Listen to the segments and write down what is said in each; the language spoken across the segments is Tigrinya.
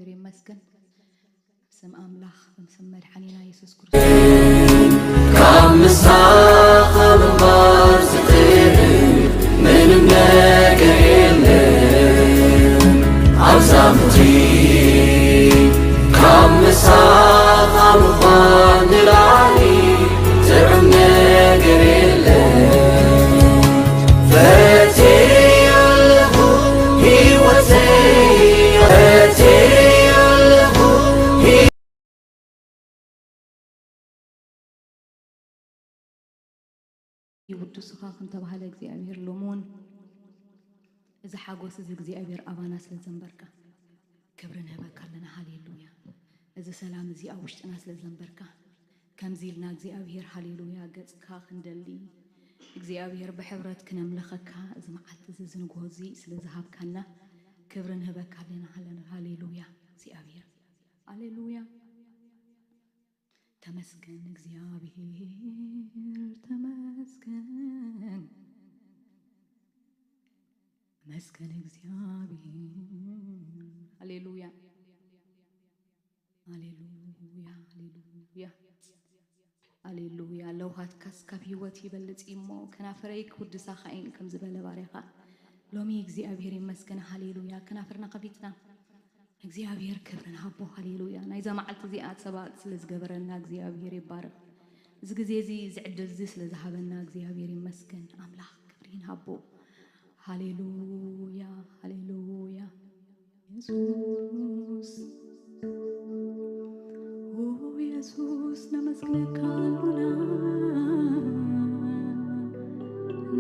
ይመስገን። ስም ኣምላኽ፣ ስም መድሓኒና የሱስ ክርስቶስ። ካብ ምሳኻ ምንባር ዝኽእል ምንም ነገር የለን። ኣብዛ ምድሪ ካብ ምሳኻ ምዃን ንላዕሊ ጥዑም ነገር የለን። ፈትየለኹ ህይወተይ፣ ፈትየለኹ። ውዱስኻ ከም ተባህለ እግዚኣብሔር፣ ሎሚ እውን እዚ ሓጎስ እዚ እግዚኣብሔር ኣባና ስለ ዘንበርካ ክብሪ ንህበካ ኣለና። ሃሌሉያ። እዚ ሰላም እዚ ኣብ ውሽጥና ስለ ዘንበርካ ከምዚ ኢልና እግዚኣብሔር ሃሌሉያ ገጽካ ክንደሊ እግዚኣብሔር ብሕብረት ክነምልኸካ እዚ መዓልቲ እዚ እዚ ንግሆ እዚ ስለ ዝሃብካና ክብሪ ንህበካ ኣለና። ሃሌሉያ እግዚኣብሔር ሃሌሉያ። ተመስገን እግዚኣብሔር ተመስገን። ተመስገን እግዚኣብሔር። ሃሌሉያ ሃሌሉያ ሃሌሉያ ሃሌሉያ። ለውሃትካስ ካብ ህይወት ይበልጽ እዩ እሞ ከናፍረይ ክውድሳኻ እየን ከም ዝበለ ባርያኻ ሎሚ እግዚኣብሔር ይመስገን። ሃሌሉያ። ከናፍርና ከፊትና እግዚኣብሔር ክብሪ ንሃቦ። ሃሌሉያ። ናይዛ መዓልቲ እዚኣ ሰባት ስለ ዝገበረልና እግዚኣብሔር ይባረኽ። እዚ ግዜ እዚ እዚ ዕድል እዚ ስለ ዝሃበና እግዚኣብሔር ይመስገን። ኣምላኽ ክብሪ ንሃቦ። ሃሌሉያ ሃሌሉያ። የሱስ ኦ የሱስ ነመስግነካ ኣሎና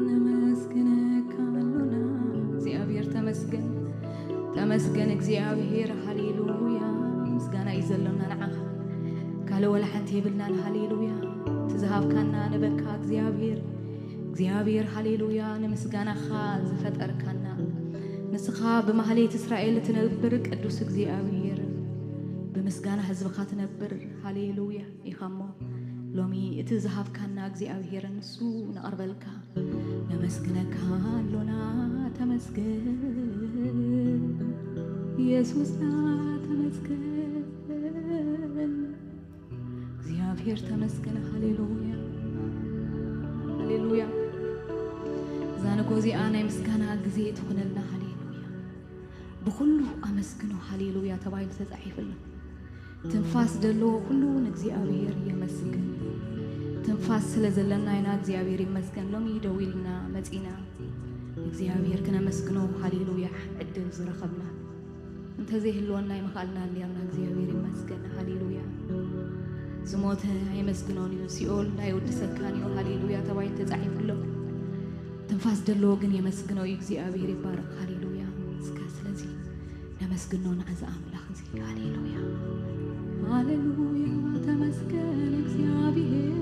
ነመስግነካ ኣሎና። እግዚኣብሔር ተመስገን ተመስገን እግዚኣብሔር። ሃሌሉያ። ምስጋና እዩ ዘሎና ንዓኻ ካልእ ወላ ሓንቲ የብልናን። ሃሌሉያ። እቲ ዝሃብካና ንበካ እግዚኣብሔር እግዚኣብሔር ሃሌሉያ። ንምስጋናኻ ዝፈጠርካና ንስኻ ብማህሌት እስራኤል ትነብር ቅዱስ እግዚኣብሔር ብምስጋና ህዝብኻ ትነብር። ሃሌሉያ። ኢኻ እሞ ሎሚ እቲ ዝሃብካና እግዚኣብሔር ንሱ ነቕርበልካ ነመስግነካ ኣሎና። ተመስገን የሱስና ተመስገን። እግዚኣብሔር ተመስገን። ሃሌሉያ ሃሌሉያ። እዛ ንጎ እዚኣ ናይ ምስጋና ግዜ ትኹነልና። ሃሌሉያ። ብኹሉ ኣመስግኖ ሃሌሉያ ተባሂሉ ተጻሒፉ ኣሎ። ትንፋስ ዘለዎ ኩሉ ንእግዚኣብሔር የመስግን። ትንፋስ ስለ ዘለና ኢና እግዚኣብሔር ይመስገን ሎሚ ደው ኢልና መጺና እግዚኣብሔር ክነመስግኖ ሃሌሉያ ዕድል ዝረኸብና። እንተዘይህልወና ኣይምኽኣልናን ኔርና እግዚኣብሔር ይመስገን። ሃሌሉያ። ዝሞተ ኣየመስግኖን እዩ፣ ሲኦል ኣይወድሰካን እዩ። ሃሌሉያ ተባሂሉ ተጻሒፉ ኣሎ። ትንፋስ ዘለዎ ግን የመስግኖ እዩ። እግዚኣብሔር ይባረክ። ሃሌሉያ። እስከ ስለዚ ነመስግኖ ንዓዚ ኣምላኽ እዚ። ሃሌሉያ ሃሌሉያ። ተመስገን እግዚኣብሔር።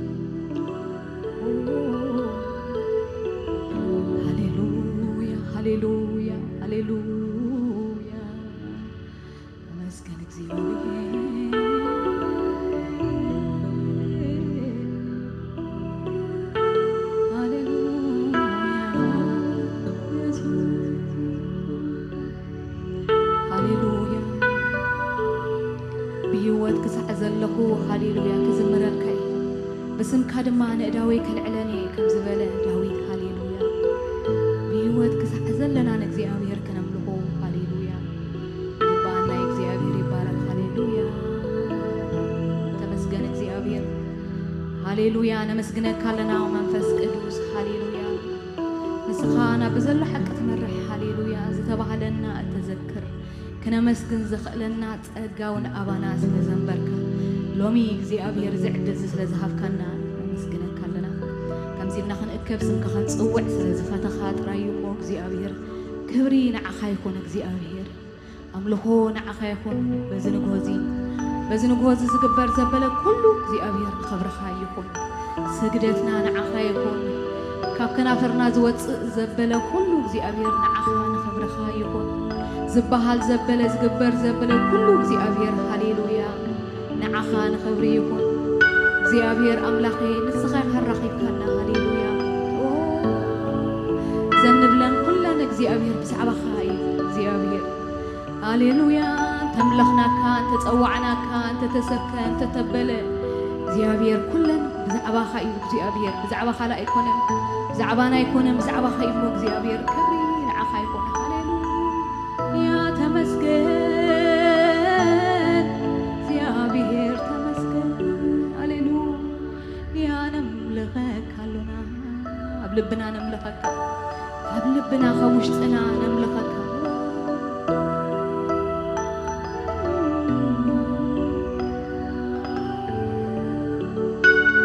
ሃሌሉያ ሃሌሉያ ሃሌሉያ። ተመስገን እግዚኣብሔር። ሃሌሉያ የሱስ። ሃሌሉያ። ብህይወት ክሳዕ ዘለኹ ሃሌሉያ ክዝምረልካ እዩ። ብስምካ ድማ ንእዳወይ ከልዕለን እየ ከም ዝበለ ዳዊት። ሃሌሉያ። ብህይወት ክሳዕ ዘለና ንእግዚኣብሔር ከነምልኾ። ሃሌሉያ። ይግባኣና እዩ። እግዚኣብሔር ይባረክ። ሃሌሉያ። ተመስገን እግዚኣብሔር። ሃሌሉያ። ነመስግነካ ኣለና መንፈስ ቅዱስ። ሃሌሉያ። ንስኻ ናብ ብዘሎ ሓቂ ትመርሕ። ሃሌሉያ። ዝተባህለና እተዘክር ክነመስግን ዘኽእለና ጸጋውን ኣባና ስለ ዘንበርካ ሎሚ እግዚኣብሔር እዚ ዕድል እዚ ስለ ዝሃብካና ነመስግነካ ኣለና። ከምዚ ኢልና ክንእከብ ስምካ ክንጽውዕ ስለ ዝፈተኻ ጥራይ እዩ እሞ እግዚኣብሔር። ክብሪ ንዓኻ ይኹን እግዚኣብሔር። ኣምልኾ ንዓኻ ይኹን። በዚ ንግሆ እዚ በዚ ንግሆ እዚ ዝግበር ዘበለ ኩሉ እግዚኣብሔር ክብርኻ ይኹን። ስግደትና ንዓኻ ይኹን። ካብ ከናፍርና ዝወጽእ ዘበለ ኩሉ እግዚኣብሔር ንዓኻ ንኽብርኻ ይኹን። ዝበሃል ዘበለ ዝግበር ዘበለ ኩሉ እግዚኣብሔር ሃሌሉያ ንዓኻ ንኽብሪ ይኹን። እግዚኣብሔር ኣምላኸይ ንስኻ ኢኻ ኣራኺብካና። ሃሌሉያ። ኦ፣ ዘንብለን ኩለን እግዚኣብሔር ብዛዕባኻ እዩ እግዚኣብሔር። ሃሌሉያ። እንተምለኽናካ፣ እንተጸዋዕናካ፣ እንተተሰከ፣ እንተተበለ እግዚኣብሔር ኩለን ብዛዕባኻ እዩ። እግዚኣብሔር ብዛዕባ ካልእ ኣይኮነን፣ ብዛዕባና ኣይኮነን፣ ብዛዕባኻ እዩ እሞ እግዚኣብሔር። ክብሪ ንዓኻ ይኹን። ሃሌሉያ ተመስገን እግዚኣብሔር ተመስገን። ሃሌሉያ ነምልኸካ ኣሎና፣ ኣብ ልብና ነምልኸካ፣ ኣብ ልብና ካብ ውሽጥና ነምልኸካ።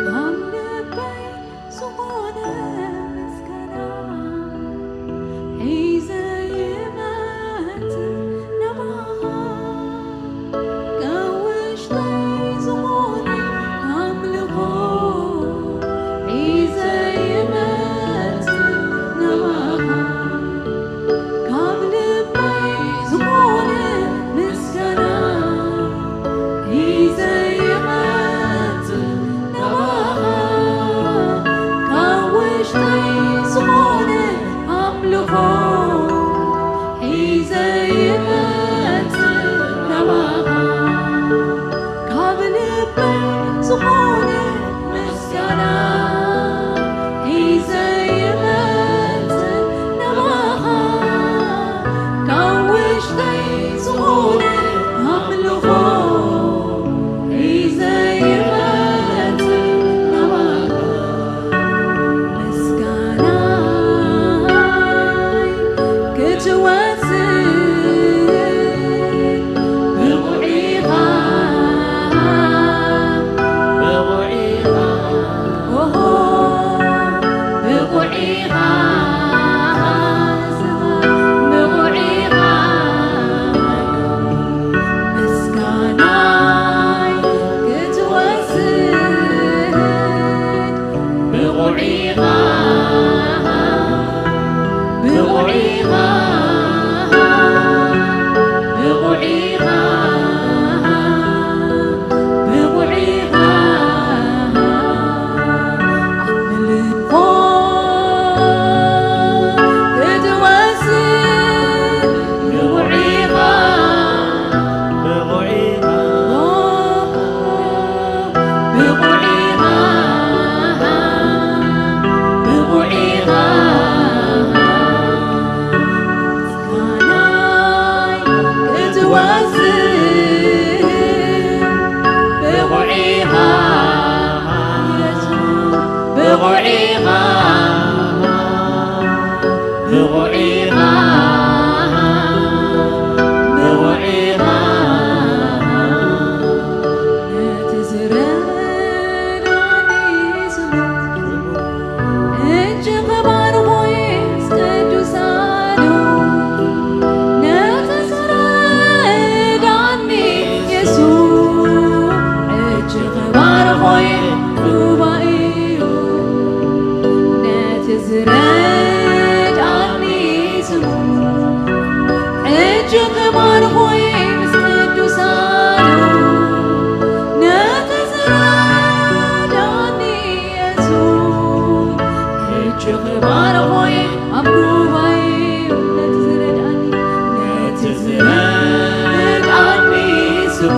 ካብ ልበይ ዝኾነ ምስጋና ሒዘ ይመጽእ ናባኻ። ካብ ውሽጠይ ዝኾነ ኣምልኾ ሒዘ ይመጽእ ናባኻ። ካብ ልበይ ዝኾነ ምስጋና ሒዘ ይመጽእ ናባኻ። ካብ ውሽጠይ ዝኾነ ኣምልኾ ሒዘ ይመጽእ ናባኻ። ካብ ልበይ ዝኾነ ምስጋና ሒዘ ይመጽእ ናባኻ። ካብ ውሽጠይ ዝኾነ ኣምልኾ ሒዘ ይመጽእ ናባኻ። ምስጋናይ ክትወስድ ብቑዕ ኢኻ፣ ብቑዕ ኢኻ፣ ኦሆ፣ ብቑዕ ኢኻ፣ ብቑዕ ኢኻ። ምስጋናይ ክትወስድ ብቑዕ ኢኻ፣ ብቑዕ ኢኻ፣ ብቑዕ ኢኻ፣ ብቑዕ ኢኻ። ኣምልኾ ክትወስድ ብቑዕ ኢኻ፣ ብቑዕ ኢኻ፣ ብቑዕ ኢኻ፣ ብቑዕ ኢኻ። ምስጋናይ ክትወስድ ብቑዕ ኢኻ፣ ብቑዕ ኢኻ፣ ብቑዕ ኢኻ፣ ብቑዕ ኢኻ። ነቲ ዝረዳኒ ስሙ እጅ ክባርኾ ምስ ቅዱሳኑ። ነቲ ዝረዳኒ የሱስ እጅ ክባርኾ ጉባኤኡ። ነቲ ዝረዳኒ ስሙ እጅ ክባርኾ ምስ ቅዱሳኑ። ነቲ ዝረዳኒ የሱስ እጅ ክባርኾ ኣብ ጉባኤ። ነቲ ዝረዳኒ፣ ነቲ ዝረዳኒ ስሙ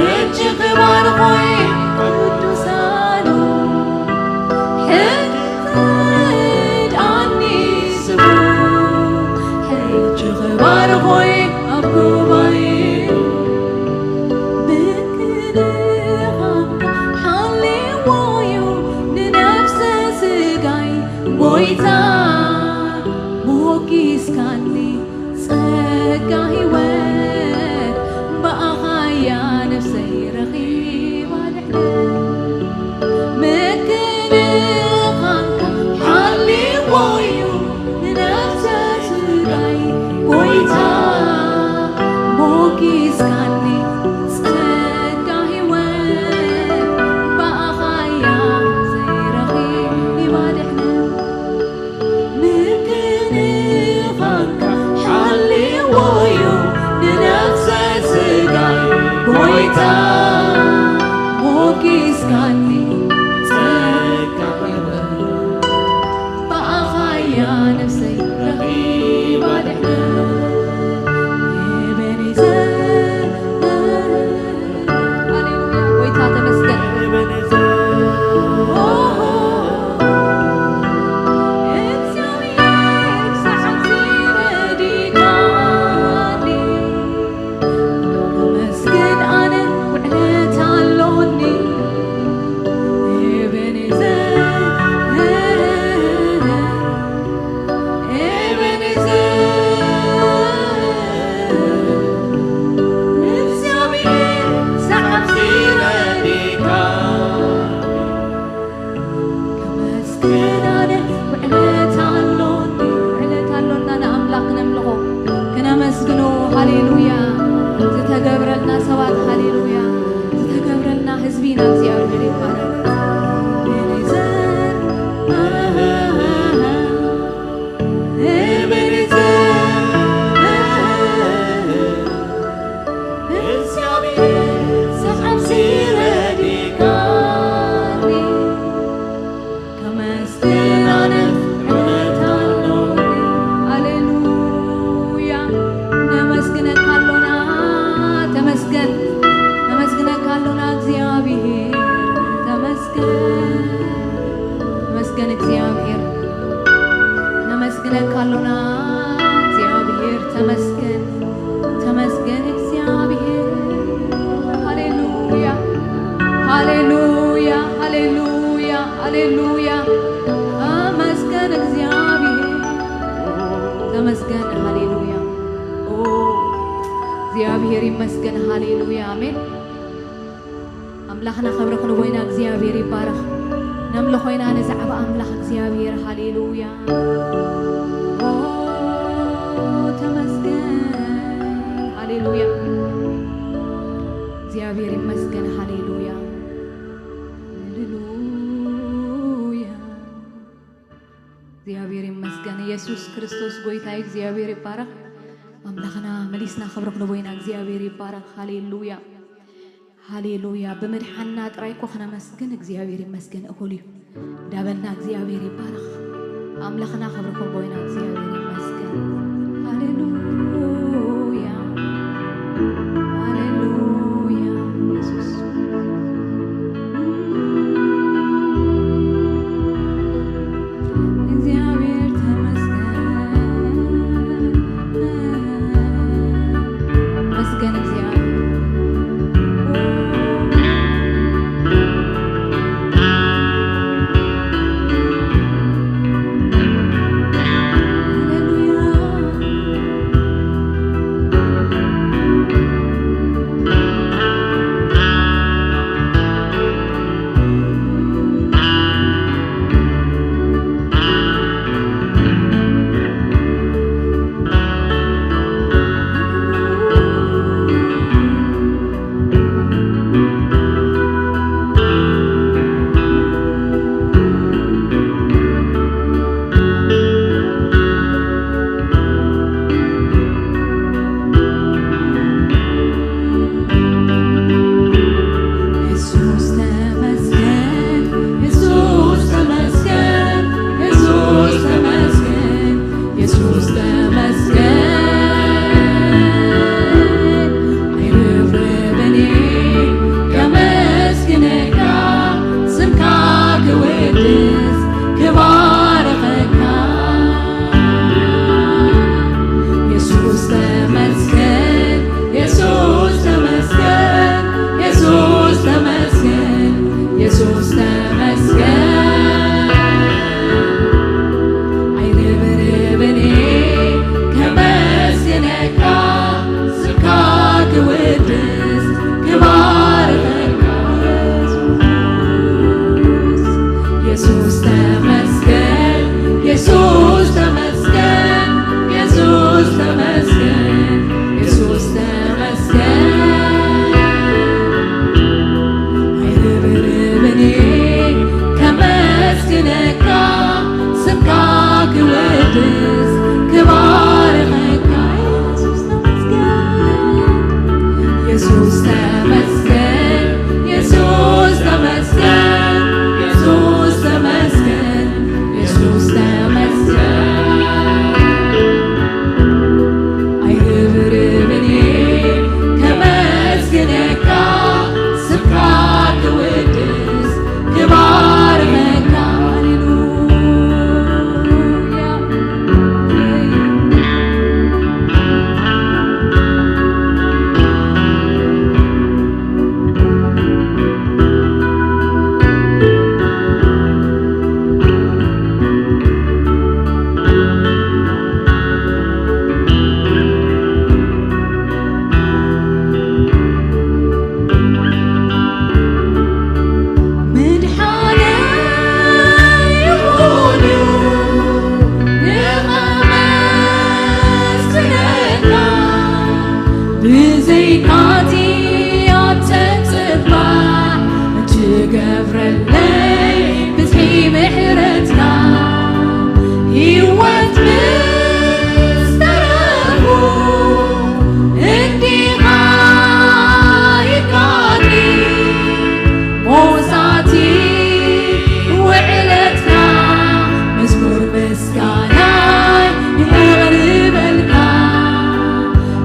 እጅ ክባርኾ ቅዱሳኑ። ሕጂ ዝረዳኒ ስሙ ሕጂ ክባርኾ ኣብ ጉባኤ። ምክንኻንካ ሓልዎ እዩ ንነፍሰ ስጋይ ጎይታ፣ ሞጊስካኒ ጸጋ ህይወት፣ ብኣኻያ ነፍሰይ ረኺባ ድሕነት። ምክንኻንካ ሓልዎ እዩ ንነፍሰ ስጋይ ጎይታ፣ ሞጊስካኒ ጸጋ ህይወት፣ ብኣኻያ ዘይረኺባ ድሕነት። ምክንኻንካ ሓልዎ እዩ ንነፍሰ ስጋይ ጎይታ፣ ሞጊስካኒ ጸጋ ህይወት፣ ብኣኻያ ነፍሰይ ረኺባ ድሕነት። እግዚኣብሔር ይመስገን። ሃሌሉያ፣ ኣሜን። ኣምላኽና ክብሪ ክንቦይና እግዚኣብሔር ይባረኽ። ነምልኾ ኢና ንዛዕባ ኣምላኽ እግዚኣብሔር። ሃሌሉያ። ኦ፣ ተመስገን። ሃሌሉያ። እግዚኣብሔር ይመስገን። ሃሌሉያ። ሃሌሉያ። እግዚኣብሔር ይመስገን። ኢየሱስ ክርስቶስ ጎይታይ እግዚኣብሔር ይባረኽ። ኣምላኽና መሊስና ክብሪ ክንቦይና እግዚኣብሔር ይባረኽ። ሃሌሉያ። ሃሌሉያ። ብምድሓንና ጥራይ እኮ ክነመስግን እግዚኣብሔር ይመስገን እኹል እዩ። እንዳበልና እግዚኣብሔር ይባረኽ። ኣምላኽና ክብሪ ክንቦይና እግዚኣብሔር ይመስገን። ሃሌሉያ። ሃሌሉያ። ኢየሱስ። እግዚኣብሔር ተመስገን። መስገን እግዚኣብሔር። ኢየሱስ ተመስገን፣ ኢየሱስ ተመስገን፣ ኢየሱስ ተመስገን፣ ኢየሱስ ተመስገን። ኣይርብርብን እየ ከመስግነካ፣ ስምካ ክውድስ ክባርኸካ። ኢየሱስ ተመስገን፣ ኢየሱስ ተመስገን፣ ኢየሱስ ተመስገን፣ ኢየሱስ ተመስገን። ኣይርብርብን እየ ከመስግነካ፣ ስምካ ክውድስ ክባርኸካ። ኢየሱስ ተመስገን፣ ኢየሱስ ተመስገን፣ ኢየሱስ ተመስገን፣ ኢየሱስ ተመስገን። ኣይርብርብን እየ ከመስግነካ፣ ስምካ ክውድስ ክባርኸካ። ኢየሱስ ተመስገን፣ ኢየሱስ ተመስገን፣ ኢየሱስ ተመስገን፣ ኢየሱስ ተመስገን፣ ኢየሱስ ተመስገን። ኣይርብርብን እየ ከመስግነካ፣ ስምካ ክውድስ ክባርኸካ። ሃሌሉያ። ምድሓነይ ይኹን እዩ ንኸመስግነካ፣ ብዘይካቲ ኣብተ ጽባሕ እትገብረለይ ብዝሒ ምሕረትካ፣ ህይወት ምስ ተረፉ እንዲኻ ይካኒ። ሞሳቲ ውዕለትካ፣ መዝሙር ምስጋናይ የቕርበልካ።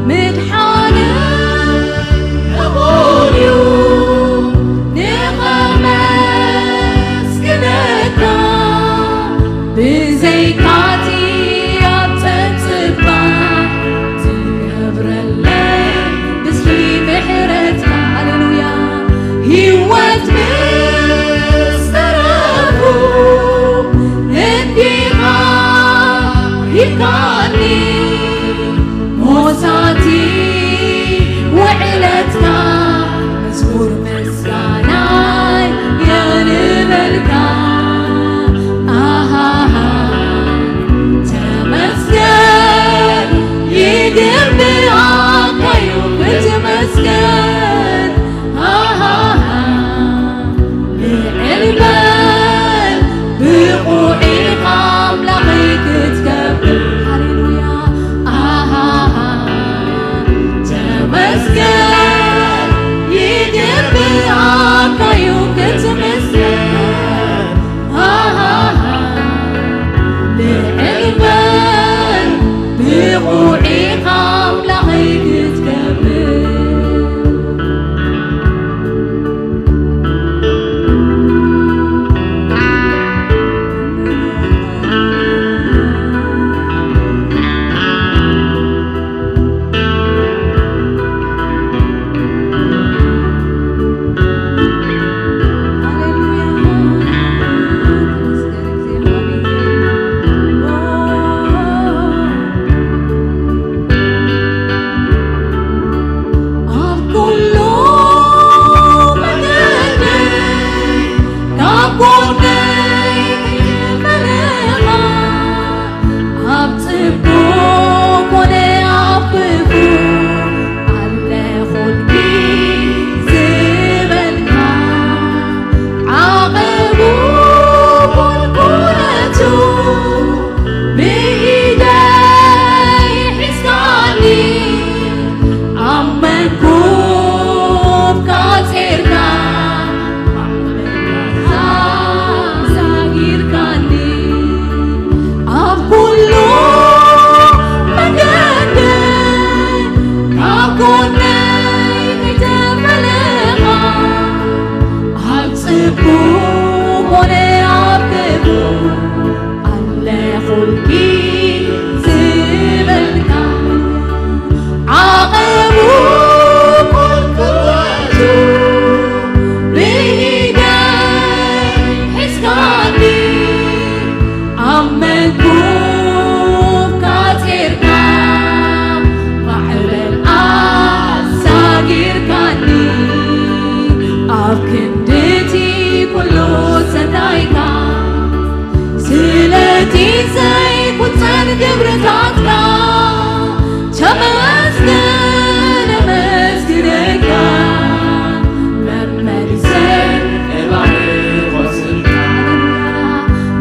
ምድሓነይ እኹል እዩ ንኸመስግነካ፣ ብዘይካቲ ዘይቁጸር ግብርታትካ ተመስገን፣ የመስግነካ። መመሊሰ እባርኾ ስምካ፣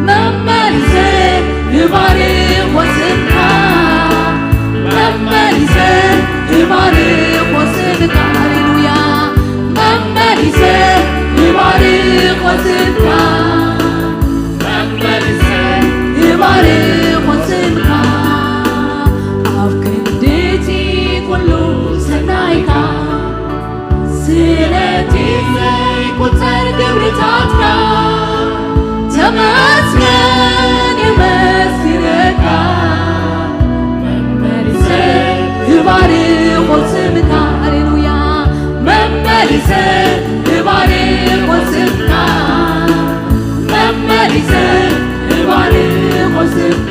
መመሊሰ እባርኾ ስምካ፣ መመሊሰ እባርኾ ስምካ። ሃሌሉያ። መመሊሰ እባርኾ ስምካ፣ መመሊሰ እባርኾ ስምካ። ኣብ ክንዲ እቲ ኩሉ ሰናይካ፣ ስለቲ ዘይቁጸር ግብርታትካ ተመስገን፣ የመስግነካ። መመሊሰ እባርኾ ስምካ፣ ሃሌሉያ። መመሊሰ እባርኾ ስምካ፣ መመሊሰ እባርኾ ስምካ፣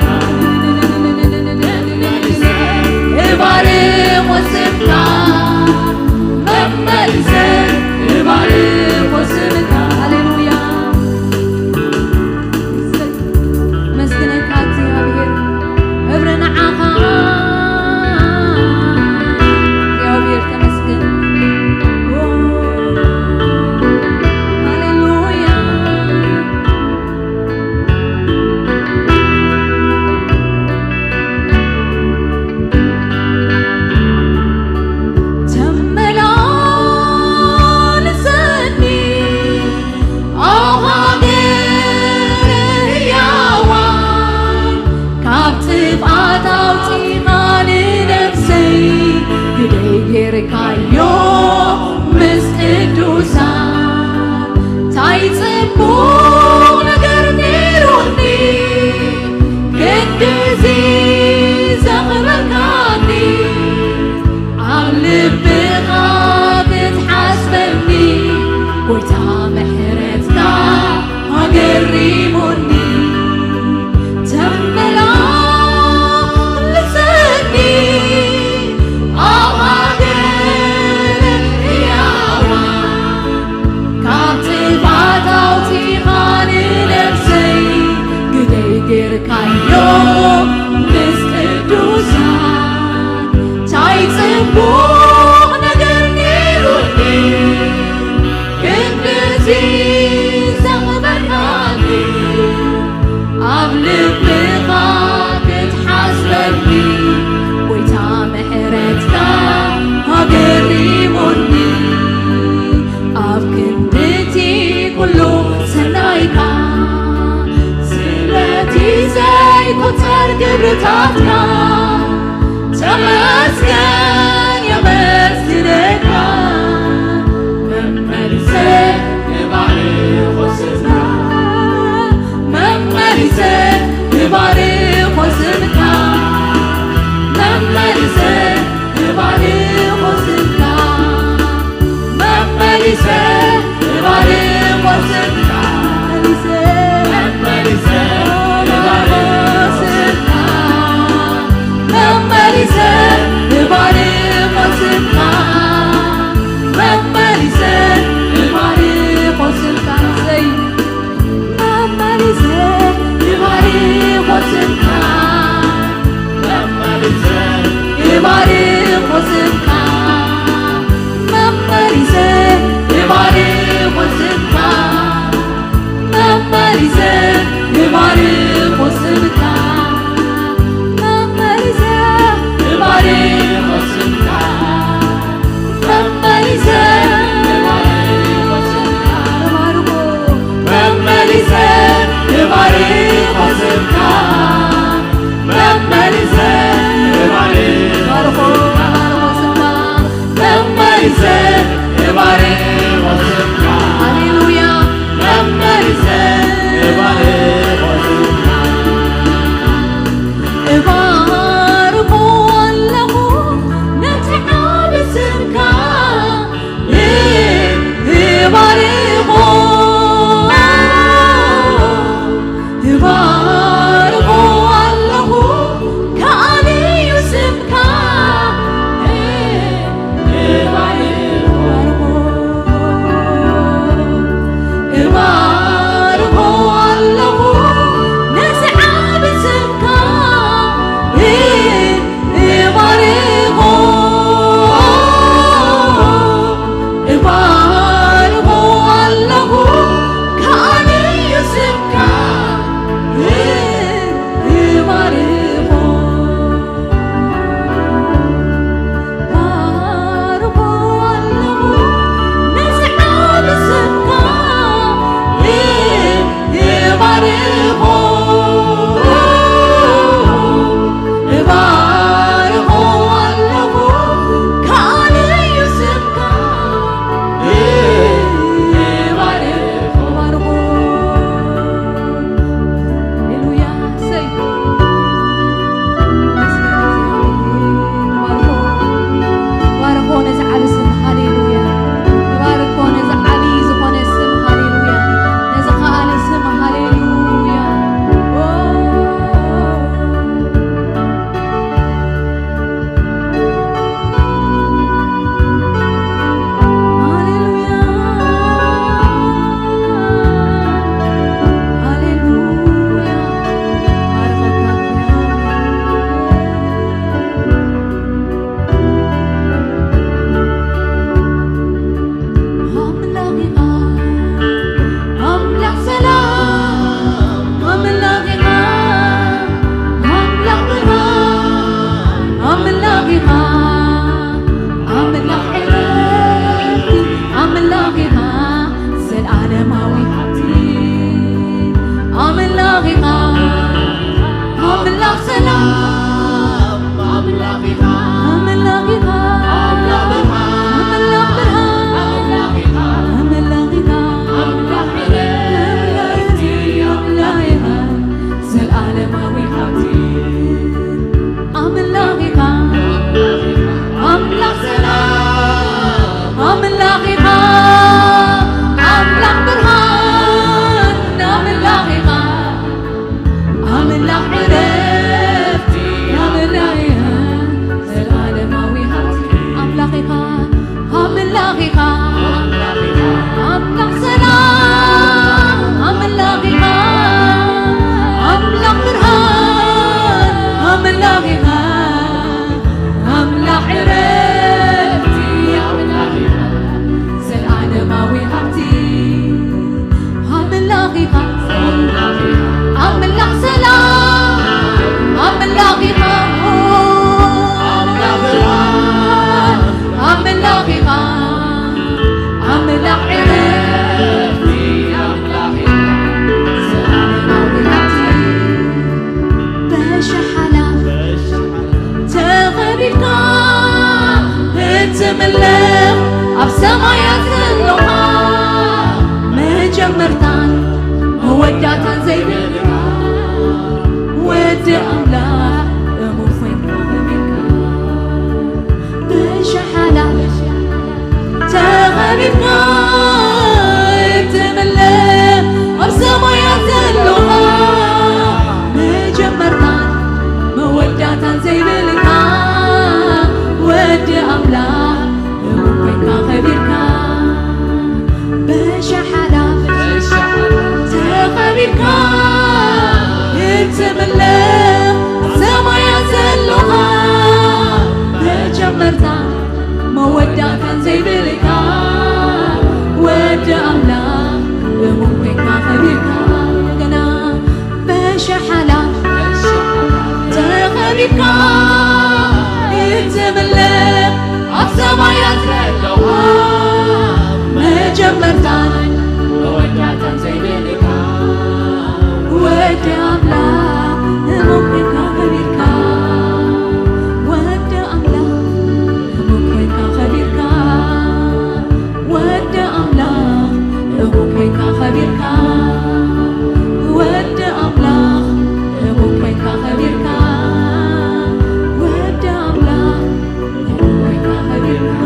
እባርኾ ስምካ፣ መመሊሰ እባርኾ ስምካ። ሃሌሉያ። መስግነካ እግዚኣብሔር፣ ክብሪ ንዓኻ እግዚኣብሔር፣ ተመስገን። ሃሌሉያ። ተመላልሰኒ ኣብ ሃገረ ህያዋን፣ ካብ ጥፍኣት ኣውጺኻ ንነፍሰይ ግደይ ጌርካዮ ምስ ቅዱሳን። ታይ ጽቡቕ ነገር ነይሩኒ ክንድዚ ዘኽበርካኒ፣ ኣብ ልብኻ ክትሓስበኒ ጎይታ ምሕረትካ ኣገሪሙኒ። ተመላልሰኒ ኣብ ሃገረ ህያዋን፣ ካብ ጥፍኣት ኣውጺኻ ንነፍሰይ ግደይ ጌርካዮ ምስ ቅዱሳን። ታይ ጽቡቕ ነገር ነይሩኒ ክንድዚ ዘኽበርካኒ፣ ኣብ ልብኻ ክትሓስበኒ ጎይታ ምሕረትካ ኣገሪሙኒ። ኣብ ክንድቲ ኩሉ ሰናይካ፣ ስለቲ ዘይቁጸር ግብርታትካ፣ ተመስገን የመስግነካ። መመሊሰ እባርኾ ስምካ፣ መመሊሰ እባርኾ ስምካ፣ መመሊሰ እባርኾ ስምካ፣ መመሊሰ እባርኾ ስምካ፣ መመሊሰ እባርኾ ስምካ፣ መመሊሰ እባርኾ ስምካ፣ መመሊሰ እባርኾ ስምካ። እሰይ። መመሊሰ እባርኾ ስምካ፣ መመሊሰ እባርኾ ስምካ፣ መመሊሰ እባርኾ ስምካ፣ መመሊሰ እባርኾ ስምካ፣ መመሊሰ እባርኾ ስምካ። መመሊሰ እባርኾ ስምካ፣ መመሊሰ እባርኾ ስምካ፣ መመሊሰ እባርኾ ስምካ፣ መመሊሰ እባርኾ ስምካ። ሃሌሉያ። መመሊሰ እባርኾ ስምካ። እባርኾ ኣለኹ ነቲ ዓቢ ስምካ፣ እባርኾ፣ እባርኾ ኣለኹ ከኣልዩ ስምካ፣ እባርኾ። ላዕለ ኣምላኽ ሰላም ናውቲ በሸሓላ ተኸቢብካ እትምለኽ ኣብ ሰማያት ዘለኻ መጀመርታን መወዳእታን ዘይብልካ ወዲ ኣምላኽ እሙን ኮይንካ ከቢርካ ብሸሓላ ተኸቢብካ እትምለኽ ኣብ ሰማያት ዘለኻ መጀመርታን መወዳእታን ዘይብልካ ወዲ ኣምላኽ እሙን ኮይንካ ከቢርካ በሸሓላ ተኸቢብካ እትምለኽ ሰማያት ዘለኻ መጀመርታ መወዳእታን ዘይብልካ ወዲ ኣምላኽ እሙን ኮይንካ ከቢርካ ገና በሸሓላ ተኸቢብካ እትምለኽ ኣብ ሰማያት ዘለኻ መጀመርታን መወዳእታን ዘይብልካ ወዲ ኣምላኽ እሙን ኮይንካ ከቢርካ ወዲ ኣምላኽ እሙን ኮይንካ ከቢርካ ወዲ ኣምላኽ እሙን ኮይንካ ከቢርካ ወዲ ኣምላኽ እሙን ኮይንካ ከቢርካ ወዲ ኣምላኽ እሙን ኮይንካ ከቢርካ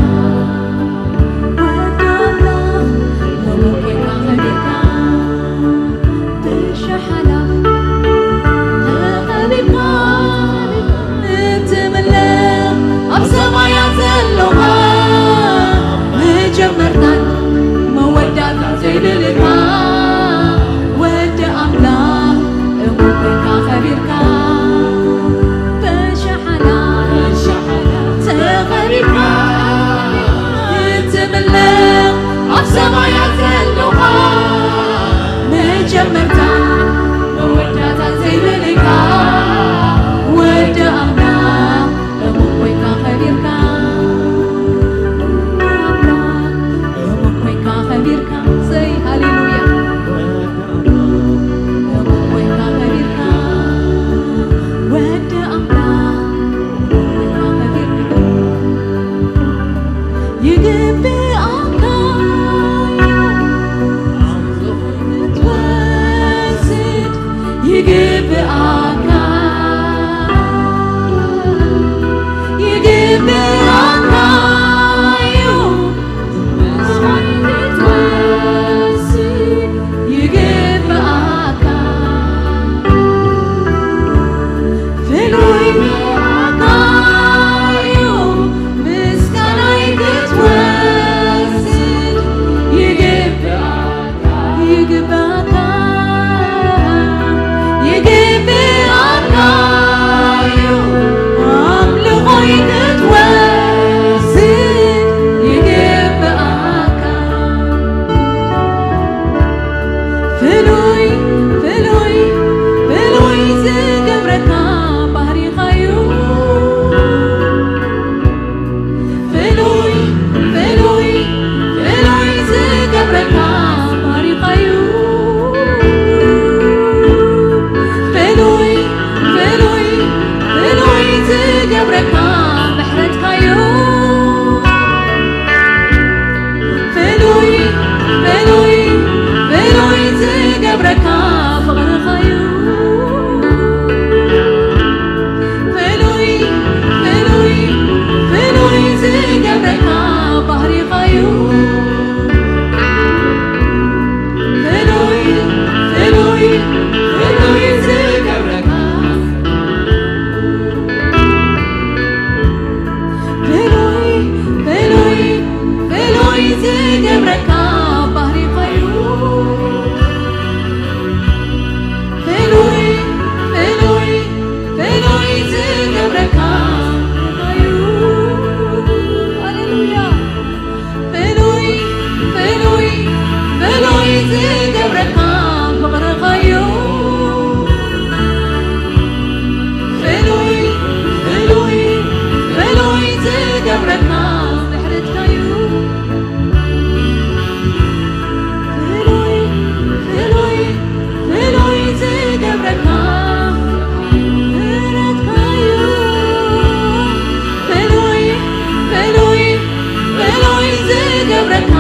ዝገብረካ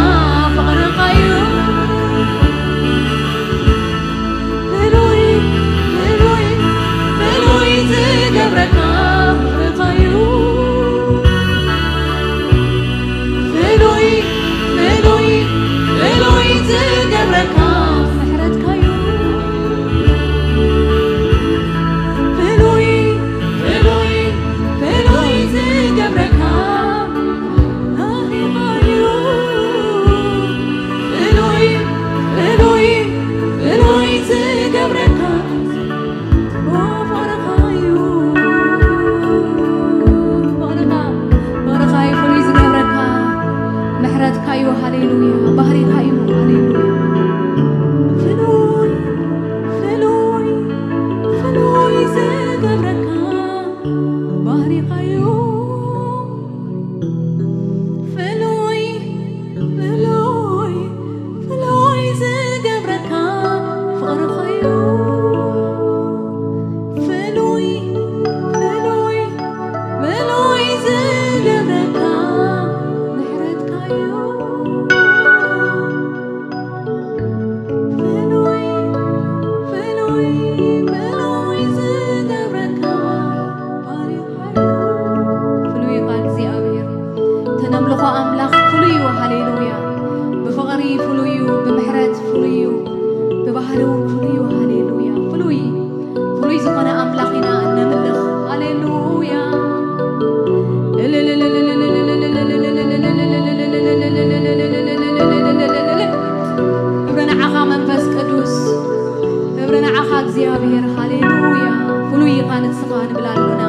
ፍቕርኻዩ። ፍሉይ፣ ፍሉይ፣ ፍሉይ ዝገብረካ ፍቕርኻዩ። ፍሉይ፣ ፍሉይ፣ ፍሉይ ዝገብረካ ምሕረትካዩ። ፍሉይ፣ ፍሉይ፣ ፍሉይ ዝገብረካ ፍቕርኻዩ። ፍሉይ፣ ፍሉይ፣ ፍሉይ ዝገብረካ ፍቕርኻዩ። ፍቕርኻ፣ ፍቕርኻዩ ፍሉይ ዝገብረካ ምሕረትካዩ። ሃሌሉያ። ባህሪኻዩ። ሃሌሉያ። ፍሉይ፣ ፍሉይ፣ ፍሉይ ዝገብረካ ባህሪኻዩ። ፍሉይ፣ ፍሉይ፣ ፍሉይ ዝገብረካ ፍቕርኻዩ። ፍሉይ፣ ፍሉይ፣ ፍሉይ ዝገብረካ ምሕረትካዩ። ፍሉይ፣ ፍሉይ፣ ፍሉይ ዝገብረካ ባሪኻዮ። ፍሉይ ኢኻ እግዚኣብሔር። ተነምልኾ ኣምላኽ ፍሉይ እዩ። ሃሌሉያ። ብፍቕሪ ፍሉይ እዩ፣ ብምሕረት ፍሉይ እዩ፣ ብባህሪ እውን ፍሉይ እዩ። ሃሌሉያ። ፍሉይ፣ ፍሉይ ዝኾነ ኣምላኽ ኢና እነምልኽ። ሃሌሉያ። ክብሪ ንዓኻ መንፈስ ቅዱስ፣ ክብሪ ንዓኻ እግዚኣብሔር። ሃሌሉያ። ፍሉይ ኢኻ ንስኻ ንብል ኣሎና፣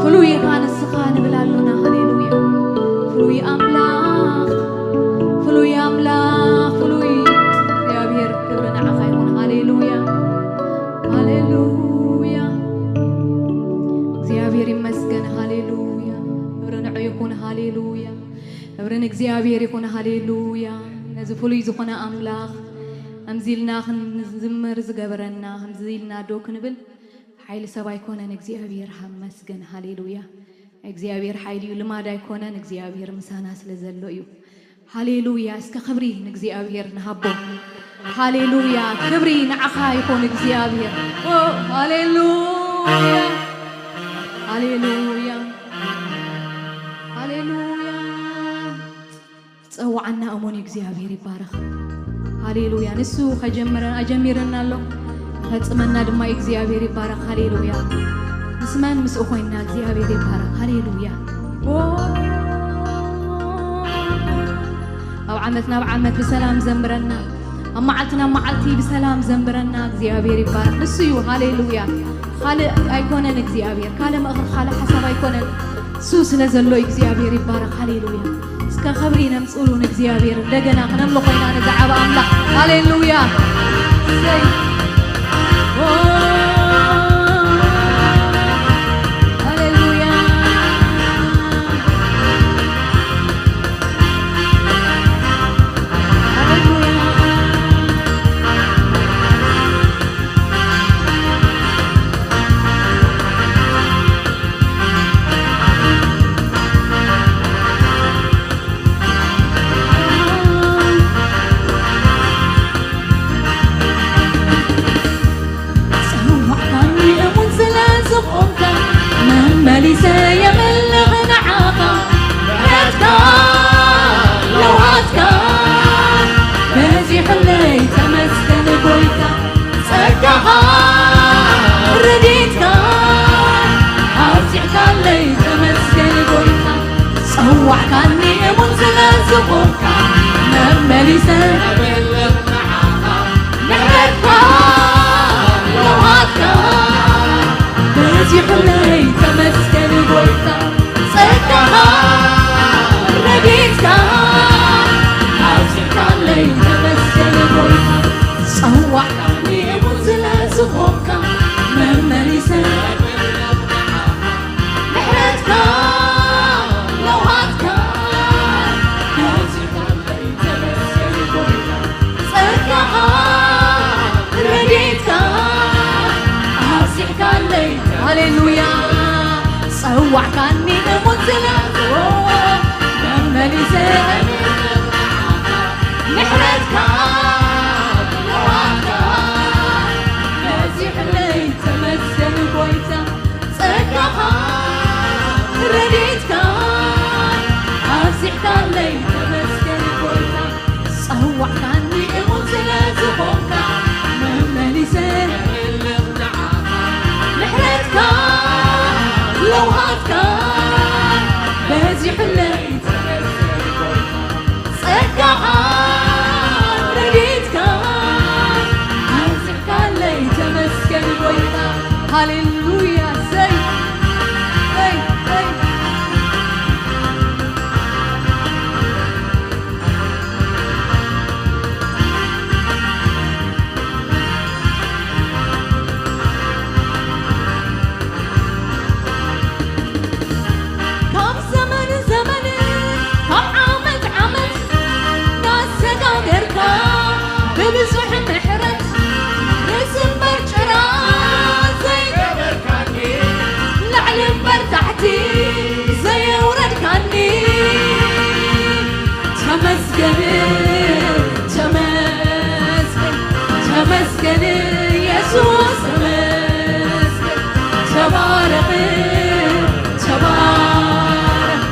ፍሉይ ኢኻ ንስኻ ንብል ኣሎና። ሃሌሉያ። ፍሉይ ኣምላኽ፣ ፍሉይ ኣምላኽ፣ ፍሉይ እግዚኣብሔር። ክብሪ ንዓኻ ይኹን። ሃሌሉያ፣ ሃሌሉያ። እግዚኣብሔር ይመስገን። ሃሌሉያ። ክብሪ ንዑ ይኹን። ሃሌሉያ። ክብሪ ንእግዚኣብሔር ይኹን። ሃሌሉያ። ነዚ ፍሉይ ዝኾነ ኣምላኽ ከምዚ ኢልና ክንዝምር ዝገበረና፣ ከምዚ ኢልና ዶ ክንብል ሓይሊ ሰብ ኣይኮነን። እግዚኣብሔር ሃብ መስገን። ሃሌሉያ። እግዚኣብሔር ሓይሊ እዩ። ልማድ ኣይኮነን። እግዚኣብሔር ምሳና ስለ ዘሎ እዩ። ሃሌሉያ። እስከ ክብሪ ንእግዚኣብሔር ንሃቦ። ሃሌሉያ። ክብሪ ንዓኻ ይኹን እግዚኣብሔር። ኦ፣ ሃሌሉያ። ሃሌሉያ። ሃሌሉያ። ጸዋዓና እሙን እዩ። እግዚኣብሔር ይባረኽ። ሃሌሉያ። ንሱ ከጀመረ-፣ ኣጀሚረና ኣሎ፣ ፈጽመና ድማ እዩ። እግዚኣብሔር ይባረኽ። ሃሌሉያ። ምስ መን? ምስኡ ኮይንና። እግዚኣብሔር ይባረኽ። ሃሌሉያ። ኦ፣ ኣብ ዓመት ናብ ዓመት ብሰላም ዘንብረና፣ ኣብ መዓልቲ ናብ መዓልቲ ብሰላም ዘንብረና እግዚኣብሔር ይባረኽ። ንሱ እዩ። ሃሌሉያ። ካልእ ኣይኮነን እግዚኣብሔር። ካልእ ምኽሪ፣ ካልእ ሓሳብ ኣይኮነን። እሱ ስለ ዘሎ እግዚኣብሔር ይባረኽ። ሃሌሉያ። እስከ ክብሪ ነምጽእሉ ንእግዚኣብሔር። እንደገና ክነምልኾ ኢና ነዚ ዓቢ ኣምላኽ። ሃሌሉያ። እሰይ። ኦ፣ ሃሌሉያ። ሃሌሉያ። ጸዋዕካኒ እሙን ስለ ዝኾንካ፣ መመሊሰ የምልኽ ንዓኻ። ምሕረትካ ለውሃትካ በዚሑለይ፣ ተመስገን ጎይታ። ጸጋኻ ረድኤትካ ኣብዚሕካለይ፣ ተመስገን ጎይታ። ጸዋዕካኒ እሙን ስለ ዝኾንካ፣ መመሊሰ ምሕረትካ ለውሃትካ በዚሑለይ፣ ተመስገን ጎይታ። ጸጋኻ ረድኤትካ ኣብዚሕካለይ፣ ተመስገን ጎይታ። ጸዋዕካኒ እሙን ስለ ዝኾንካ፣ መመሊሰ ምሕረትካ ለውሃትካ በዚሑለይ፣ ተመስገን ጎይታ። ጸጋኻ ረድኤትካ ኣብዚሕካለይ። ሃሌሉያ። ጸዋዕካኒ እሙን ስለ ዝኾንካ፣ መመሊሰ ተመስገን፣ ተመስገን፣ ተመስገን ኢየሱስ ተመስገን። ተባረኽ፣ ተባረኽ፣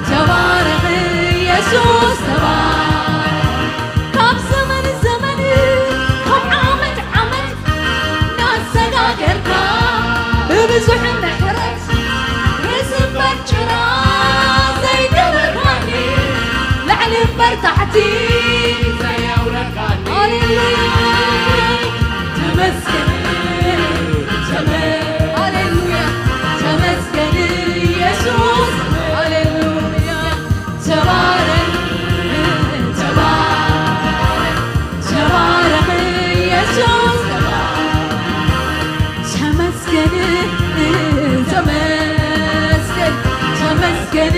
ተባረኽ ኢየሱስ ተባረኽ። ካብ ዘመን ዘመን፣ ካብ ዓመት ዓመት እናሰጋገርካ ብብዙሕ ምሕረት ርእሲ እምበር ጭራ ዘይገበርካኒ፣ ላዕሊ እምበር ታሕቲ ዘየውረድካኒ። ሃሌሉያ። ተመስገን፣ ተመ-፣ ሃሌሉያ። ተመስገን ኢየሱስ። ሃሌሉያ። ተባረክ፣ ተባረክ፣ ተባረክ ኢየሱስ፣ ተባረክ። ተመስገን፣ ተመስገን፣ ተመስገን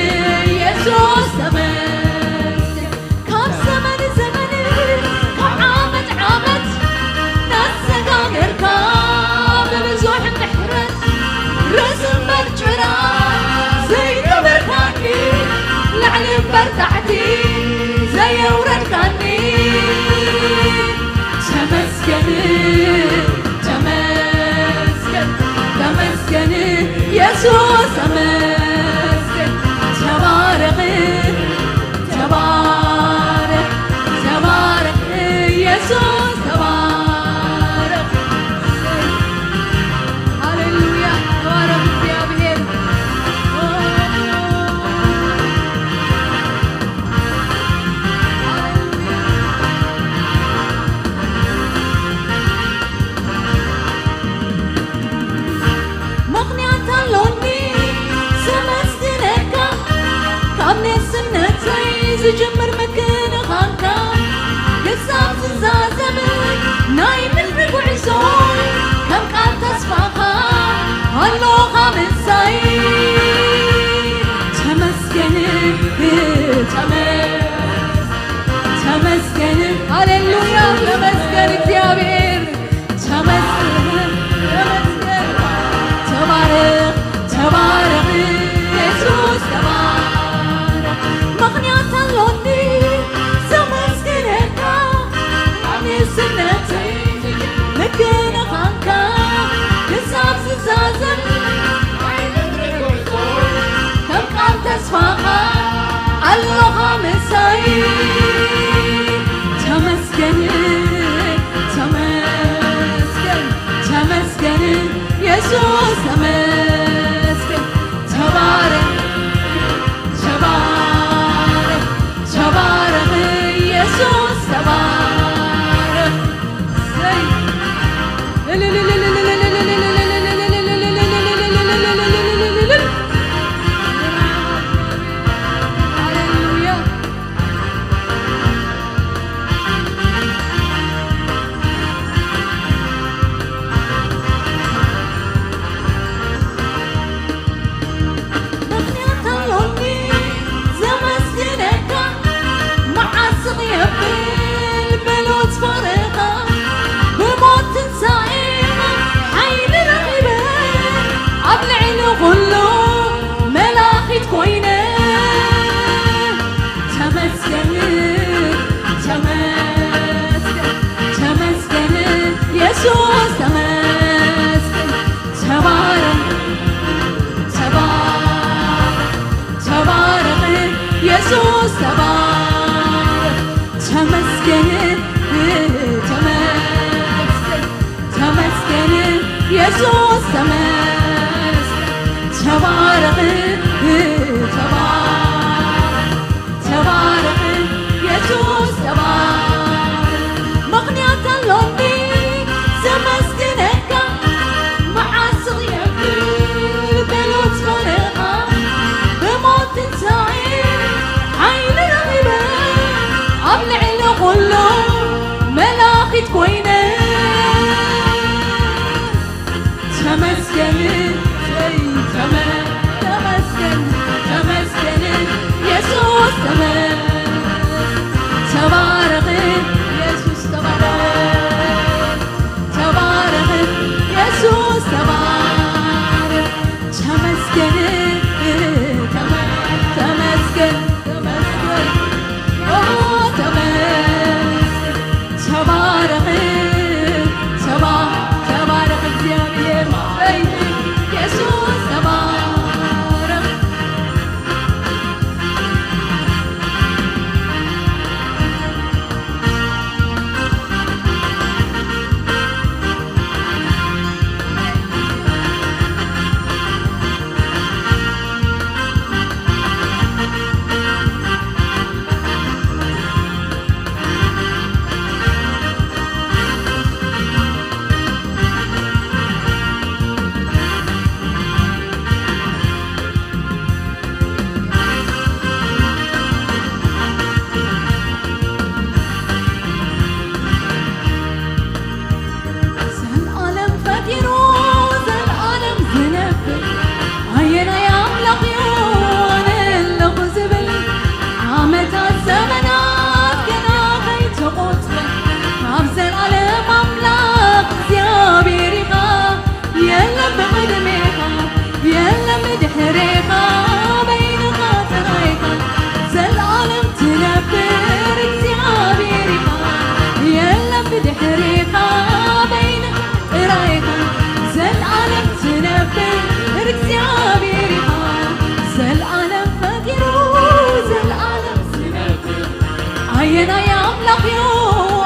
ኢየሱስ፣ ተመስገን። ካብ ዘመን ዘመን፣ ካብ ዓመት ዓመት እናሰጋገርካ ብብዙሕ ምሕረት ርእሲ እምበር ጭራ ዘይገበርካኒ፣ ላዕሊ እምበር ታሕቲ ዘየውረድካኒ። ተመስገን፣ ተመስገን፣ ተመስገን የሱስ ተመስገን። ተባረኽ፣ ተባረኽ፣ ተባረኽ የሱስ ተባረኽ። ሃሌሉያ፣ ተባረኽ እግዚኣብሔር። ምኽንያት ኣሎኒ ዘመስግነካ፣ ካብ ንእስነተይ ዝጅምር ምክንኻንካ፣ ክሳብ ዝዛዘም ናይ ምድሪ ጉዕዞ፣ ከም ቃል ተስፋኻ ኣሎኻ ምሳይ። ተመስገን፣ ተመ-፣ ተመስገን፣ ሃሌሉያ፣ ተመስገን እግዚኣብሔር። ተመስገን፣ ተመስገን። ተባረኽ፣ ተባረኽ የሱስ ተባረኽ። ምኽንያት ኣሎኒ ዘመስግነካ፣ ካብ ንእስነተይ ምክንኻንካ ክሳብ ዝዛዘም ከም ቃል ተስፋኻ ኣሎኻ ምሳይ። ተመስገን፣ ተመስገን፣ ተመስገን የሱስ ተመስገን። ተባረኽ፣ ተባረኽ፣ ተባረኽ የሱስ ተባረኽ። እሰይ። ሃሌሉያ። ምኽንያት ኣሎኒ ዘመስግነካ፣ መዓስ ስቕ የብል ብሉጽ ፍቕርኻ፣ ብሞት ትንሳኤኻ ሓይሊ ረኺበ፣ ኣብ ልዕሊ ኩሉ መላኺት ኮይነ። ተመስገን፣ ተመስገን፣ ተመስገን የሱስ ተመስገን። ተባረኽ፣ ተባረኽ፣ ተባረኽ የሱስ ተባረኽ። ተመስገን፣ ተመስገን፣ ተመስገን የሱስ ተመስገን። ተባረኽ፣ ተባረኽ፣ ተባረኽ የሱስ ተባረኽ። ምኽንያት ኣሎኒ ዘመስግነካ፣ መዓስ ስቕ የብል ብሉጽ ፍቕርኻ፣ ብሞት ትንሳኤ ሓይሊ ረኺበ፣ ኣብ ልዕሊ ኩሉ መላኺት ኮይነ። ተመስገን፣ ተመ-፣ ተመስገን፣ ተመስገን የሱስ ተመ-፣ ተባረኽ። ኣየናይ ኣምላኽ እዩ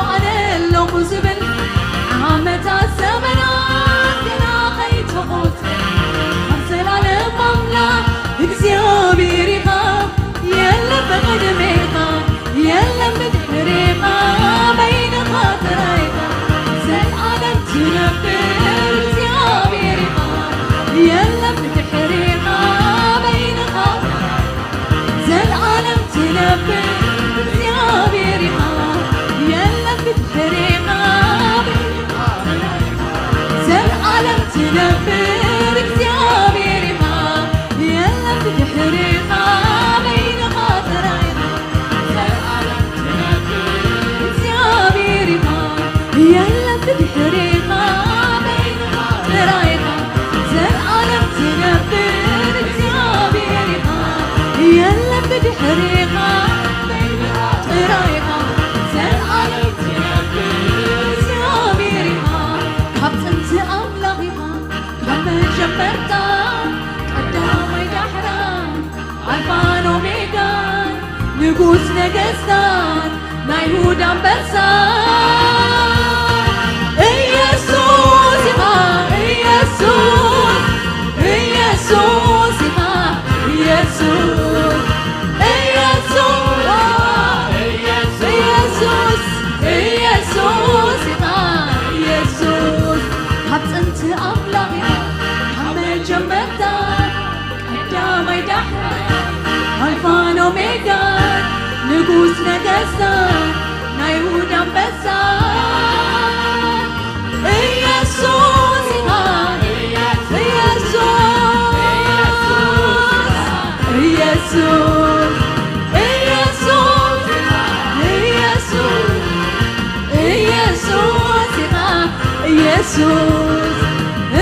ኣነ ኣለኹ ዝብል? ዓመታት ዘመናት ገና ከይተቖጸረ፣ ኣብ ዘላለም ኣምላኽ እግዚኣብሔር ኢኻ። የለን ብቕድሜኻ፣ የለን ብድሕሬኻ፣ በይንኻ ጥራይኻ ዘልኣለም ትነብር እግዚኣብሔር ኢኻ። የለን ብድሕሬኻ፣ በይንኻ ዘልኣለም ትነብር እግዚኣብሔር ኢኻ። የለን ብድሕሬኻ፣ ዘልኣለም ትነብር እግዚኣብሔር ኢኻ። የለን ብድሕሬኻ፣ በይንኻ ጥራይኻ። ዘልኣለም ትነብር እግዚኣብሔር ኢኻ። የለን ብድሕሬኻ፣ በይንኻ ጥራይኻ። ዘልኣለም ትነብር እግዚኣብሔር ኢኻ። የለን ብድሕሬኻ፣ በይንኻ ጥራይኻ። ዘልኣለም ትነብር እግዚኣብሔር ኢኻ። ካብ ጥንቲ ኣምላኽ ኢኻ፣ ካብ መጀመርታ ቀዳማይ ዳሕራይ፣ ኣልፋን ኦሜጋን፣ ንጉስ ነገስታት፣ ናይ ይሁዳ ኣንበሳ። ኢየሱስ ኢኻ፣ ኢየሱስ፣ ኢየሱስ ኢኻ፣ ኢየሱስ፣ ኢየሱስ፣ ኢየሱስ፣ ኢየሱስ ኢኻ፣ ኢየሱስ። ካብ ጥንቲ ኣምላኽ ኢኻ፣ ካብ መጀመርታ ቀዳማይ ዳሕራይ፣ ኣልፋን ኦሜጋን፣ ንጉስ ነገስታት፣ ናይ ይሁዳ ኣንበሳ። ኢየሱስ ኢኻ፣ ኢየሱስ፣ ኢየሱስ፣ ኢየሱስ፣ ኢየሱስ። ኢየሱስ ኢኻ፣ ኢየሱስ፣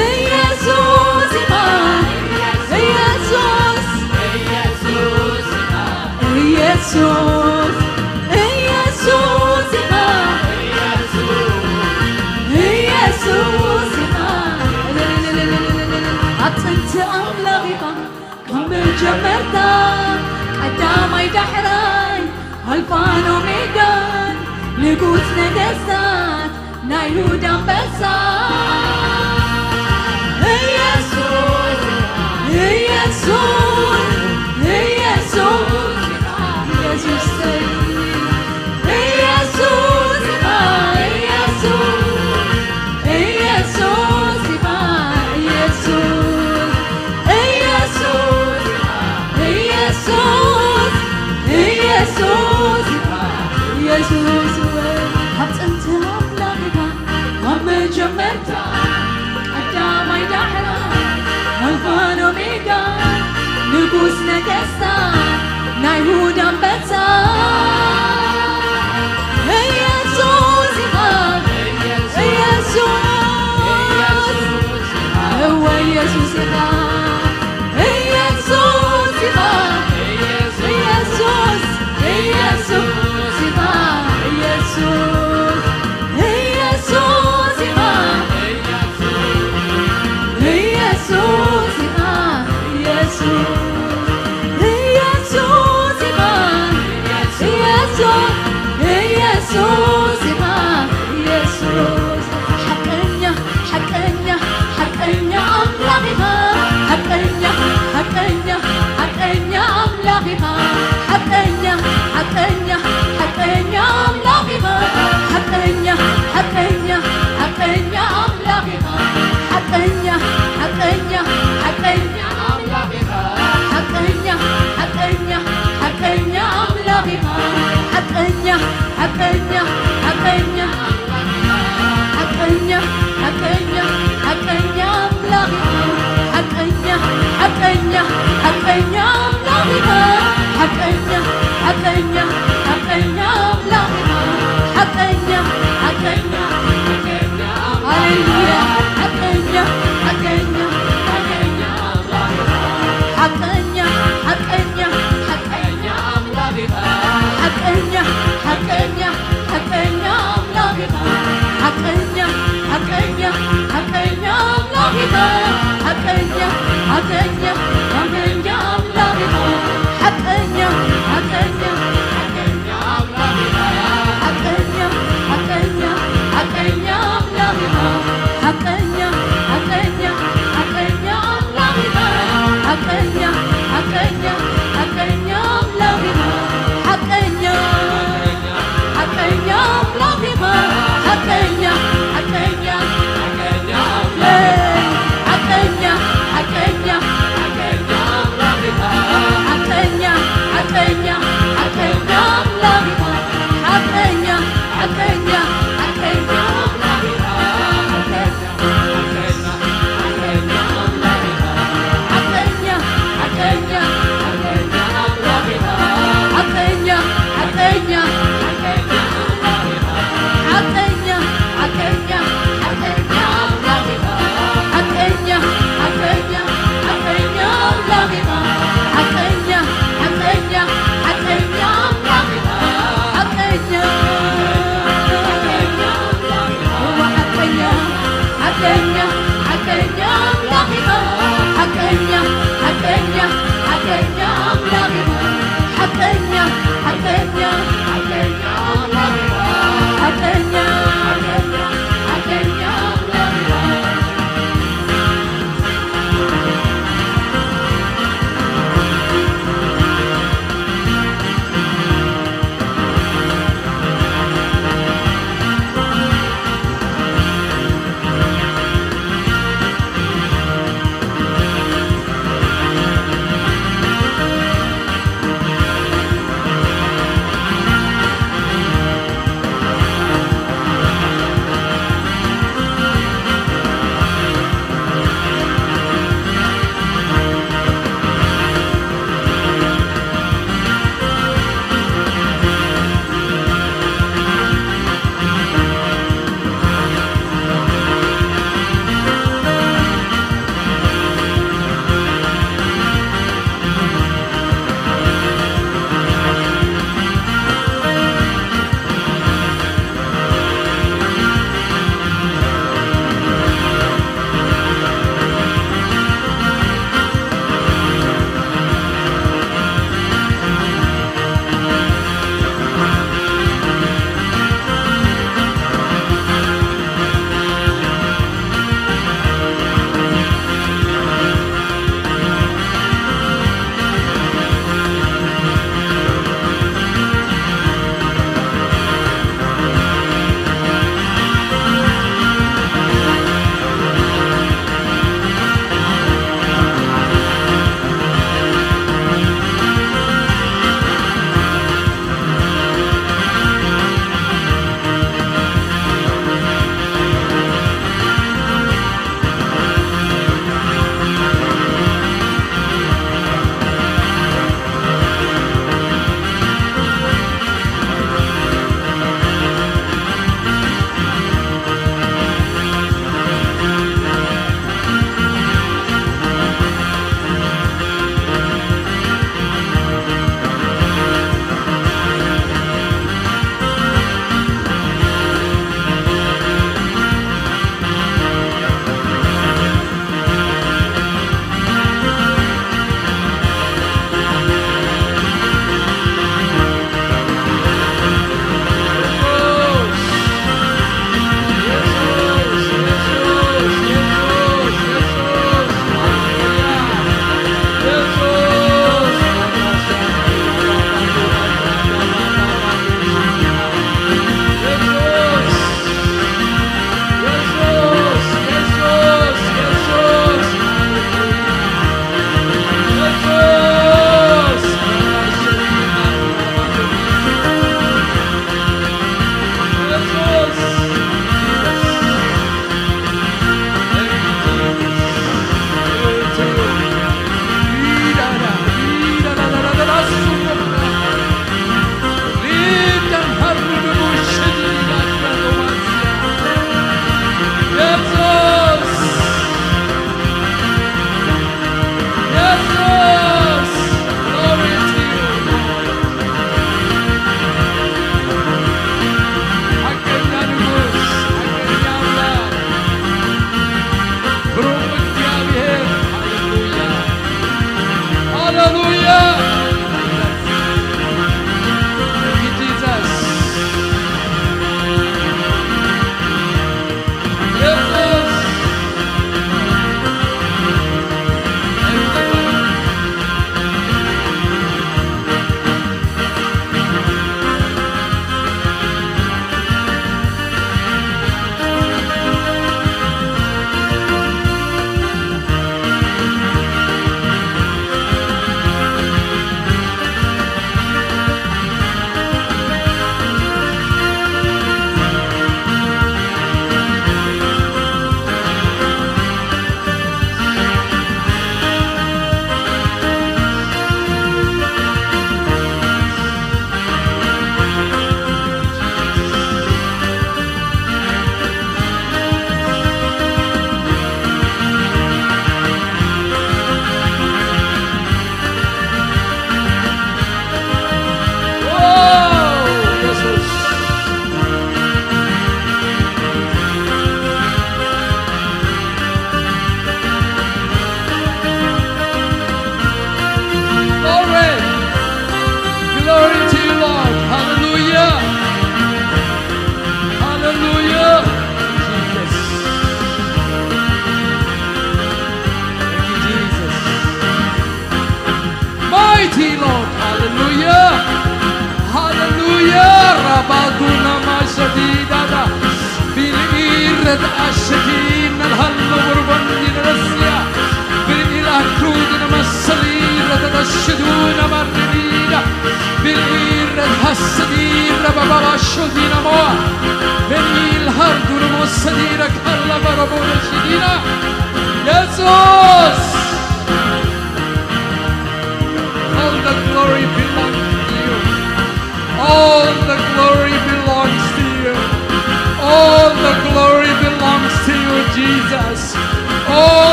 ኢየሱስ ኢኻ፣ ኢየሱስ፣ ኢየሱስ ኢኻ፣ ኢየሱስ፣ ኢየሱስ ኢኻ፣ ኢየሱስ ኢኻ። ኣብ ጥንቲ ኣምላኽ ኢኻ፣ ካብ መጀመርታ ቀዳማይ ዳሕራይ፣ ኣልፋን ኦሜጋን፣ ንጉስ ነገስታት፣ ናይ ይሁዳ ኣንበሳ። ኢየሱስ፣ ኢየሱስ፣ ኢየሱስ፣ ኢየሱስ፣ ኢየሱስ፣ ኢየሱስ፣ ኢየሱስ ኢኻ፣ ኢየሱስ፣ ኢየሱስ፣ ኢየሱስ፣ ኢየሱስ ኢኻ፣ ኢየሱስ ወይ ካብ ጥንቲ ኣምላኽ ኢኻ፣ ካብ መጀመርታ ቀዳማይ ዳሕራይ፣ ኣልፋን ኦሜጋን፣ ንጉስ ነገስታት፣ ናይ ይሁዳ ኣንበሳ። ኢየሱስ ኢኻ፣ ኢየሱስ፣ እወ ኢየሱስ ኢኻ፣ ኢየሱስ ኢኻ፣ ኢየሱስ፣ ኢየሱስ ኢኻ፣ ኢየሱስ፣ ኢየሱስ ኢኻ። ኢየሱስ ኢኻ፣ ኢየሱስ፣ ኢየሱስ ኢኻ፣ ኢየሱስ፣ ኢየሱስ ኢኻ፣ ኢየሱስ። ሓቀኛ፣ ሓቀኛ፣ ሓቀኛ ኣምላኽ ኢኻ። ሓቀኛ፣ ሓቀኛ፣ ሓቀኛ ኣምላኽ ኢኻ። ሓቀኛ፣ ሓቀኛ፣ ሓቀኛ ኣምላኽ ኢኻ። ሓቀኛ፣ ሓቀኛ፣ ሓቀኛ ኣምላኽ ኢኻ። ሓቀኛ፣ ሓቀኛ፣ ሓቀኛ ኣምላኽ ኢኻ። ሓቀኛ፣ ሓቀኛ፣ ሓቀኛ ኣምላኽ ኢኻ። ሓቀኛ፣ ሓቀኛ፣ ሓቀኛ ኣምላኽ ኢኻ። ሓቀኛ፣ ሓቀኛ፣ ሓቀኛ ኣምላኽ ኢኻ። ሓቀኛ፣ ሓቀኛ፣ ሓቀኛ ኣምላኽ ኢኻ። ሓቀኛ፣ ሓቀኛ፣ ሓቀኛ ኣምላኽ ኢኻ። ሓቀኛ፣ ሓቀኛ፣ ሓቀኛ ኣምላኽ ኢኻ። ሃሌሉያ። ሓቀኛ፣ ሓቀኛ፣ ሓቀኛ ኣምላኽ ኢኻ። ሓቀኛ፣ ሓቀኛ፣ ሓቀኛ ኣምላኽ ኢኻ። ሓቀኛ፣ ሓቀኛ፣ ሓቀኛ ኣምላኽ ኢኻ። ሓቀኛ፣ ሓቀኛ፣ ሓቀኛ ኣምላኽ ኢኻ። ሓቀኛ፣ ሓቀኛ፣ ሓቀኛ ኣምላኽ ኢኻ። ሓቀኛ፣ ሓቀኛ፣ ሓቀኛ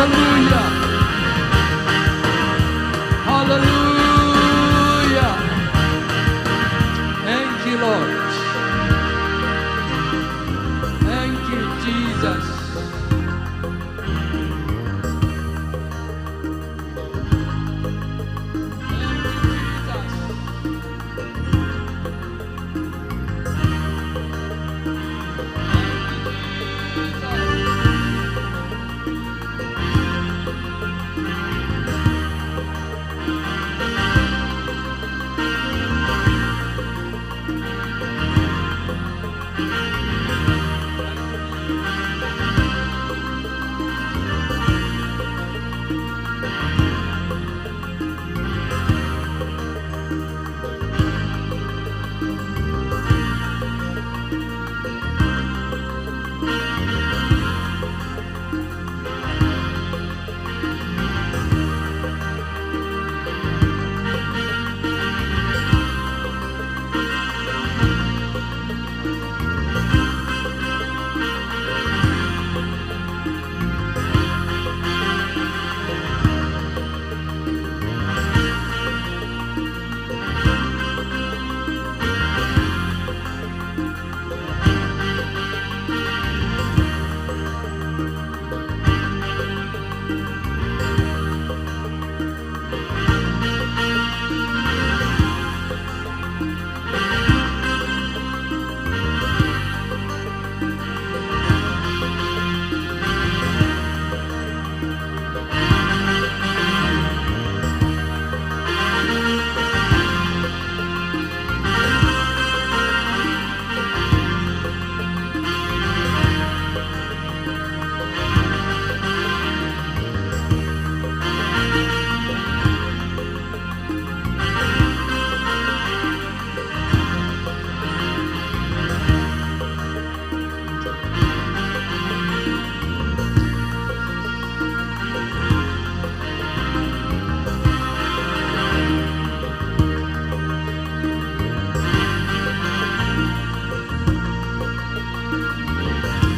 Hallelujah. Hallelujah. Thank you, Lord. Thank you, Jesus. Thank you, Jesus.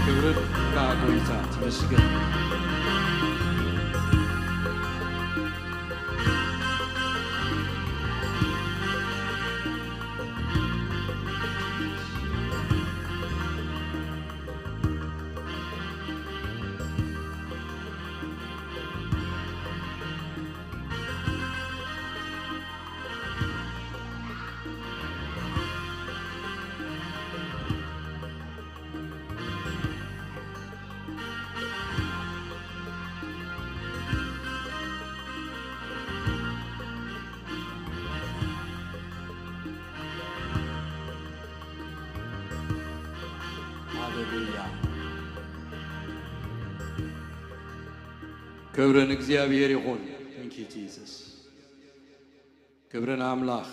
ክብርን ንዓኻ ጎይታ፣ ተመስገን። ሃሌሉያ። ክብሪ ንእግዚኣብሔር ይኹን። Thank you, Jesus. ክብሪ ንኣምላኽ።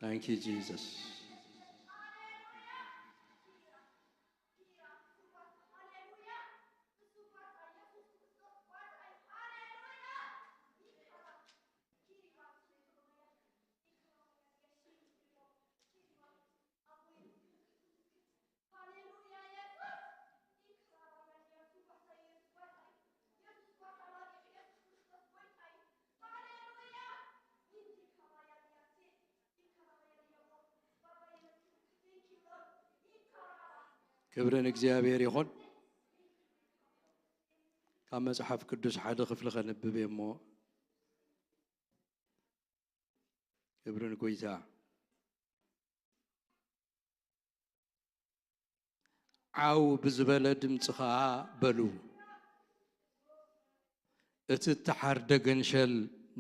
Thank you, Jesus. ክብሪ ንእግዚኣብሔር ይኹን። ካብ መጽሓፍ ቅዱስ ሓደ ክፍሊ ከንብብ እየ እሞ፣ ክብሪ ንጎይታ። ዓው ብዝበለ ድምፂ ኸዓ በሉ፣ እቲ እተሓርደ ገንሸል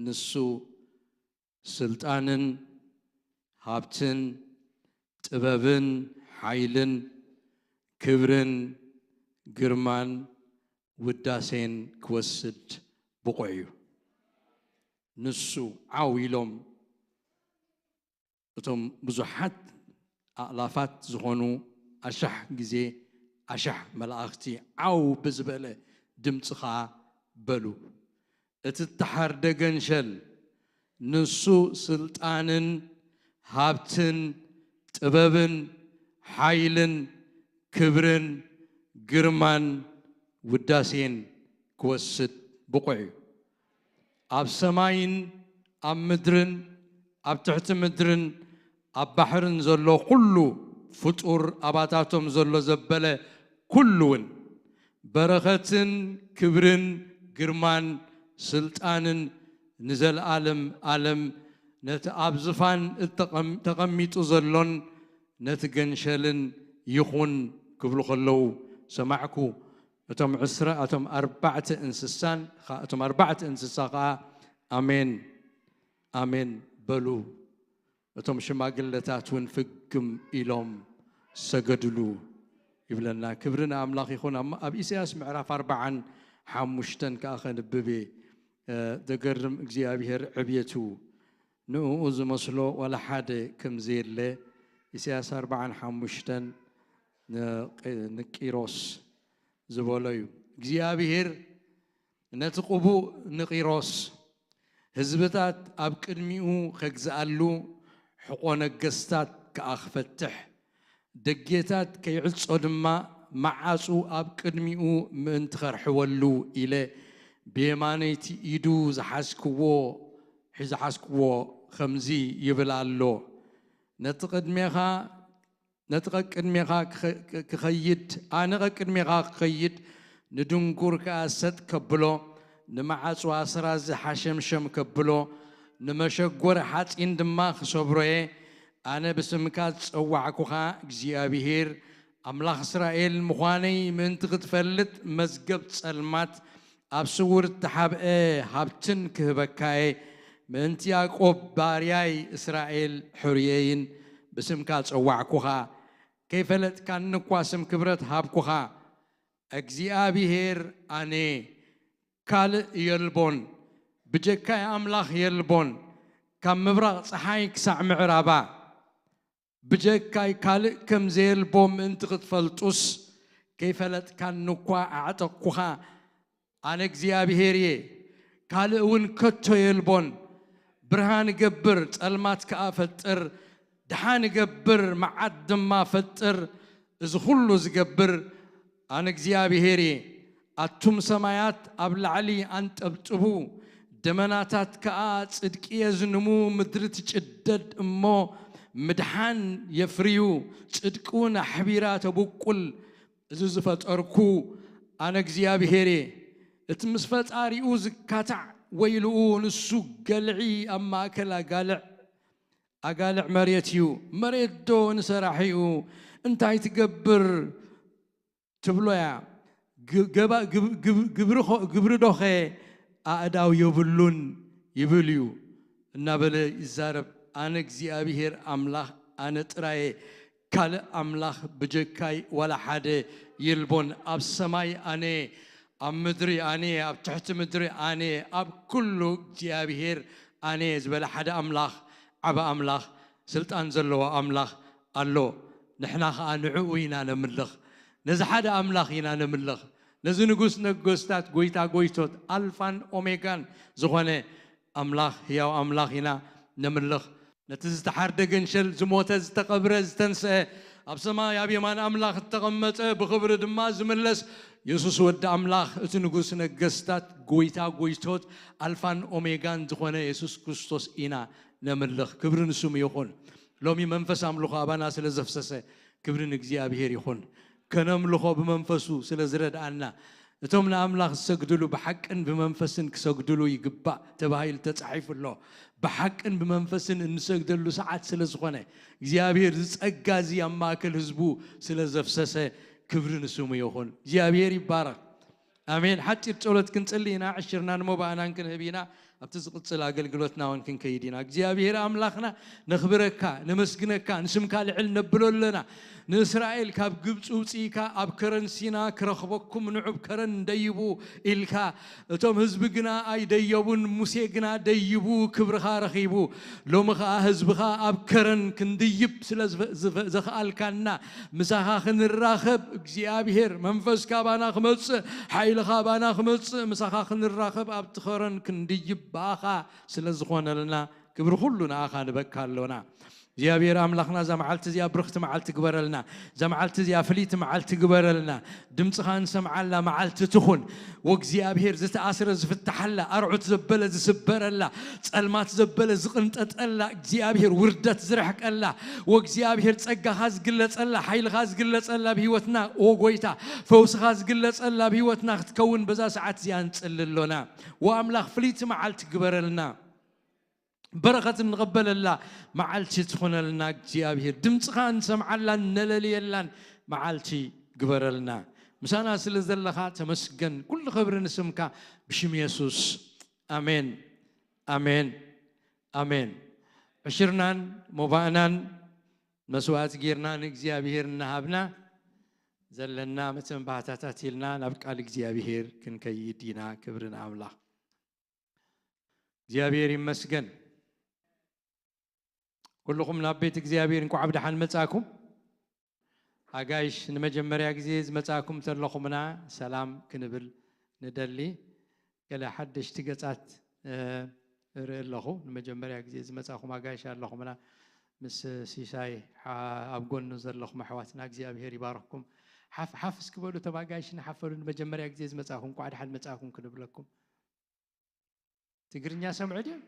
ንሱ ስልጣንን ሃብትን ጥበብን ሓይልን ክብርን ግርማን ውዳሴን ክወስድ ብቑዕ እዩ። ንሱ ዓው ኢሎም እቶም ብዙሓት ኣእላፋት ዝኾኑ ኣሻሕ ግዜ ኣሻሕ መላእኽቲ ዓው ብዝበለ ድምፂ ኸዓ በሉ፣ እቲ እተሓርደ ገንሸል ንሱ ስልጣንን ሃብትን ጥበብን ሓይልን ክብርን ግርማን ውዳሴን ክወስድ ብቑዕ እዩ። ኣብ ሰማይን ኣብ ምድርን ኣብ ትሕቲ ምድርን ኣብ ባሕርን ዘሎ ኩሉ ፍጡር ኣባታቶም ዘሎ ዘበለ ኩሉ እውን በረኸትን ክብርን ግርማን ስልጣንን ንዘለኣለም ኣለም ነቲ ኣብ ዝፋን እተቐም- ተቐሚጡ ዘሎን ነቲ ገንሸልን ይኹን ክብሉ ከለዉ ሰማዕኩ። እቶም ዕስራ እቶም ኣርባዕተ እንስሳን ኸ- እቶም ኣርባዕተ እንስሳ ኸዓ ኣሜን ኣሜን በሉ። እቶም ሽማግለታት እውን ፍግም ኢሎም ሰገድሉ ይብለና። ክብሪ ንኣምላኽ ይኹን። ኣብ- ኣብ ኢሳያስ ምዕራፍ ኣርባዓን ሓሙሽተን ከዓ ከንብብ እየ። እ፣ ዘገርም እግዚኣብሔር ዕብየቱ ንእኡ ዝመስሎ ዋላ ሓደ ከም ዘየለ ኢሳያስ ኣርባዓን ሓሙሽተን ንቂ- ንቂሮስ ዝበሎ እዩ። እግዚኣብሔር ነቲ ቅቡእ ንቂሮስ ህዝብታት ኣብ ቅድሚኡ ከግዝኣሉ ሕቆ ነገስታት ከኣ ክፈትሕ ደጌታት ከይዕጾ ድማ መዓጹ ኣብ ቅድሚኡ ምእንቲ ኸርሕወሉ ኢለ ብየማነይቲ ኢዱ ዝሓዝክዎ ዝሓዝክዎ ከምዚ ይብል ኣሎ ነቲ ቅድሜኻ ነቲ ቀቅድሜኻ ክኸይድ ኣነ ቀቅድሜኻ ክኸይድ ንድንጉር ከኣ ሰጥ ከብሎ ንመዓጹ ኣስራዚ ሓሸምሸም ከብሎ ንመሸጎር ሓጺን ድማ ክሰብሮየ ኣነ ብስምካ ዝጸዋዕኩኻ እግዚኣብሄር ኣምላኽ እስራኤል ምዃነይ ምእንቲ ክትፈልጥ መዝገብ ጸልማት ኣብ ስውር እተሓብአ ሃብትን ክህበካየ ምእንቲ ያዕቆብ ባርያይ እስራኤል ሕሩየይን ብስምካ ጸዋዕኩኻ ከይፈለጥካኒ እኳ ስም ክብረት ሃብኩኻ እግዚኣብሄር ኣነ ካልእ የልቦን ብጀካይ ኣምላኽ የልቦን ካብ ምብራቕ ጸሓይ ክሳዕ ምዕራባ ብጀካይ ካልእ ከም ዘየልቦ ምእንቲ ክትፈልጡስ ከይፈለጥካኒ እኳ ኣዕጠቕኩኻ ኣነ እግዚኣብሄር እየ ካልእ እውን ከቶ የልቦን ብርሃን እገብር ጸልማት ከኣ ፈጥር ድሓን እገብር መዓት ድማ ፈጥር እዚ ኩሉ ዝገብር ኣነ እግዚኣብሄር እየ ኣቱም ሰማያት ኣብ ላዕሊ ኣንጠብጥቡ ደመናታት ከኣ ጽድቂ የዝንሙ ምድሪ ትጭደድ እሞ ምድሓን የፍርዩ ጽድቂ እውን ኣሕቢራ ተብቁል እዚ ዝፈጠርኩ ኣነ እግዚኣብሄር እየ እቲ ምስ ፈጣሪኡ ዝካታዕ ወይልኡ ንሱ ገልዒ ኣብ ማእከል ኣጋልዕ ኣጋልዕ መሬት እዩ መሬት ዶ ንሰራሒኡ እንታይ ትገብር ትብሎ እያ ግብሪ ዶኸ ኣእዳው የብሉን ይብል እዩ እናበለ ይዛረብ ኣነ እግዚኣብሄር ኣምላኽ ኣነ ጥራየ ካልእ ኣምላኽ ብጀካይ ዋላ ሓደ የልቦን ኣብ ሰማይ ኣነ ኣብ ምድሪ ኣነ ኣብ ትሕቲ ምድሪ ኣነ ኣብ ኩሉ እግዚኣብሄር ኣነ ዝበለ ሓደ ኣምላኽ ዓብ ኣምላኽ ስልጣን ዘለዎ ኣምላኽ ኣሎ ንሕና ኸዓ ንዕኡ ኢና ነምልኽ ነዚ ሓደ ኣምላኽ ኢና ነምልኽ ነዚ ንጉስ ነገስታት ጎይታ ጎይቶት ኣልፋን ኦሜጋን ዝኾነ ኣምላኽ ህያው ኣምላኽ ኢና ነምልኽ ነቲ ዝተሓርደ ገንሸል ዝሞተ ዝተቐብረ ዝተንስአ ኣብ ሰማይ ኣብ የማን ኣምላኽ እተቐመጠ ብኽብሪ ድማ ዝምለስ የሱስ ወዲ ኣምላኽ እቲ ንጉስ ነገስታት ጎይታ ጎይቶት ኣልፋን ኦሜጋን ዝኾነ የሱስ ክርስቶስ ኢና ነምልኽ ክብሪ ንስሙ ይኹን ሎሚ መንፈስ ኣምልኾ ኣባና ስለ ዘፍሰሰ ክብሪ ንእግዚኣብሄር ይኹን ከነምልኾ ብመንፈሱ ስለ ዝረድኣና እቶም ንኣምላኽ ዝሰግድሉ ብሓቅን ብመንፈስን ክሰግድሉ ይግባእ ተባሂሉ ተጻሒፉ ኣሎ ብሓቅን ብመንፈስን እንሰግደሉ ሰዓት ስለ ዝኾነ እግዚኣብሔር ዝጸጋ እዚ ኣብ ማእከል ህዝቡ ስለ ዘፍሰሰ ክብሪ ንስሙ ይኹን እግዚኣብሔር ይባረኽ ኣሜን ሓጢር ጸሎት ክንጽሊ ኢና ዕሽርና ንመባእናን ክንህብ ኢና ኣብቲ ዝቕጽል ኣገልግሎትና እውን ክንከይድ ኢና እግዚኣብሔር ኣምላኽና ነኽብረካ ነመስግነካ ንስምካ ልዕል ነብሎ ኣለና ንእስራኤል ካብ ግብፂ ውፅኢካ ኣብ ከረን ሲና ክረኽበኩም ንዑብ ከረን ደይቡ ኢልካ እቶም ህዝቢ ግና ኣይደየቡን ሙሴ ግና ደይቡ ክብርኻ ረኺቡ ሎሚ ኸዓ ህዝብኻ ኣብ ከረን ክንድይብ ስለ ዘኽኣልካና ምሳኻ ክንራኸብ እግዚኣብሔር መንፈስ ካባና ክመፅእ ሓይሊ ካባና ክመፅእ ምሳኻ ክንራኸብ ኣብቲ ኸረን ክንድይብ ብኣኻ ስለ ዝኾነልና ክብሪ ኩሉ ንኣኻ ንበካ ኣሎና እግዚኣብሔር ኣምላኽና፣ እዛ መዓልቲ እዚኣ ብርኽቲ መዓልቲ ግበረልና። እዛ መዓልቲ እዚኣ ፍልይቲ መዓልቲ ግበረልና። ድምፅኻ እንሰምዓላ መዓልቲ ትኹን። ወእግዚኣብሔር፣ ዝተኣስረ ዝፍትሓላ፣ ኣርዑት ዘበለ ዝስበረላ፣ ጸልማት ዘበለ ዝቕንጠጠላ፣ እግዚኣብሔር ውርደት ዝረሕቀላ፣ ወእግዚኣብሔር ጸጋኻ ዝግለጸላ፣ ሓይልኻ ዝግለጸላ ኣብ ህይወትና፣ ኦ ጎይታ፣ ፈውስኻ ዝግለጸላ ኣብ ህይወትና ክትከውን በዛ ሰዓት እዚኣ ንጽሊ ኣሎና። ወኣምላኽ፣ ፍልይቲ መዓልቲ ግበረልና። በረኸት እንቕበለላ መዓልቲ ትኾነልና እግዚኣብሔር። ድምፅኻ እንሰምዓላን እነለልየላን መዓልቲ ግበረልና። ምሳና ስለ ዘለኻ ተመስገን። ኩሉ ክብሪ ንስምካ ብሽም የሱስ። ኣሜን፣ ኣሜን፣ ኣሜን። ዕሽርናን ሞባእናን መስዋዕቲ ጌርና ንእግዚኣብሔር እናሃብና ዘለና መተንባህታታት ኢልና ናብ ቃል እግዚኣብሔር ክንከይድ ኢና። ክብሪ ንኣምላኽ። እግዚኣብሔር ይመስገን። ኩልኹም ናብ ቤት እግዚኣብሔር እንኳዕ ብደሓን መጻእኩም። ኣጋይሽ ንመጀመርያ ግዜ ዝመጻእኩም ተለኹምና ሰላም ክንብል ንደሊ። ገለ ሓደሽቲ ገጻት፣ እ፣ እርኢ ኣለኹ። ንመጀመርያ ግዜ ዝመጻእኩም ኣጋይሽ ኣለኹምና ምስ ሲሳይ ሓ-፣ ኣብ ጎኑ ዘለኹም ኣሕዋትና እግዚኣብሔር ይባርኽኩም። ሓፍ፣ ሓፍ እስኪ በሉ እቶም ኣጋይሽ ንሓፈሉ። ንመጀመርያ ግዜ ዝመጻእኩም እንኳዕ ደሓን መጻእኩም ክንብለኩም። ትግርኛ ሰምዑ ድዮም?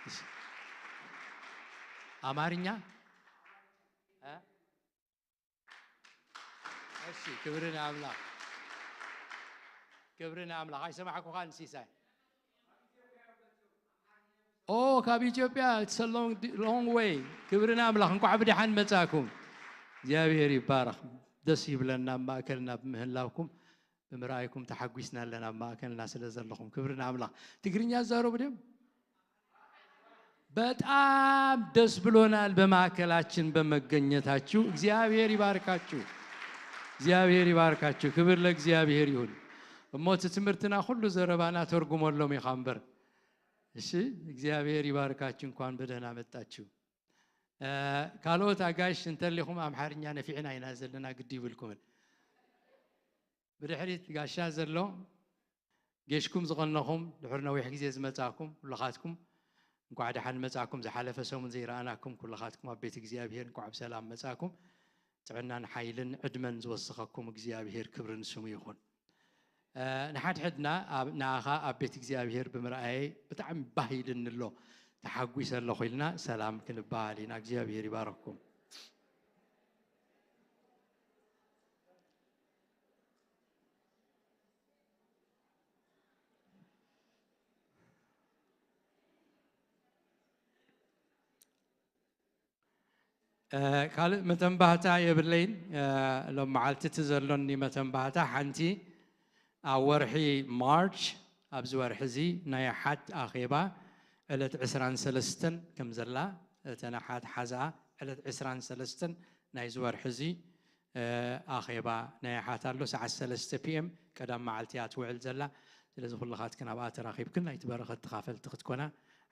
እሺ። ኣማርኛ? እ? እሺ፣ ክብሪ ንኣምላኽ። ክብሪ ንኣምላኽ። ኣይሰማዕኩኻን ሲሳይ። ኦ፣ ካብ ኢትዮጵያ፣ it's a long, long way። ክብሪ ንኣምላኽ። እንኳዕ ብደሓን መጻእኩም። እግዚኣብሔር ይባረኽ። ደስ ይብለና ኣብ ማእከልና ብምህላውኩም። ብምርኣይኩም ተሓጒስና ኣለና፣ ኣብ ማእከልና ስለ ዘለኹም። ክብሪ ንኣምላኽ። ትግርኛ ዝዛረቡ ድዮም? በጣም ደስ ብሎናል በማእከላችን በመገኘታችሁ። እግዚኣብሔር ይባርካችሁ። እግዚኣብሔር ይባርካችሁ። ክብር ለእግዚኣብሔር ይሁን። እሞ እቲ ትምህርትና ኩሉ ዘረባና ተርጉመሎም ኢኻ እምበር። እሺ፣ እግዚኣብሔር ይባርካችሁ። እንኳን በደህና መጣችሁ። እ፣ ካልኦት ኣጋይሽ እንተሊኹም ኣምሓርኛ ነፊዕና ኢና ዘለና፣ ግዲ ይብልኩምን። ብድሕሪት ጋሻ ዘሎ፣ ጌሽኩም ዝቐነኹም፣ ድሕሪ ነዊሕ ግዜ ዝመጻእኩም ኩልኻትኩም፣ እንኳዕ ደሓን መጻእኩም። ዝሓለፈ ሰሙን ዘይረኣናኩም ኩልኻትኩም ኣብ ቤት እግዚኣብሔር እንኳዕ ብሰላም መጻእኩም። ጥዕናን ሓይልን ዕድመን ዝወሰኸኩም እግዚኣብሔር ክብሪ ንስሙ ይኹን። እ፣ ንሓድሕድና ኣብ፣ ንኣኻ ኣብ ቤት እግዚኣብሔር ብምርኣየይ ብጣዕሚ ባህ ኢልኒ ኣሎ፣ ተሓጒሰ ኣለኹ ኢልና ሰላም ክንበሃል ኢና። እግዚኣብሔር ይባርኽኩም። እ፣ ካልእ መተንባህታ የብለይን። እ፣ ሎም መዓልቲ እቲ ዘሎኒ መተንባህታ ሓንቲ፣ ኣብ ወርሒ ማርች፣ ኣብዚ ወርሒ እዚ ናይ ሓት ኣኼባ ዕለት ዕስራን ሰለስተን ከም ዘላ፣ እተን ሓት ሓዝኣ ዕለት ዕስራን ሰለስተን ናይዚ ወርሒ እዚ፣ እ፣ ኣኼባ ናይ ሓት ኣሎ፣ ሰዓት ሰለስተ ፒ ኤም ቀዳም መዓልቲ እያ ትውዕል ዘላ። ስለዚ ኩልኻትክን ኣብኣ ተራኺብክን ናይቲ በረኸት ተኻፈልቲ ክትኮና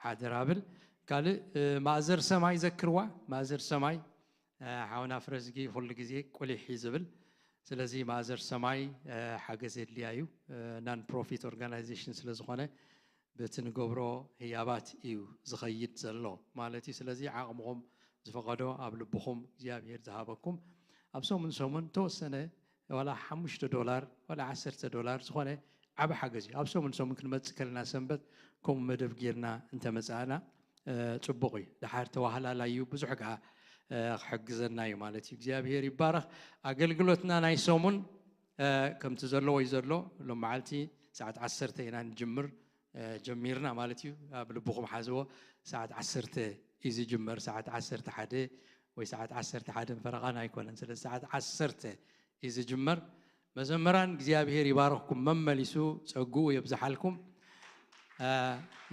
ሓደራ ብል። ካልእ፣ እ፣ ማእዘር ሰማይ ዘክርዋ፣ ማእዘር ሰማይ፣ እ፣ ሓውና ፍረዝጊ ኩሉ ግዜ ቁሊሕ እዩ ዝብል። ስለዚ ማእዘር ሰማይ፣ እ፣ ሓገዝ የድልያ እዩ። እ፣ ናን ፕሮፊት ኦርጋናይዜሽን ስለ ዝኾነ በቲ ንገብሮ ህያባት እዩ ዝኸይድ ዘሎ ማለት እዩ። ስለዚ ዓቕምኹም ዝፈቐዶ ኣብ ልብኹም እግዚኣብሔር ዝሃበኩም ኣብ ሰሙን ሰሙን ተወሰነ ዋላ ሓሙሽተ ዶላር ዋላ ዓሰርተ ዶላር ዝኾነ ዓቢ ሓገዝ እዩ። ኣብ ሰሙን ሰሙን ክንመጽእ ከለና ሰንበት ከምኡ መደብ ጌርና እንተመጻእና፣ እ፣ ጽቡቕ እዩ። ደሓር ተዋህላላይ እዩ፣ ብዙሕ ከኣ፣ እ፣ ክሕግዘና እዩ ማለት እዩ። እግዚኣብሔር ይባረኽ። ኣገልግሎትና ናይ ሰሙን፣ እ፣ ከምቲ ዘለዎ እዩ ዘሎ። ሎም መዓልቲ ሰዓት ዓሰርተ ኢና ንጅምር፣ እ፣ ጀሚርና ማለት እዩ። ኣብ ልብኹም ሓዝዎ፣ ሰዓት ዓሰርተ እዩ ዝጅመር። ሰዓት ዓሰርተ ሓደ ወይ ሰዓት ዓሰርተ ሓደን ፈረቓን ኣይኮነን። ስለዚ ሰዓት ዓሰርተ እዩ ዝጅመር። መዘምራን እግዚኣብሔር ይባርኽኩም፣ መመሊሱ ጸግኡ የብዝሓልኩም። እ፣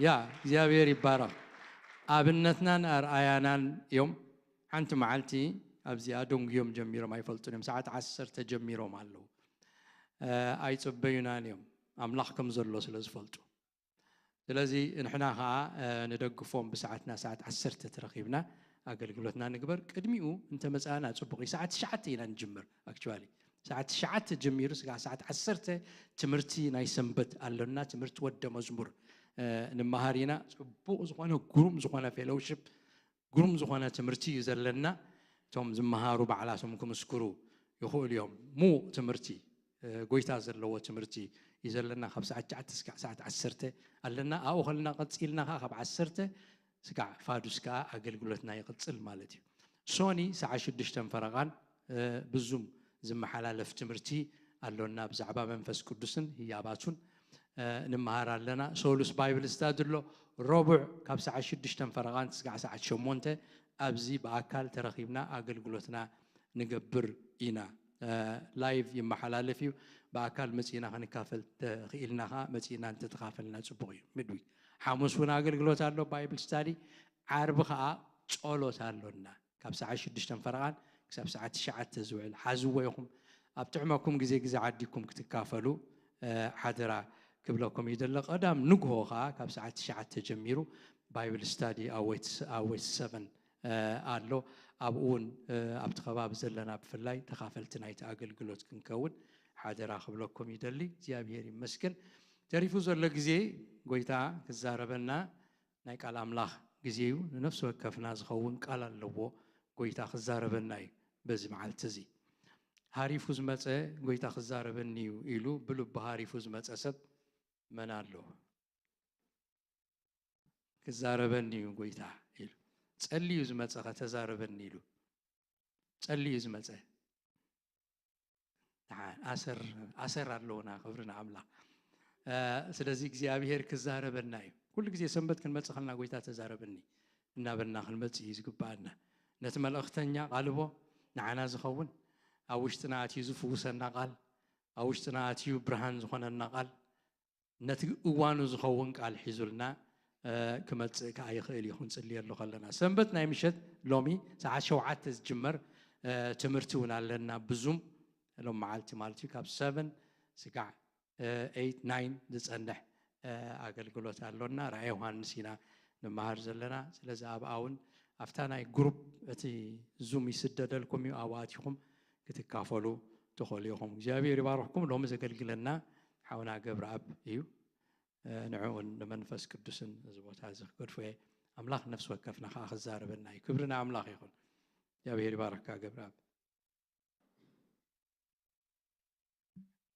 ያ እግዚኣብሔር ይባረኽ። ኣብነትናን ኣርኣያናን እዮም። ሓንቲ መዓልቲ ኣብዚኣ ደንጉዮም ጀሚሮም ኣይፈልጡን እዮም። ሰዓት ዓሰርተ ጀሚሮም ኣለዉ። እ፣ ኣይጽበዩናን እዮም፣ ኣምላኽ ከም ዘሎ ስለ ዝፈልጡ። ስለዚ ንሕና ኸዓ፣ እ፣ ንደግፎም። ብሰዓትና ሰዓት ዓሰርተ ተረኺብና ኣገልግሎትና ንግበር። ቅድሚኡ እንተመጻእና ጽቡቕ እዩ። ሰዓት ትሽዓተ ኢና ንጅምር። ኣክቹዋሊ ሰዓት ትሽዓተ ጀሚሩ ስጋዕ ሰዓት ዓሰርተ ትምህርቲ ናይ ሰንበት ኣሎና። ትምህርቲ ወደ መዝሙር፣ እ፣ ንመሃር ኢና። ጽቡቕ ዝኾነ ግሩም ዝኾነ ፌሎውሽፕ ግሩም ዝኾነ ትምህርቲ እዩ ዘለና። እቶም ዝመሃሩ ባዕላቶም ክምስክሩ ይኽእሉ እዮም። ምዉቕ ትምህርቲ፣ እ፣ ጎይታ ዘለዎ ትምህርቲ እዩ ዘለና። ካብ ሰዓት ትሽዓተ ስካዕ ሰዓት ዓሰርተ ኣለና። ኣብኡ ከለና ቀጺልና ከኣ ካብ ዓሰርተ ስጋዕ ፋዱስ ከኣ ኣገልግሎትና ይቕጽል ማለት እዩ። ሶኒ ሰዓት ሽዱሽተ ፈረቓን፣ እ፣ ብዙም ዝመሓላለፍ ትምህርቲ ኣሎና። ብዛዕባ መንፈስ ቅዱስን ህያባቱን፣ እ፣ ንምሃር ኣለና። ሰሉስ ባይብል ስታዲ ኣሎ። ረቡዕ ካብ ሰዓት ሽዱሽተ ፈረቓን ስጋዕ ሰዓት ሸሞንተ ኣብዚ ብኣካል ተረኺብና ኣገልግሎትና ንገብር ኢና። እ፣ ላይቭ ይመሓላለፍ እዩ። ብኣካል መጺእና ክንካፈል ተኽኢልና ከኣ መጺእና እንተተኻፈልና ጽቡቕ እዩ። ሚድዊክ ሓሙስ እውን ኣገልግሎት ኣሎ፣ ባይብል ስታዲ። ዓርቢ ከኣ ጸሎት ኣሎና። ካብ ሰዓት ሽዱሽተ ፈረቓን ክሳብ ሰዓት ትሽዓተ ዝውዕል ሓዝዎ ኢኹም። ኣብ ጥዕመኩም ግዜ ግዜ ዓዲኩም ክትካፈሉ፣ እ፣ ሓደራ ክብለኩም ይደለ። ቀዳም ንግሆ ከኣ ካብ ሰዓት ትሽዓተ ጀሚሩ ባይብል ስታዲ ኣብ ዌት፣ ኣብ ዌት ሰቨን፣ እ፣ ኣሎ። ኣብኡ እውን፣ እ፣ ኣብቲ ከባቢ ዘለና ብፍላይ ተኻፈልቲ ናይቲ ኣገልግሎት ክንከውን ሓደራ ክብለኩም ይደሊ። እግዚኣብሔር ይመስገን። ተሪፉ ዘሎ ግዜ ጎይታ ክዛረበና ናይ ቃል ኣምላኽ ግዜ እዩ። ንነፍሲ ወከፍና ዝኸውን ቃል ኣለዎ። ጎይታ ክዛረበና እዩ በዚ መዓልቲ እዚ። ሃሪፉ ዝመጸ ጎይታ ክዛረበኒ እዩ ኢሉ ብልቡ ሃሪፉ ዝመጸ ሰብ መን ኣሎ? ክዛረበኒ እዩ ጎይታ ኢሉ። ጸልዩ ዝመጸ ኸ ተዛረበኒ ኢሉ። ጸልዩ ዝመጸ። ደሓን ኣሰር፣ ኣሰር ኣለውና። ክብሪ ንኣምላኽ። እ፣ ስለዚ እግዚኣብሔር ክዛረበና እዩ። ኩሉ ግዜ ሰንበት ክንመጽእ ከለና ጎይታ ተዛረበኒ እናበልና ክንመጽእ እዩ ዝግብኣና። ነቲ መልእኽተኛ ቃልቦ ንዓና ዝኸውን ኣብ ውሽጥና ኣትዩ ዝፍውሰና ቃል፣ ኣብ ውሽጥና ኣትዩ ብርሃን ዝኾነና ቃል፣ ነቲ እዋኑ ዝኸውን ቃል ሒዙልና፣ እ፣ ክመጽእ ከኣ ይኽእል እዩ ክንጽልየሉ ከለና። ሰንበት ናይ ምሸት ሎሚ ሰዓት ሸውዓተ ዝጅመር፣ እ፣ ትምህርቲ እውን ኣለና። ብዙም ሎም መዓልቲ ማለት እዩ ካብ ሰቨን ስጋዕ፣ እ፣ ኤይት፣ ናይን ዝጸንሕ፣ እ፣ ኣገልግሎት ኣሎና። ራእይ ዮሃንስ ኢና ንመሃር ዘለና። ስለዚ ኣብኣ እውን ኣብታ ናይ ግሩፕ እቲ ዙም ይስደደልኩም እዩ። ኣብኡ ኣቲኹም ክትካፈሉ ትኽእሉ ኢኹም። እግዚኣብሔር ይባርኽኩም። ሎሚ ዘገልግለና ሓውና ገብረኣብ እዩ። እ፣ ንዕኡን ንመንፈስ ቅዱስን እዚ ቦታ እዚ ክገድፎ እየ። ኣምላኽ ነፍሲ ወከፍና ከኣ ክዛረበና እዩ። ክብሪ ንኣምላኽ ይኹን። እግዚኣብሔር ይባርኽካ ገብረኣብ።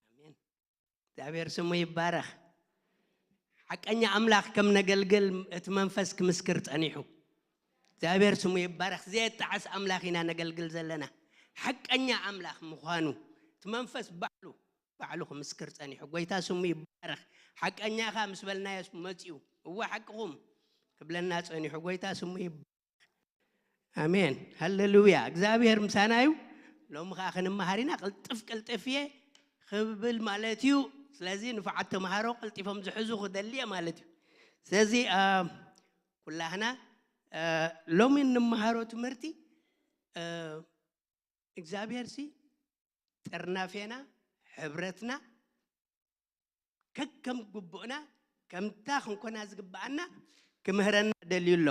ኣሜን። እግዚኣብሔር ስሙ ይባረኽ። ሓቀኛ ኣምላኽ ከም ነገልግል እቲ መንፈስ ክምስክር ጸኒሑ። እግዚኣብሔር ስሙ ይባረኽ። ዘየጣዕስ ኣምላኽ ኢና ነገልግል ዘለና። ሓቀኛ ኣምላኽ ምዃኑ እቲ መንፈስ ባዕሉ፣ ባዕሉ ክምስክር ጸኒሑ። ጎይታ ስሙ ይባረኽ። ሓቀኛኻ ምስ በልናዮ መጺኡ። እወ ሓቅኹም ክብለና ጸኒሑ። ጎይታ ስሙ ይባረኽ። ኣሜን። ሃሌሉያ። እግዚኣብሔር ምሳና እዩ። ሎሚ ከኣ ክንመሃር ኢና። ቅልጥፍ ቅልጥፍ እየ ክብል ማለት እዩ። ስለዚ ንፉዓት ተምሃሮ ቀልጢፎም ዝሕዙ ክደሊ እየ ማለት እዩ። ስለዚ፣ አ፣ ኩላህና፣ አ፣ ሎሚ እንመሃሮ ትምህርቲ፣ አ፣ እግዚኣብሔር ሲ ጥርናፌና፣ ሕብረትና፣ ከከም ግቡእና ከምታ ክንኮና ዝግብኣና ክምህረና ደልዩ ኣሎ።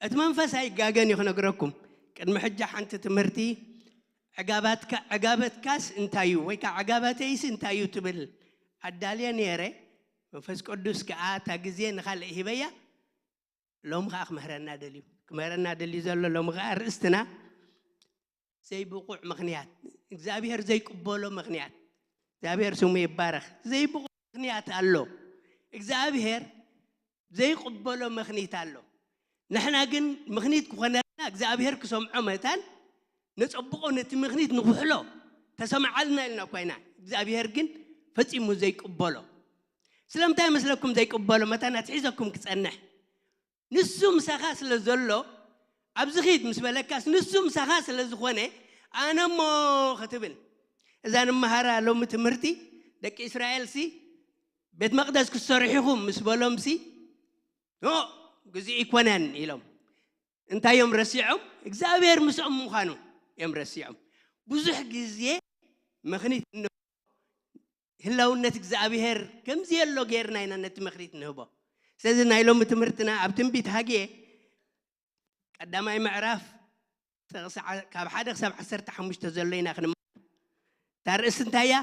እቲ መንፈስ ኣይጋገን እዩ ክነግረኩም። ቅድሚ ሕጂ ሓንቲ ትምህርቲ ዕጋባትካ፣ ዕጋበትካስ እንታይ እዩ? ወይ ከዓ ዕጋባተይስ እንታይ እዩ ትብል ኣዳልየ ነይረ። መንፈስ ቅዱስ ከዓ እታ ግዜ ንኻልእ ሂበያ። ሎሚ ከዓ ክምህረና ደልዩ። ክምህረና ደልዩ ዘሎ ሎሚ ከዓ ርእስትና ዘይብቑዕ ምኽንያት። እግዚኣብሔር ዘይቅበሎ ምኽንያት። እግዚኣብሔር ስሙ ይባረኽ። ዘይብቑዕ ምኽንያት ኣሎ። እግዚኣብሔር ዘይቅበሎ ምኽኒት ኣሎ። ንሕና ግን ምኽኒት ክኾነልና እግዚኣብሔር ክሰምዖ መታን ነጸብቆ፣ ነቲ ምኽኒት ንኹሕሎ፣ ተሰምዓልና ኢልና እኳ ኢና። እግዚኣብሔር ግን ፈጺሙ ዘይቅበሎ። ስለምንታይ መስለኩም ዘይቅበሎ? መታን ኣትሒዘኩም ክጸንሕ። ንሱ ምሳኻ ስለ ዘሎ፣ ኣብዚ ኺድ ምስ በለካስ፣ ንሱ ምሳኻ ስለ ዝኾነ፣ ኣነ እሞ ክትብል። እዛ ንመሃራ ሎሚ ትምህርቲ፣ ደቂ እስራኤልሲ፣ ቤት መቕደስ ክትሰርሑ ኢኹም ምስ በሎምሲ፣ ኖ፣ ግዜኡ ኣይኮነን ኢሎም። እንታይ እዮም ረሲዖም? እግዚኣብሔር ምስኦም ምዃኑ እዮም ረሲዖም። ብዙሕ ግዜ ምኽኒት እንህቦ፣ ህላውነት እግዚኣብሔር ከምዚ የሎ ጌርና ኢና ነቲ ምኽኒት ንህቦ። ስለዚ ናይ ሎሚ ትምህርትና ኣብ ትንቢት ሃጌ ቀዳማይ ምዕራፍ ጥቕሲ ዓ-፣ ካብ ሓደ ክሳብ ዓሰርተ ሓሙሽተ ዘሎ ኢና ክንመሃር። እታ ርእሲ እንታይ እያ?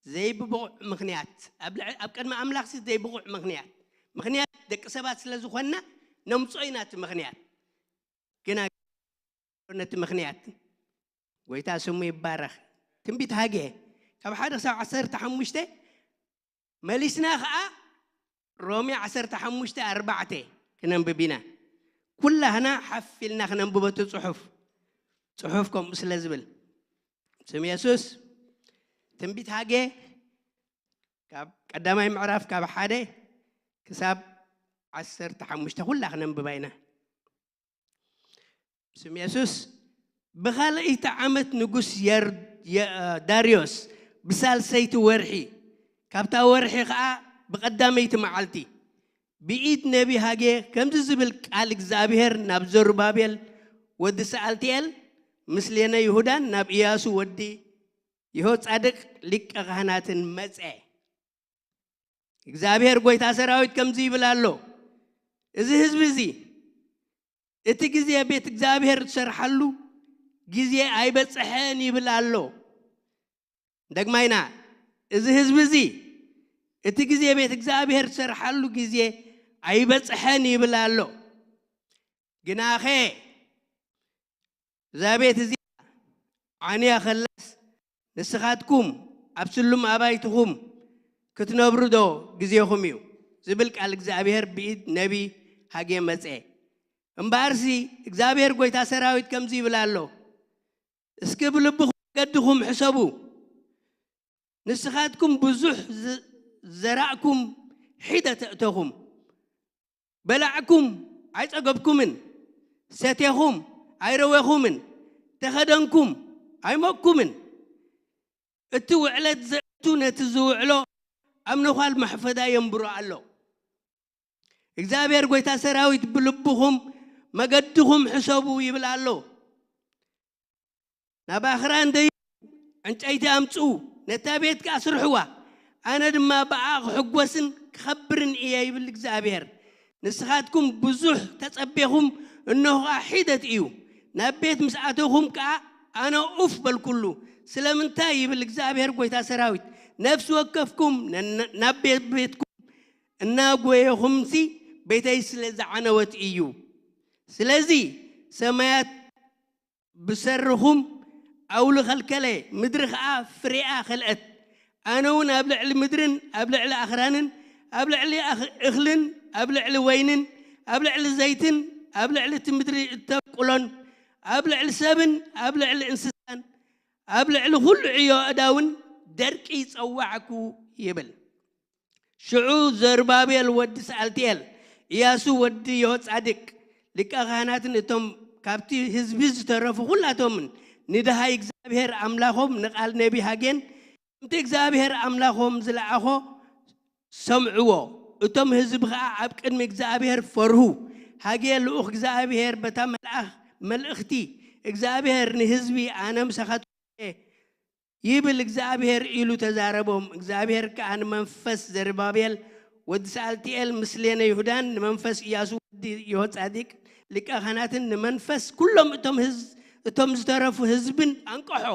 ዘይብቑዕ ምኽንያት። ኣብ ልዕ-፣ ኣብ ቅድሚ ኣምላኽሲ ዘይብቑዕ ምኽንያት። ምኽንያት ደቂ ሰባት ስለ ዝኾንና፣ ነምጾ ኢና እቲ ምኽንያት። ግና ነቲ ምኽንያት፣ ጎይታ ስሙ ይባረኽ፣ ትንቢት ሃጌ ካብ ሓደ ክሳብ ዓሰርተ ሓሙሽተ መሊስና ኸዓ ሮሜ ዓሰርተ ሓሙሽተ ኣርባዕተ ክነንብብ ኢና። ኩላህና ሓፍ ኢልና ክነንብቦ እቲ ጽሑፍ፣ ጽሑፍ ከምኡ ስለ ዝብል። ስም የሱስ። ትንቢት ሃጌ ካብ ቀዳማይ ምዕራፍ ካብ ሓደ ክሳብ ዓሰርተ ሓሙሽተ ኩላ ክነንብባ ኢና። ስም የሱስ። ብኻልኣይቲ ዓመት ንጉስ የር- የ- ዳርዮስ ብሳልሰይቲ ወርሒ፣ ካብታ ወርሒ ኸዓ ብቐዳመይቲ መዓልቲ፣ ብኢድ ነቢ ሃጌ ከምዚ ዝብል ቃል እግዚኣብሔር ናብ ዘሩባቤል ወዲ ሰኣልትኤል፣ ምስሌነ ይሁዳን ናብ ኢያሱ ወዲ ይሆጻድቅ ሊቀ ካህናትን መጸ። እግዚኣብሔር ጎይታ ሰራዊት ከምዚ ይብል ኣሎ፣ እዚ ህዝቢ እዚ እቲ ግዜ ቤት እግዚኣብሔር ዝሰርሓሉ ግዜ ኣይበጽሐን ይብል ኣሎ። ደግማይና፣ እዚ ህዝቢ እዚ እቲ ግዜ ቤት እግዚኣብሔር ዝሰርሓሉ ግዜ ኣይበጽሐን ይብል ኣሎ። ግናኸ እዛ ቤት እዚኣ ዓንያ ከላስ፣ ንስኻትኩም ኣብ ስሉም ኣባይትኹም ክትነብሩ ዶ ግዜኹም እዩ? ዝብል ቃል እግዚኣብሔር ብኢድ ነቢ ሃጌ መጸ። እምበኣርሲ እግዚኣብሔር ጎይታ ሰራዊት ከምዚ ይብል ኣሎ፣ እስኪ ብልብኹም መገድኹም ሕሰቡ። ንስኻትኩም ብዙሕ ዝ- ዘራእኩም ሒደ ተእተኹም፣ በላዕኩም ኣይጸገብኩምን፣ ሰቴኹም ኣይረወኹምን፣ ተኸደንኩም ኣይሞቅኩምን። እቲ ውዕለት ዘእቱ ነቲ ዝውዕሎ ኣብ ነዃል ማሕፈዳ የንብሮ ኣሎ። እግዚኣብሔር ጎይታ ሰራዊት ብልብኹም መገድኹም ሕሰቡ ይብል ኣሎ። ናብ ኣኽራን ደዩ ዕንጨይቲ ኣምጽኡ፣ ነታ ቤት ከኣ ስርሕዋ፣ ኣነ ድማ ብኣ ክሕጎስን ክኸብርን እየ ይብል እግዚኣብሔር። ንስኻትኩም ብዙሕ ተጸቤኹም፣ እንሆ ከኣ ሒደት እዩ። ናብ ቤት ምስ ኣተኹም ከኣ ኣነ ኡፍ በልኩሉ። ስለምንታይ ይብል እግዚኣብሔር ጎይታ ሰራዊት፣ ነፍሲ ወከፍኩም ነን- ናብ ቤት ቤትኩም እናጎየኹምሲ ቤተይ ስለ ዝዓነወት እዩ። ስለዚ ሰማያት ብሰርኹም ኣውሊ ኸልከለ፣ ምድሪ ኸዓ ፍሬኣ ኸልአት። ኣነ እውን ኣብ ልዕሊ ምድርን ኣብ ልዕሊ ኣኽራንን ኣብ ልዕሊ ኣኽ- እኽልን ኣብ ልዕሊ ወይንን ኣብ ልዕሊ ዘይትን ኣብ ልዕሊ እቲ ምድሪ እተብቁሎን ኣብ ልዕሊ ሰብን ኣብ ልዕሊ እንስሳን ኣብ ልዕሊ ኩሉ ዕዮ ኣእዳውን ደርቂ ይጸዋዕኩ ይብል። ሽዑ ዘሩባቤል ወዲ ሰኣልትኤል፣ ኢያሱ ወዲ ዮጻድቅ፣ ሊቀ ካህናትን እቶም ካብቲ ህዝቢ ዝተረፉ ኩላቶምን ንድሃይ እግዚኣብሔር ኣምላኾም ንቓል ነቢ ሃጌን ከምቲ እግዚኣብሔር ኣምላኾም ዝለኣኾ ሰምዕዎ። እቶም ህዝቢ ኸዓ ኣብ ቅድሚ እግዚኣብሔር ፈርሁ። ሃጌ ልኡኽ እግዚኣብሔር በታ መልኣኽ መልእኽቲ እግዚኣብሔር ንህዝቢ ኣነ ምሳኻትኩም እየ ይብል እግዚኣብሔር ኢሉ ተዛረቦም። እግዚኣብሔር ከኣ ንመንፈስ ዘርባቤል ወዲ ሰኣልትኤል ምስሌነ ይሁዳን ንመንፈስ ኢያሱ ወዲ ዮጻዲቅ ሊቀ ካህናትን ንመንፈስ ኩሎም እቶም ህዝ- እቶም ዝተረፉ ህዝብን ኣንቀሖ።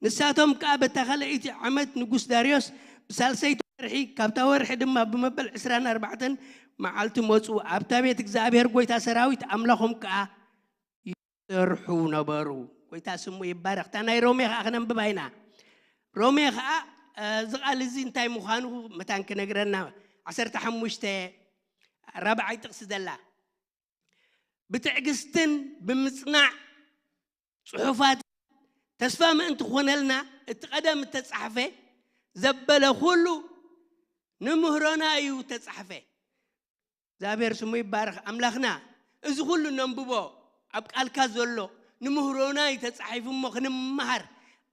ንሳቶም ከኣ በታ ካልኣይቲ ዓመት ንጉስ ዳርዮስ ብሳልሰይቲ ወርሒ ካብታ ወርሒ ድማ ብመበል ዕስራን ኣርባዕተን መዓልቲ መጹ። ኣብታ ቤት እግዚኣብሔር ጎይታ ሰራዊት ኣምላኾም ከኣ ይሰርሑ ነበሩ። ጎይታ ስሙ ይባረኽ። እታ ናይ ሮሜ ከኣ ክነንብባ ኢና። ሮሜ ከኣ እዚ ቃል እዚ እንታይ ምዃኑ መታን ክነግረና ዓሰርተ ሓሙሽተ ራብዓይ ጥቕሲ ዘላ ብትዕግስትን ብምጽናዕ ጽሑፋት ተስፋ ምእንቲ ክኾነልና እቲ ቀደም እተጻሕፈ ዘበለ ኩሉ ንምህሮና እዩ እተጻሕፈ። እግዚኣብሔር ስሙ ይባረኽ ኣምላኽና። እዚ ኩሉ ነንብቦ ኣብ ቃልካ ዘሎ ንምህሮና እዩ ተጻሒፉ እሞ ክንመሃር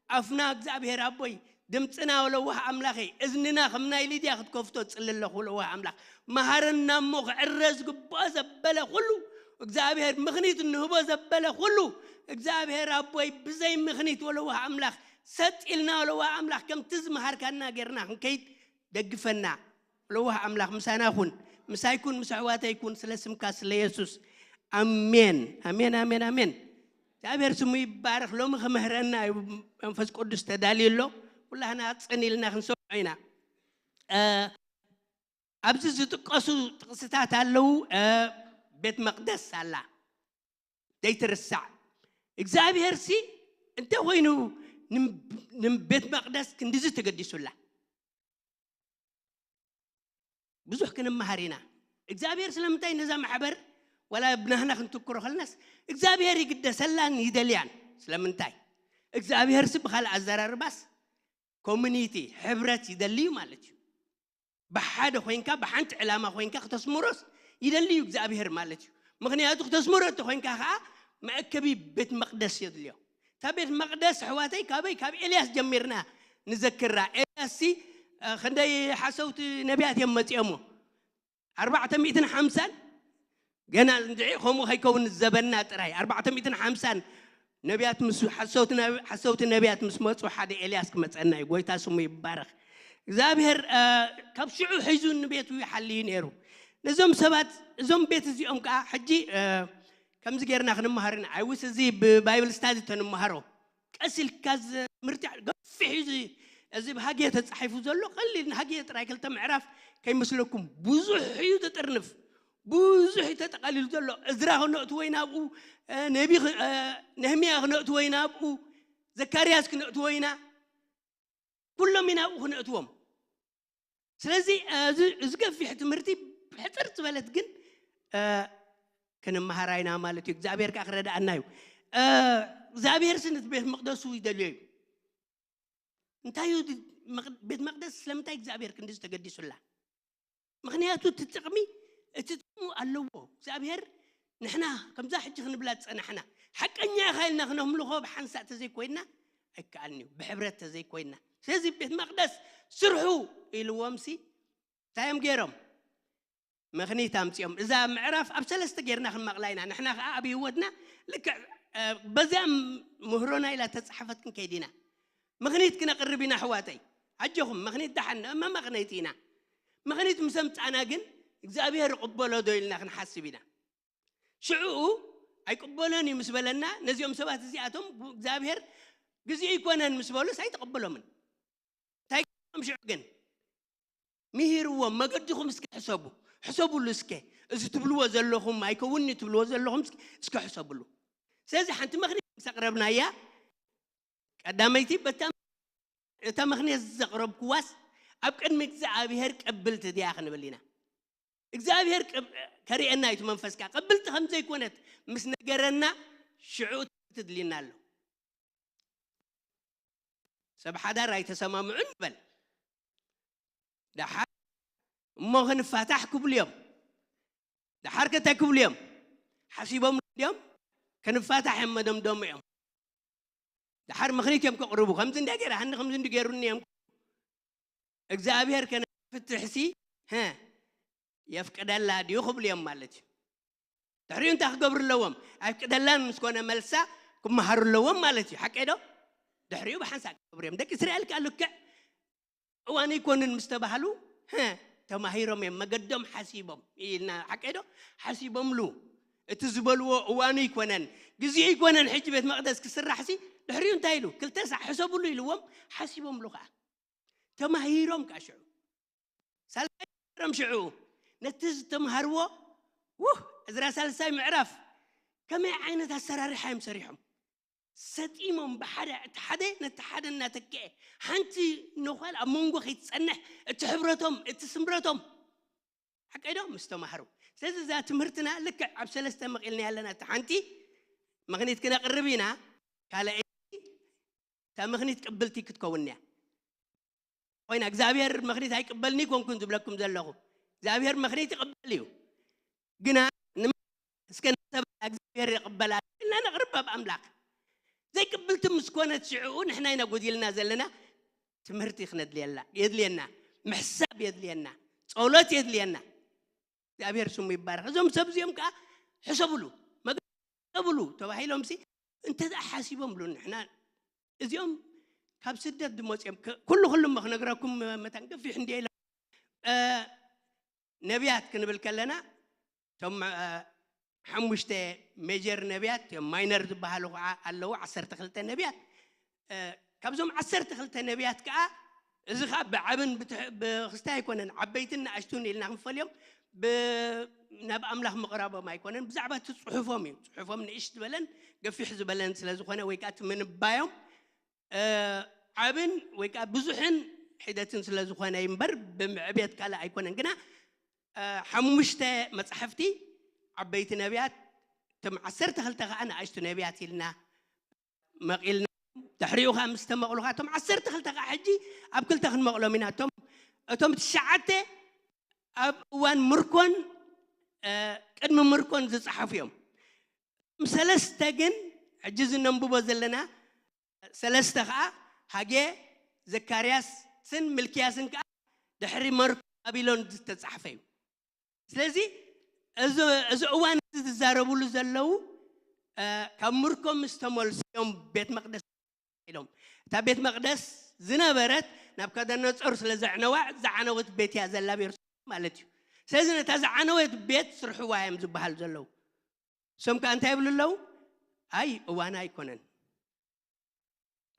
ኣፍና እግዚኣብሔር ኣቦይ ድምፅና ወለዋህ ኣምላኸይ እዝንና ከም ናይ ሊድያ ክትከፍቶ ጽሊ ኣለኹ ለዋህ ኣምላኽ መሃረና እሞ ክዕረ ዝግብኦ ዘበለ ኩሉ እግዚኣብሔር ምኽኒት እንህቦ ዘበለ ኩሉ እግዚኣብሔር ኣቦይ ብዘይ ምኽኒት ወለዋህ ኣምላኽ ሰጥ ኢልና ወለዋህ ኣምላኽ ከምቲ ዝመሃርካና ጌርና ክንከይድ ደግፈና ለዋህ ኣምላኽ ምሳና ኩን ምሳይ ኩን ምስ ኣሕዋተይ ኩን ስለ ስምካ ስለ የሱስ ኣሜን ኣሜን ኣሜን ኣሜን እግዚኣብሔር ስሙ ይባረኽ ሎሚ ክምህረና እዩ መንፈስ ቅዱስ ተዳልዩ ኣሎ ኩላህና ጽን ኢልና ክንሰምዖ ኢና ኣብዚ ዝጥቀሱ ጥቕስታት ኣለዉ ቤት መቅደስ ኣላ ዘይትርሳዕ። እግዚኣብሔር ሲ እንተ ኮይኑ ንቤት መቅደስ ክንድዚ ተገዲሱላ ብዙሕ ክንመሃር ኢና። እግዚኣብሔር ስለምንታይ ነዛ ማሕበር ዋላ ብናህና ክንትክሮ ከለናስ እግዚኣብሔር ይግደሰላን ይደልያን። ስለምንታይ እግዚኣብሔር ሲ ብካልእ ኣዘራርባስ ኮሚኒቲ ሕብረት ይደሊ እዩ ማለት እዩ። ብሓደ ኮይንካ ብሓንቲ ዕላማ ኮይንካ ክተስምሮስ ይደሊ እዩ እግዚኣብሔር ማለት እዩ። ምክንያቱ ክተስምሮ እተ ኮይንካ ከዓ መእከቢ ቤት መቅደስ የድልዮ። እታ ቤት መቅደስ ኣሕዋተይ ካበይ ካብ ኤልያስ ጀሚርና ንዘክራ። ኤልያስ ሲ ክንደይ ሓሰውቲ ነቢያት እዮም መፂኦሞ ኣርባዕተ ሚእትን ሓምሳን ገና እንድዒ ከምኡ ከይከውን ዘበና ጥራይ ኣርባዕተ ሚእትን ሓምሳን ነቢያት ምስ ሓሰውቲ ነብ- ሓሰውቲ ነቢያት ምስ መፁ ሓደ ኤልያስ ክመፀና እዩ። ጎይታ ስሙ ይባረክ። እግዚኣብሔር እ፣ ካብ ሽዑ ሒዙ ንቤቱ ይሓልዩ ነይሩ። ነዞም ሰባት እዞም ቤት እዚኦም ከዓ ሕጂ እ፣ ከምዚ ጌርና ክንመሃር ኢና። ኣይውስ እዚ ብባይብል ስታዲ ተንመሃሮ ቀስ ኢልካ እዚ ትምህርቲ ገፊሕ እዩ። እዚ እዚ ብሃጌ ተፃሒፉ ዘሎ ቀሊል ንሃጌ ጥራይ ክልተ ምዕራፍ ከይመስለኩም ብዙሕ እዩ ተጠርንፍ ብዙሕ እዩ ተጠቃሊሉ ዘሎ። እዝራ ክነእትዎ ኢና ኣብኡ፣ ነቢ ነህምያ ክነእትዎ ኢና ኣብኡ፣ ዘካርያስ ክነእትዎ ኢና፣ ኩሎም ኢና ኣብኡ ክነእትዎም። ስለዚ እዚ ገፊሕ ትምህርቲ ሕፅር ዝበለት ግን ክንመሃራ ኢና ማለት እዩ። እግዚኣብሔር ከዓ ክረዳኣና እዩ። እግዚኣብሔር ስንት ቤት መቅደሱ ይደልዮ እዩ። እንታይ እዩ ቤት መቅደስ ስለምንታይ እግዚኣብሔር ክንዲ ዝተገዲሱላ? ምክንያቱ እቲ ጥቕሚ እቲ ጥቕሙ ኣለዎ። እግዚኣብሔር ንሕና ከምዛ ሕጂ ክንብላ ዝፀናሕና ሓቀኛ ኢኻ ኢልና ክነምልኾ ብሓንሳእ ተዘይኮይና ኣይከኣልን እዩ፣ ብሕብረት ተዘይኮይና። ስለዚ ቤት መቅደስ ስርሑ ኢልዎም ሲ እንታይ እዮም ገይሮም? ምኽኒት ኣምፂኦም። እዛ ምዕራፍ ኣብ ሰለስተ ጌርና ክንመቕላ ኢና። ንሕና ከዓ ኣብ ህይወትና ልክዕ በዚኣ ምህሮና ኢላ ተፃሓፈት ክንከይድ ኢና። ምኽኒት ክነቕርብ ኢና ኣሕዋተይ። ኣጆኹም ምኽኒት ደሓን መመቕነይቲ ኢና። ምኽኒት ምስ ኣምፃና ግን እግዚኣብሔር ይቕበሎ ዶ ኢልና ክንሓስብ ኢና። ሽዑ ኣይቅበሎን እዩ ምስ በለና ነዚኦም ሰባት እዚኣቶም እግዚኣብሔር ግዜኡ ይኮነን ምስ በሉስ ኣይተቐበሎምን። እንታይ ገይሮም ሽዑ ግን ምሂርዎም። መገድኹም እስከ ሕሰቡ፣ ሕሰቡሉ እስከ። እዚ ትብልዎ ዘለኹም ኣይከውንኒ ትብልዎ ዘለኹም እስከ ሕሰቡሉ። ስለዚ ሓንቲ ምኽንያት ምስ ኣቕረብናያ ቀዳመይቲ በታ እታ ምኽንያት ዘቕረብክዋስ ኣብ ቅድሚ እግዚኣብሔር ቅብልቲ ድያ ክንብል ኢና። እግዚኣብሔር ከርእየና እዩ መንፈስካ ቅብልቲ ከም ዘይኮነት ምስ ነገረና ሽዑ ትድልና ኣሎ። ሰብ ሓዳር ኣይተሰማምዑን ንበል። ደሓር እሞ ክንፋታሕ ክብሉ እዮም። ደሓር ከታይ ክብሉ እዮም? ሓሲቦም እዮም ክንፋታሕ እዮም መደምደሙ እዮም። ደሓር ምኽኒት እዮም ከቕርቡ። ከምዚ እንደ ገይረ ሃኒ ከምዚ እንዲ ገይሩኒ እዮም። እግዚኣብሔር ከነፍትሕሲ የፍቅደላ ድዩ ክብሉ እዮም ማለት እዩ። ድሕሪኡ እንታይ ክገብሩ ኣለዎም? ኣይፍቅደላን ምስ ኮነ መልሳ ክመሃሩ ኣለዎም ማለት እዩ። ሓቀይ ዶ? ድሕሪኡ ብሓንሳእ ክገብሩ እዮም። ደቂ እስራኤል ከዓ ልክዕ እዋን ኣይኮንን ምስ ተባህሉ ተማሂሮም እዮም መገዶም ሓሲቦም ኢልና ሓቀይ ዶ? ሓሲቦምሉ። እቲ ዝበልዎ እዋኑ ኣይኮነን፣ ግዜኡ ኣይኮነን። ሕጂ ቤት መቕደስ ክስራሕ ሲ ድሕሪኡ እንታይ ኢሉ? ክልተ ሳዕ ሕሰብሉ ኢልዎም ሓሲቦምሉ ከዓ ተማሂሮም ከዓ ሽዑ ሳልሳይ ምዕራፍ ሽዑ ነቲ ዝተምሃርዎ ውህ እዝራ ሳልሳይ ምዕራፍ ከመይ ዓይነት ኣሰራርሓ እዮም ሰሪሖም? ሰጢሞም ብሓደ እቲ ሓደ ነቲ ሓደ እናተክአ ሓንቲ ነዃል ኣብ መንጎ ከይትፀንሕ እቲ ሕብረቶም እቲ ስምረቶም ሓቀይ ዶ ምስ ተማሃሩ። ስለዚ እዛ ትምህርትና ልክዕ ኣብ ሰለስተ መቒልና ኣለና። እቲ ሓንቲ ምኽኒት ክነቕርብ ኢና፣ ካልኣይቲ እታ ምኽኒት ቅብልቲ ክትከውን እያ። ኮይና እግዚኣብሔር ምኽኒት ኣይቅበልን ይኮንኩን ዝብለኩም ዘለኹ። እግዚኣብሔር ምኽኒት ይቅበል እዩ። ግና እስከ ንሰብ እግዚኣብሔር ይቅበላ እና ነቕርብ ኣብ ኣምላኽ ዘይቅብልቲ ምስ ኮነት ሽዕኡ ንሕና ኢና ጎዲልና ዘለና። ትምህርቲ ክነድልየላ የድልየና፣ ምሕሳብ የድልየና፣ ጸሎት የድልየና። እግዚኣብሔር ስሙ ይባረክ። እዞም ሰብ እዚኦም ከዓ ሕሰብሉ፣ መገ- ሕሰብሉ ተባሂሎም ሲ እንተ ሓሲቦም ብሉ ንሕና እዚኦም ካብ ስደት ዝመፅኦም ኩሉ ኩሉ እሞ ክነግረኩም መታን ገፊሕ እንዲ ኢሎም ነቢያት ክንብል ከለና እቶም ሓሙሽተ ሜጀር ነቢያት እዮም። ማይነር ዝበሃሉ ከዓ ኣለዉ ዓሰርተ ክልተ ነቢያት። ካብዞም ዓሰርተ ክልተ ነቢያት ከዓ እዚ ከዓ ብዓብን ብክስታይ ኣይኮነን፣ ዓበይትን ንኣሽቱን ኢልና ክንፈልዮም። ናብ ኣምላኽ ምቕራቦም ኣይኮነን፣ ብዛዕባ እቲ ጽሑፎም እዩ። ጽሑፎም ንእሽ ዝበለን ገፊሕ ዝበለን ስለ ዝኾነ፣ ወይ ከዓ እቲ ምንባዮም ዓብን ወይ ከዓ ብዙሕን ሒደትን ስለ ዝኾነ እምበር ብምዕብየት ካልእ ኣይኮነን። ግና ሓሙሽተ መጻሕፍቲ ዓበይቲ ነቢያት፣ እቶም ዓሰርተ ክልተ ከዓ ንኣሽቱ ነቢያት ኢልና መቒልና፣ ድሕሪኡ ከዓ ምስ ተመቕሉ ከዓ እቶም ዓሰርተ ክልተ ከዓ ሕጂ ኣብ ክልተ ክንመቕሎም ኢና። እቶም እቶም ትሽዓተ ኣብ እዋን ምርኮን ቅድሚ ምርኮን ዝፀሓፉ እዮም። እቶም ሰለስተ ግን ሕጂ እዚ ነንብቦ ዘለና ሰለስተ ከዓ ሃጌ፣ ዘካርያስን ምልክያስን ከዓ ድሕሪ መርኮ ባቢሎን ዝተፃሕፈ እዩ። ስለዚ እዚ እዋን እዚ ዝዛረብሉ ዘለዉ ካብ ምርኮ ምስ ተመልሱ እዮም ቤት መቅደስ ኢሎም። እታ ቤት መቅደስ ዝነበረት ናብካዳነጾር ስለ ዘዕነዋ ዝዓነወት ቤት እያ ዘላ ቤርሳቤህ ማለት እዩ። ስለዚ ነታ ዝዓነወት ቤት ስርሕዋ እዮም ዝበሃል ዘለዉ። እሶም ከዓ እንታይ ይብሉ ኣለዉ? ኣይ እዋና ኣይኮነን፣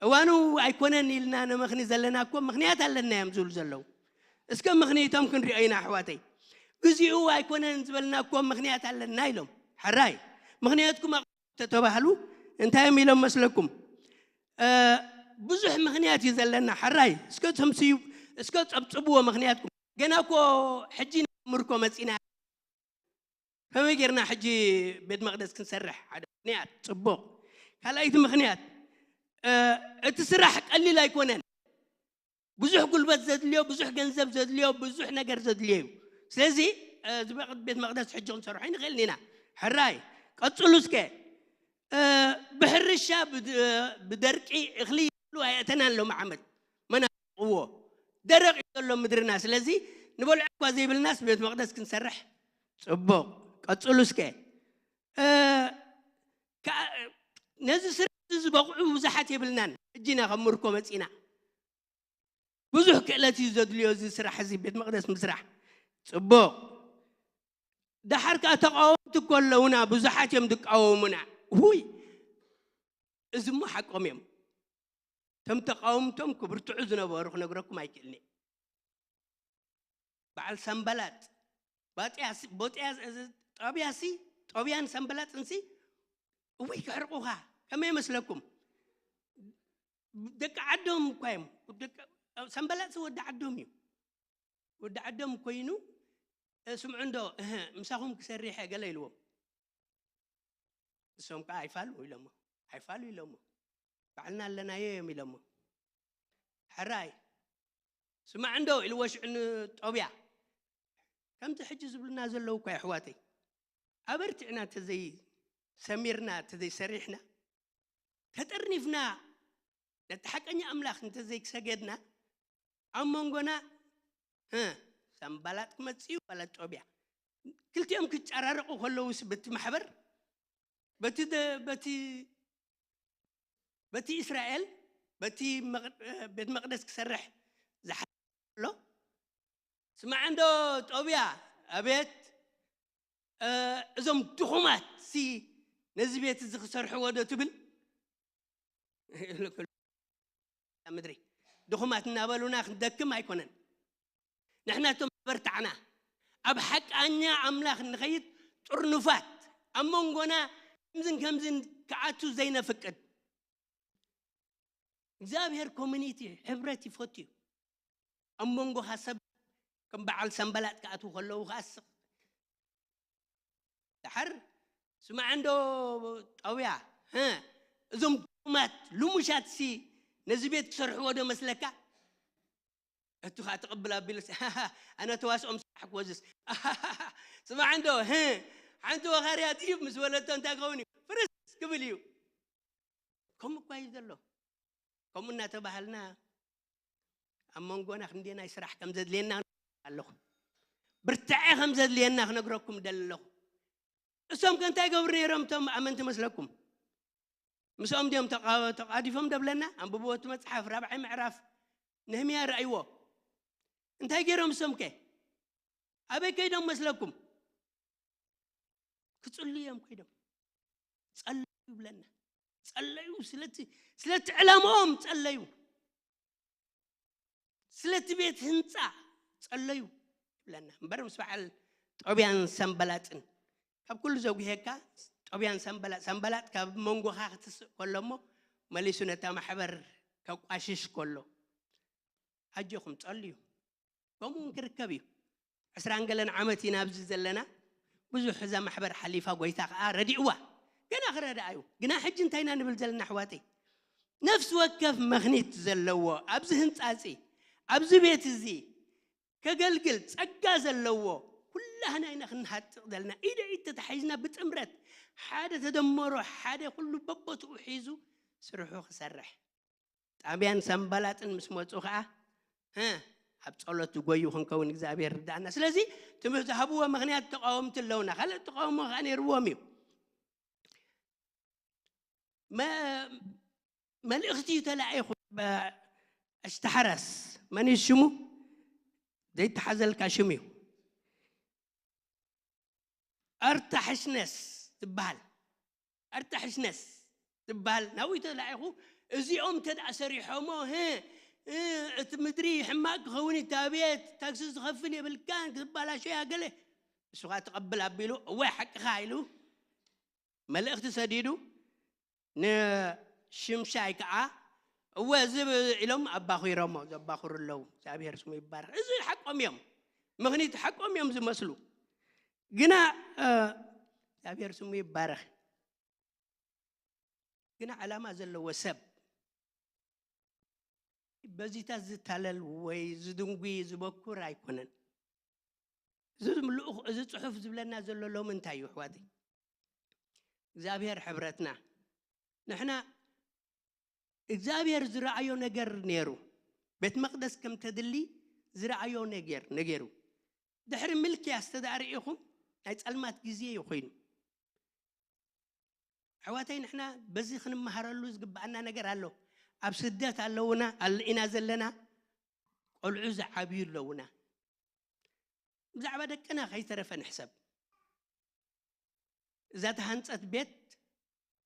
እዋኑ ኣይኮነን ኢልና ነመኽኒ ዘለና እኮ ምኽንያት ኣለና እዮም ዝብሉ ዘለዉ። እስከ ምኽንያቶም ክንሪኦ ኢና ኣሕዋተይ። ግዚኡ ኣይኮነን ዝበልና እኮ ምኽንያት ኣለና ኢሎም። ሕራይ ምኽንያትኩም ተተባህሉ እንታይ እዮም ኢሎም መስለኩም? ብዙሕ ምኽንያት እዩ ዘለና። ሕራይ እስከ ተምስዩ፣ እስከ ጸብጽብዎ ምኽንያትኩም። ገና እኮ ሕጂ ናብ ምርኮ መጺና፣ ከመይ ጌርና ሕጂ ቤት መቕደስ ክንሰርሕ? ሓደ ምኽንያት ጽቡቕ። ካልኣይቲ ምኽንያት እቲ ስራሕ ቀሊል ኣይኮነን። ብዙሕ ጉልበት ዘድልዮ፣ ብዙሕ ገንዘብ ዘድልዮ፣ ብዙሕ ነገር ዘድልዮ እዩ። ስለዚ እዚ ቤት መቕደስ ሕጂ ክንሰርሖ ኣይንኽእልን ኢና። ሕራይ ቀጽሉ እስከ። ብሕርሻ ብደርቂ እኽሊ ይብሉ ኣየእተናን ሎም ዓመት መናፍቕዎ ደረቕ እዩ ዘሎ ምድርና። ስለዚ ንበልዖ እኳ ዘይብልናስ ቤት መቕደስ ክንሰርሕ ጽቡቕ። ቀጽሉ እስከ። ነዚ ስራሕ ዝበቕዑ ብዙሓት የብልናን። ሕጂና ከም ምርኮ መጺና ብዙሕ ክእለት እዩ ዘድልዮ እዚ ስራሕ እዚ ቤት መቕደስ ምስራሕ። ጽቡቕ። ደሓር ከኣ ተቃወምቲ እኮ ኣለውና፣ ብዙሓት እዮም ዝቃወሙና። ውይ እዚ እሞ ሓቆም እዮም። እቶም ተቃወምቶም ክብርትዑ ዝነበሩ ክነግረኩም ኣይክእልኒ። በዓል ሰንበላጥ ባጥያሲ ቦጥያ ጦብያሲ ጦብያን ሰንበላጥንሲ እውይ ክሕርቁኻ ከመይ ይመስለኩም? ደቂ ዓዶም እኳ እዮም። ሰንበላጥሲ ወዲ ዓዶም እዩ። ወዲ ዓዶም ኮይኑ ስምዑ እንዶ እህ ምሳኹም ክሰሪሐ ገለ ኢልዎም። እሶም ከዓ ኣይፋሉ ኢሎሞ ኣይፋሉ ኢሎሞ ባዕልና ኣለናዮ እዮም ኢሎሞ። ሕራይ ስማዕ እንዶ ኢልዎ ሽዑ ንጦብያ ከምዚ ሕጂ ዝብሉና ዘለዉ እኳ ኣሕዋተይ ኣበርቲዕና እንተዘይ ሰሚርና እንተዘይ ሰሪሕና ተጠርኒፍና ነቲ ሓቀኛ ኣምላኽ እንተዘይሰገድና ኣብ መንጎና ሰንባላጥ ክመፅእ እዩ ባላጥ ጦብያ ክልቲኦም ክጨራረቑ ከለውስ በቲ ማሕበር በቲ በቲ በቲ እስራኤል በቲ ቤት መቅደስ ክሰርሕ ዝሓሎ ስማዕ እንዶ ጦብያ ኣቤት እዞም ድኹማት ሲ ነዚ ቤት እዚ ክሰርሕዎ ዶ ትብል ምድሪ ድኹማት እናበሉና ክንደክም ኣይኮነን ንሕና እቶም ዝበርታዕና ኣብ ሓቃኛ ኣምላኽ ንኸይድ ጥርኑፋት ኣብ መንጎና ከምዝን ከምዝን ክኣቱ ዘይነፍቅድ እግዚኣብሔር ኮሚኒቲ ሕብረት ይፈቱ እዩ ኣብ መንጎኻ ሰብ ከም በዓል ሰንበላጥ ክኣትዉ ከለዉ ክኣስቕ ድሓር ስማዕ እንዶ ጣውያ እዞም ድኹማት ልሙሻት ሲ ነዚ ቤት ክሰርሕዎ ዶ መስለካ እቱ ከዓ ተቐብል ኣቢሉ ኣነ ተዋስኦም ስራሕ ክወዝስ ስማዕ እንዶ ሓንቲ ወኻርያ ጥዩብ ምስ ወለቶ እንታይ ክኸውን እዩ ፍርስ ክብል እዩ ከምኡ እኳ እዩ ዘሎ ከምኡ እናተባሃልና ኣብ መንጎና ክንደናይ ስራሕ ከም ዘድልየና ኣለኹ ብርትዐ ከም ዘድልየና ክነግረኩም ደሊ ኣለኹ እሶም ከ እንታይ ገብሩ ነይሮም እቶም ኣመንቲ መስለኩም ምስኦም ድዮም ተቓዲፎም ደብለና ኣንብብዎ እቲ መፅሓፍ ራብዓይ ምዕራፍ ነህምያ ረኣይዎ እንታይ ገይሮም እሶም ከ ኣበይ ከይዶም መስለኩም ክፅሉ እዮም ከይዶም ጸለዩ ይብለና ጸለዩ ስለቲ ስለቲ ዕላማኦም ጸለዩ ስለቲ ቤት ህንፃ ጸለዩ ይብለና እምበር ምስ በዓል ጦብያን ሰንበላጥን። ካብ ኩሉ ዘጉሄካ ጦብያን ሰንበላጥ፣ ሰንበላጥ ካብ መንጎኻ ክትስእ ከሎ እሞ መሊሱ ነታ ማሕበር ከቋሽሽ ከሎ ኣጆኹም ጸልዩ። ከምኡ እውን ክርከብ እዩ። ዕስራን ገለን ዓመት ኢና ኣብዚ ዘለና። ብዙሕ እዛ ማሕበር ሓሊፋ፣ ጎይታ ከኣ ረዲእዋ። ገና ክረድኣ እዩ። ግና ሕጂ እንታይ ኢና ንብል ዘለና ኣሕዋተይ? ነፍሲ ወከፍ መኽኒት ዘለዎ ኣብዚ ህንጻ እዚ፣ ኣብዚ ቤት እዚ ከገልግል ጸጋ ዘለዎ ኩላህና ኢና ክንሃጥቕ ዘለና። ኢደ ኢድ ተታሒዝና ብጥምረት ሓደ ተደመሮ ሓደ ኩሉ በቦትኡ ሒዙ ስርሑ ክሰርሕ። ጣብያን ሰንባላጥን ምስ መጹ ከኣ እ ኣብ ጸሎት ዝጎዩ ክንከውን እግዚኣብሔር ርዳእና። ስለዚ ትምህርቲ ዝሃብዎ ምኽንያት ተቃወምቲ ኣለውና። ካልእ ተቃውሞ ከኣ ነይርዎም እዩ። መ- መልእኽቲ እዩ ተላኢኹ። በ- እሽተሐረስ መን እዩ ሽሙ? ዘይተሓዘልካ ሽም እዩ። ኣርታሕሽነስ ዝበሃል ኣርታሕሽነስ ዝበሃል ናብኡ ተላኢኹ። እዚኦም እንተ ደኣ ሰሪሖሞ ህ እ፣ እቲ ምድሪ ሕማቅ ክኸውን እዩ፣ እታ ቤት ታክሲ ዝኸፍል የብልካን፣ ክባላሾ እያ ገለ። እሱ ኸዓ ተቐብል ኣቢሉ እወ ሓቅኻ ኢሉ መልእኽቲ ሰዲዱ ንሽምሻይ ከዓ እወ እዚ ኢሎም ኣባኺሮሞ ዘባኽሩ ኣለዉ። እግዚኣብሔር ስሙ ይባረኽ። እዚ ሓቆም እዮም፣ ምኽኒት ሓቆም እዮም ዝመስሉ። ግና እ፣ እግዚኣብሔር ስሙ ይባረኽ። ግና ዕላማ ዘለዎ ሰብ በዚታት ዝታለል ወይ ዝድንጉይ ዝበኩር ኣይኮነን። እዚ ልኡኽ እዚ ጽሑፍ ዝብለና ዘሎ ሎሚ እንታይ እዩ ኣሕዋተይ? እግዚኣብሔር ሕብረትና ንሕና እግዚኣብሔር ዝረኣዮ ነገር ነይሩ። ቤት መቕደስ ከም ተድሊ ዝረኣዮ ነገር ነገሩ። ድሕሪ ምልክያስ ተደኣ ርኢኹም ናይ ጸልማት ግዜ እዩ ኮይኑ። ኣሕዋተይ ንሕና በዚ ክንመሃረሉ ዝግብኣና ነገር ኣሎ። ኣብ ስደት ኣለውና ኣል- ኢና ዘለና። ቆልዑ ዝዓብዩ ኣለውና። ብዛዕባ ደቅና ከይተረፈ ንሕሰብ። እዛ ተሃንጸት ቤት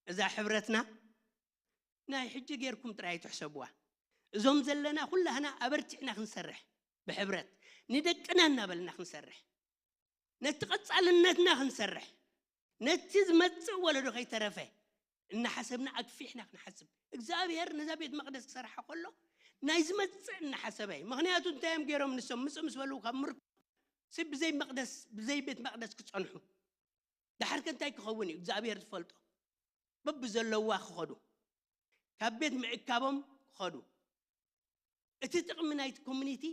እዛ ሕብረትና ናይ ሕጂ ጌርኩም ጥራይ ኣይትሕሰብዋ። እዞም ዘለና ኩላህና ኣበርቲዕና ክንሰርሕ ብሕብረት ንደቅና እናበልና ክንሰርሕ ነቲ ቀጻልነትና ክንሰርሕ ነቲ ዝመጽእ ወለዶ ከይተረፈ እናሓሰብና ኣግፊሕና ክንሓስብ እግዚኣብሔር ነዛ ቤት መቕደስ ክሰርሓ ከሎ ናይ ዝመጽእ እናሓሰበ እዩ። ምኽንያቱ እንታይ እዮም ገይሮም ንሶም ምጽእ ምስ በሉ ካብ ምርኮ ሲ ብዘይ መቕደስ ብዘይ ቤት መቕደስ ክጸንሑ ድሓር ከ እንታይ ክኸውን እዩ እግዚኣብሔር ዝፈልጦ። በብዘለዋ ክኸዱ ካብ ቤት ምእካቦም ክኸዱ እቲ ጥቕሚ ናይቲ ኮሚኒቲ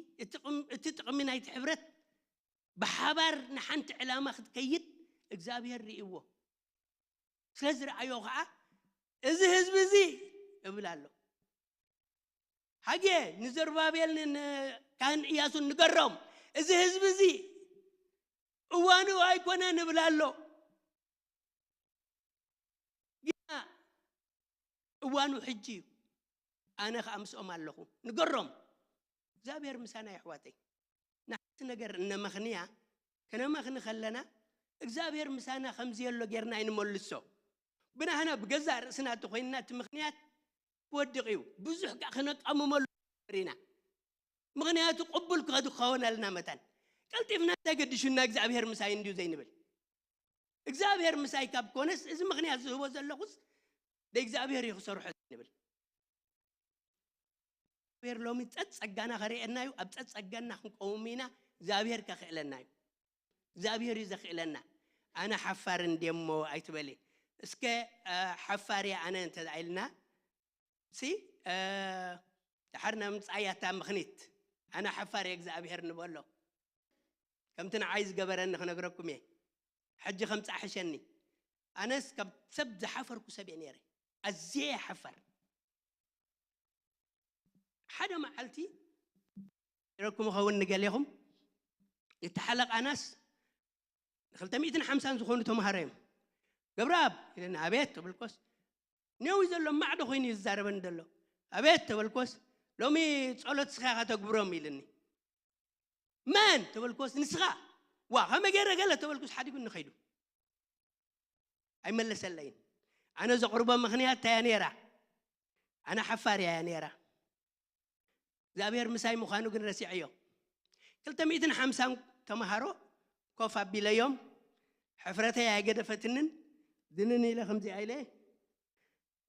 እቲ ጥቕሚ ናይቲ ሕብረት ብሓባር ንሓንቲ ዕላማ ክትከይድ እግዚኣብሔር ርእይዎ። ስለ ዝረኣዮ ከዓ እዚ ህዝቢ እዚ እብል ኣሎ። ሃጌ ንዘሩባቤልን ንካህን እያሱን ንገሮም፣ እዚ ህዝቢ እዚ እዋኑ ኣይኮነን እብል ኣሎ። ግና እዋኑ ሕጂ እዩ። ኣነ ከዓ ምስኦም ኣለኹ። ንገሮም እግዚኣብሔር ምሳና የሕዋተይ። ንሓንቲ ነገር እነመኽንያ ክነመኽኒ ከለና እግዚኣብሔር ምሳና ከምዚ የሎ ጌርና ኣይንመልሶ። ብናህና ብገዛእ ርእስና እተኮይንና እቲ ምኽንያት ክወድቕ እዩ። ብዙሕ ከዓ ክነቃምመሉ ኢና። ምኽንያቱ ቅቡል ክኸዱ ክኸወነልና መታን ቀልጢፍና እንታይ ገዲሹና እግዚኣብሔር ምሳይ እንድዩ ዘይንብል። እግዚኣብሔር ምሳይ ካብ ኮነስ እዚ ምኽንያት ዝህቦ ዘለኹስ ንእግዚኣብሔር እዩ ክሰርሖ ዘይንብል። እግዚኣብሔር ሎሚ ጸጸጋና ከርእየና እዩ። ኣብ ጸጸጋና ክንቀውም ኢና። እግዚኣብሔር ከኽእለና እዩ። እግዚኣብሔር እዩ ዘኽእለና። ኣነ ሓፋር እንድየ እሞ ኣይትበሊ። እስከ ሓፋር እየ ኣነ እንተ ኢልና ሲ ድሓር ነምጻያ እታ ምኽኒት ኣነ ሓፋር እየ እግዚኣብሔር ንበሎ። ከምቲ ንዓይ ዝገበረኒ ክነግረኩም እየ። ሕጂ ከምጻእ ሕሸኒ። ኣነስ ካብ ሰብ ዝሓፈርኩ ሰብ እየ ነይረ። ኣዝየ እየ ሓፋር። ሓደ መዓልቲ ረኩም ኸውን ንገሌኹም እቲ ሓለቃናስ ንክልተ ሚእትን ሓምሳን ዝኾኑ ተምሃሮ እዮም። ገብረኣብ ኢለኒ። ኣቤት ተበልኮስ። ኔው ዘሎ ማዕዶ ኮይኑ እዩ ዝዛረበኒ ዘሎ። ኣቤት ተበልኮስ። ሎሚ ጸሎት ስኻ ኢኻ ተግብሮም ኢልኒ። መን ተበልኮስ። ንስኻ። ዋ ከመይ ገይረ ገለ ተበልኩስ ሓዲጉ ንኸይዱ ኣይመለሰለይን። ኣነ ዘቕርቦ ምኽንያት እንታይ እያ ነይራ? ኣነ ሓፋር እያ ነይራ። እግዚኣብሔር ምሳይ ምዃኑ ግን ረሲዐዮ። ክልተ ሚእትን ሓምሳን ተምሃሮ ኮፍ ኣቢለዮም። ሕፍረተይ ኣይገደፈትንን። ድንን ኢለ ከምዚኣ ኢለ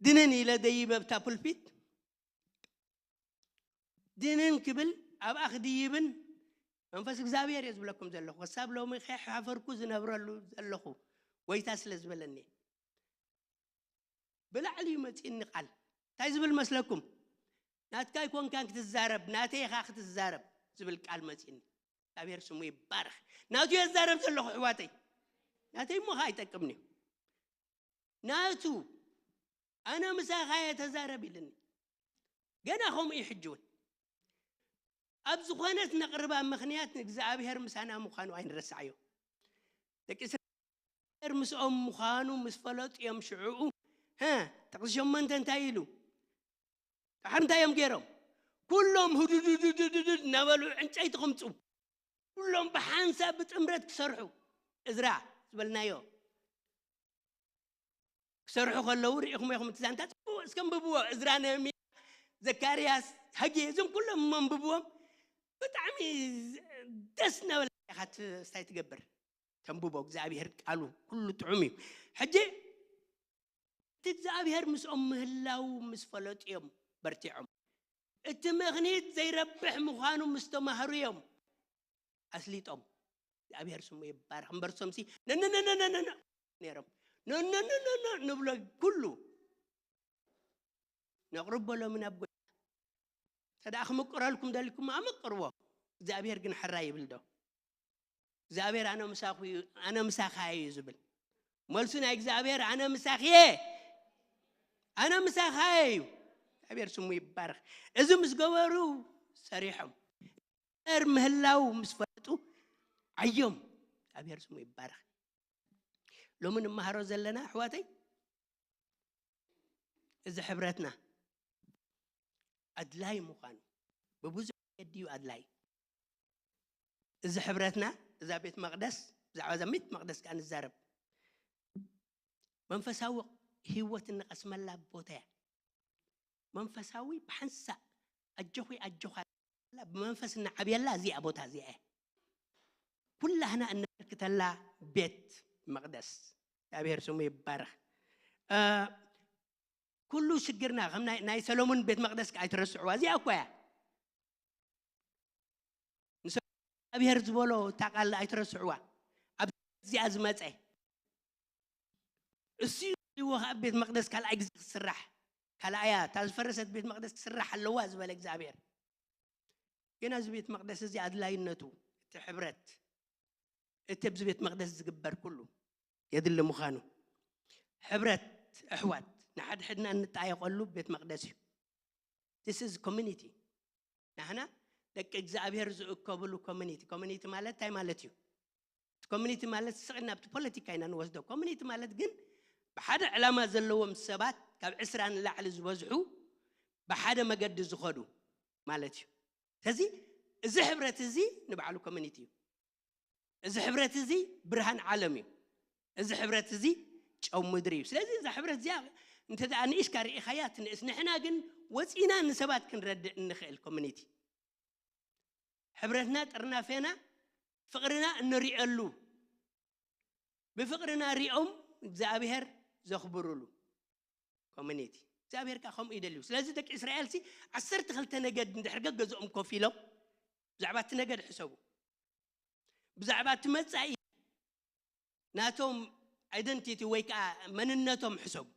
ድንን ኢለ ደይበ ኣብታ ፑልፒት ድንን ክብል ኣብኣ ክድይብን መንፈስ እግዚኣብሔር እየ ዝብለኩም ዘለኹ። ክሳብ ሎሚ ከይሓፈርኩ ዝነብረሉ ዘለኹ ጎይታ ስለ ዝበለኒ ብላዕሊ እዩ መፂእኒ ቃል። እንታይ ዝብል መስለኩም? ናትካ ኣይኮንካን ክትዛረብ፣ ናተይ ኢኻ ክትዛረብ ዝብል ቃል መፂእኒ። እግዚኣብሔር ስሙ ይባረኽ። ናቱ እየ ዝዛረብ ዘለኹ ኣሕዋተይ። ናተይ እሞ ኸዓ ኣይጠቅምኒ እዩ። ናቱ ኣነ ምሳኻ እየ ተዛረብ ኢልኒ። ገና ከምኡ እዩ ሕጂ እውን። ኣብ ዝኾነት ነቕርባ ምኽንያት ንእግዚኣብሔር ምሳና ምዃኑ ኣይንረስዓዮ። ደቂ እስራኤል ምስኦም ምዃኑ ምስ ፈለጡ እዮም ሽዕኡ ሀ ጥቕሲ ሸሞንተ እንታይ ኢሉ? ድሓር እንታይ እዮም ገይሮም? ኩሎም ህዱድድድድድ እናበሉ ዕንጨይቲ ክምፁ፣ ኩሎም ብሓንሳብ ብጥምረት ክሰርሑ። እዝራ ዝበልናዮ ክሰርሑ ከለዉ ርኢኹም ኢኹም። እቲ ዛንታ ፅቡቅ እስከ ኣንብብዎ። እዝራ፣ ነህምያ፣ ዘካርያስ፣ ሀጌ፣ እዞም ኩሎም እሞ ኣንብብዎም። ብጣዕሚ ደስ እናበለካ ኢኻ ት- ስታይ ትገብር። ተንብቦ እግዚኣብሔር ቃሉ ኩሉ ጥዑም እዩ። ሕጂ እቲ እግዚኣብሔር ምስኦም ምህላው ምስ ፈለጡ እዮም በርቲዖም። እቲ ምኽኒት ዘይረብሕ ምዃኑ ምስ ተማህሩ እዮም ኣስሊጦም። እግዚኣብሔር ስሙ ይባረኽ። እምበር ሶምሲ ነነነነነነ ነይሮም። ነነነነነ ንብሎ ኩሉ ነቕርቦ ሎሚ ናብ ጎይታ። እንተ ደኣ ክምቅረልኩም ደሊኩም ኣመቅርዎ። እግዚኣብሔር ግን ሕራይ ይብል ዶ? እግዚኣብሔር ኣነ ምሳኹ እዩ፣ ኣነ ምሳኻ እዩ ዝብል። መልሱ ናይ እግዚኣብሔር ኣነ ምሳኺ እየ፣ ኣነ ምሳኻ እየ እዩ። እግዚኣብሔር ስሙ ይባረኽ። እዚ ምስ ገበሩ ሰሪሖም። እግዚኣብሔር ምህላው ምስ ፈለጡ ዓዮም። እግዚኣብሔር ስሙ ይባረኽ። ሎሚ ንመሃሮ ዘለና ኣሕዋተይ እዚ ሕብረትና ኣድላይ ምዃኑ ብብዙሕ መገዲ እዩ ኣድላይ። እዚ ሕብረትና እዛ ቤት መቕደስ ብዛዕባ እዛ ቤት መቕደስ ከዓ ንዛረብ መንፈሳዊ ህይወት እንቐስመላ ቦታ እያ። መንፈሳዊ ብሓንሳእ ኣጆኺ ኣጆኻ ብመንፈስ እናዓብየላ እዚኣ ቦታ እዚኣ እያ። ኩላህና እነበርክተላ ቤት መቕደስ እግዚኣብሔር ስሙ ይባረኽ። ኩሉ ሽግርና ከም ናይ ሰሎሞን ቤት መቕደስ ኣይትረስዕዋ። እዚኣ እኮ እያ ንሰ እግዚኣብሔር ዝበሎ እታ ቃል ኣይትረስዕዋ። ኣብ እዚኣ ዝመፀ እሱ ይዎ ከዓ ቤት መቕደስ ካልኣይ ግዜ ክስራሕ ካልኣያ እታ ዝፈረሰት ቤት መቕደስ ክስራሕ ኣለዋ ዝበለ እግዚኣብሔር። ገና እዚ ቤት መቕደስ እዚ ኣድላይነቱ እቲ ሕብረት እቲ ኣብዚ ቤት መቕደስ ዝግበር ኩሉ የድሊ ምዃኑ ሕብረት ኣሕዋት ንሓድሕድና እንጣየቐሉ ቤት መቕደስ እዩ። This is community። ናህና ደቂ እግዚኣብሔር ዝእከብሉ ኮሚኒቲ። ኮሚኒቲ ማለት እንታይ ማለት እዩ? ኮሚኒቲ ማለት ስቕ ናብቲ ፖለቲካ ኢና ንወስዶ። ኮሚኒቲ ማለት ግን ብሓደ ዕላማ ዘለዎም ሰባት ካብ ዕስራ ንላዕሊ ዝበዝሑ ብሓደ መገዲ ዝኸዱ ማለት እዩ። ስለዚ እዚ ሕብረት እዚ ንባዕሉ ኮሚኒቲ እዩ። እዚ ሕብረት እዚ ብርሃን ዓለም እዩ። እዚ ሕብረት እዚ ጨው ምድሪ እዩ። ስለዚ እዛ ሕብረት እዚኣ እንተ ደኣ ንእሽካ ርኢኻያ ትንእስ። ንሕና ግን ወፂና ንሰባት ክንረድእ እንኽእል ኮሚኒቲ ሕብረትና ጥርናፌና ፍቕርና እንሪኤሉ ብፍቕርና ሪኦም እግዚኣብሔር ዘኽብሩሉ ኮሚኒቲ እግዚኣብሔር ከዓ ከምኡ ይደልዩ። ስለዚ ደቂ እስራኤል ሲ ዓሰርተ ክልተ ነገድ እንድሕር ገገዝኦም ኮፍ ኢሎም ብዛዕባ እቲ ነገድ ሕሰቡ። ብዛዕባ እቲ መጻኢ ናቶም ኣይደንቲቲ ወይ ከዓ መንነቶም ሕሰቡ።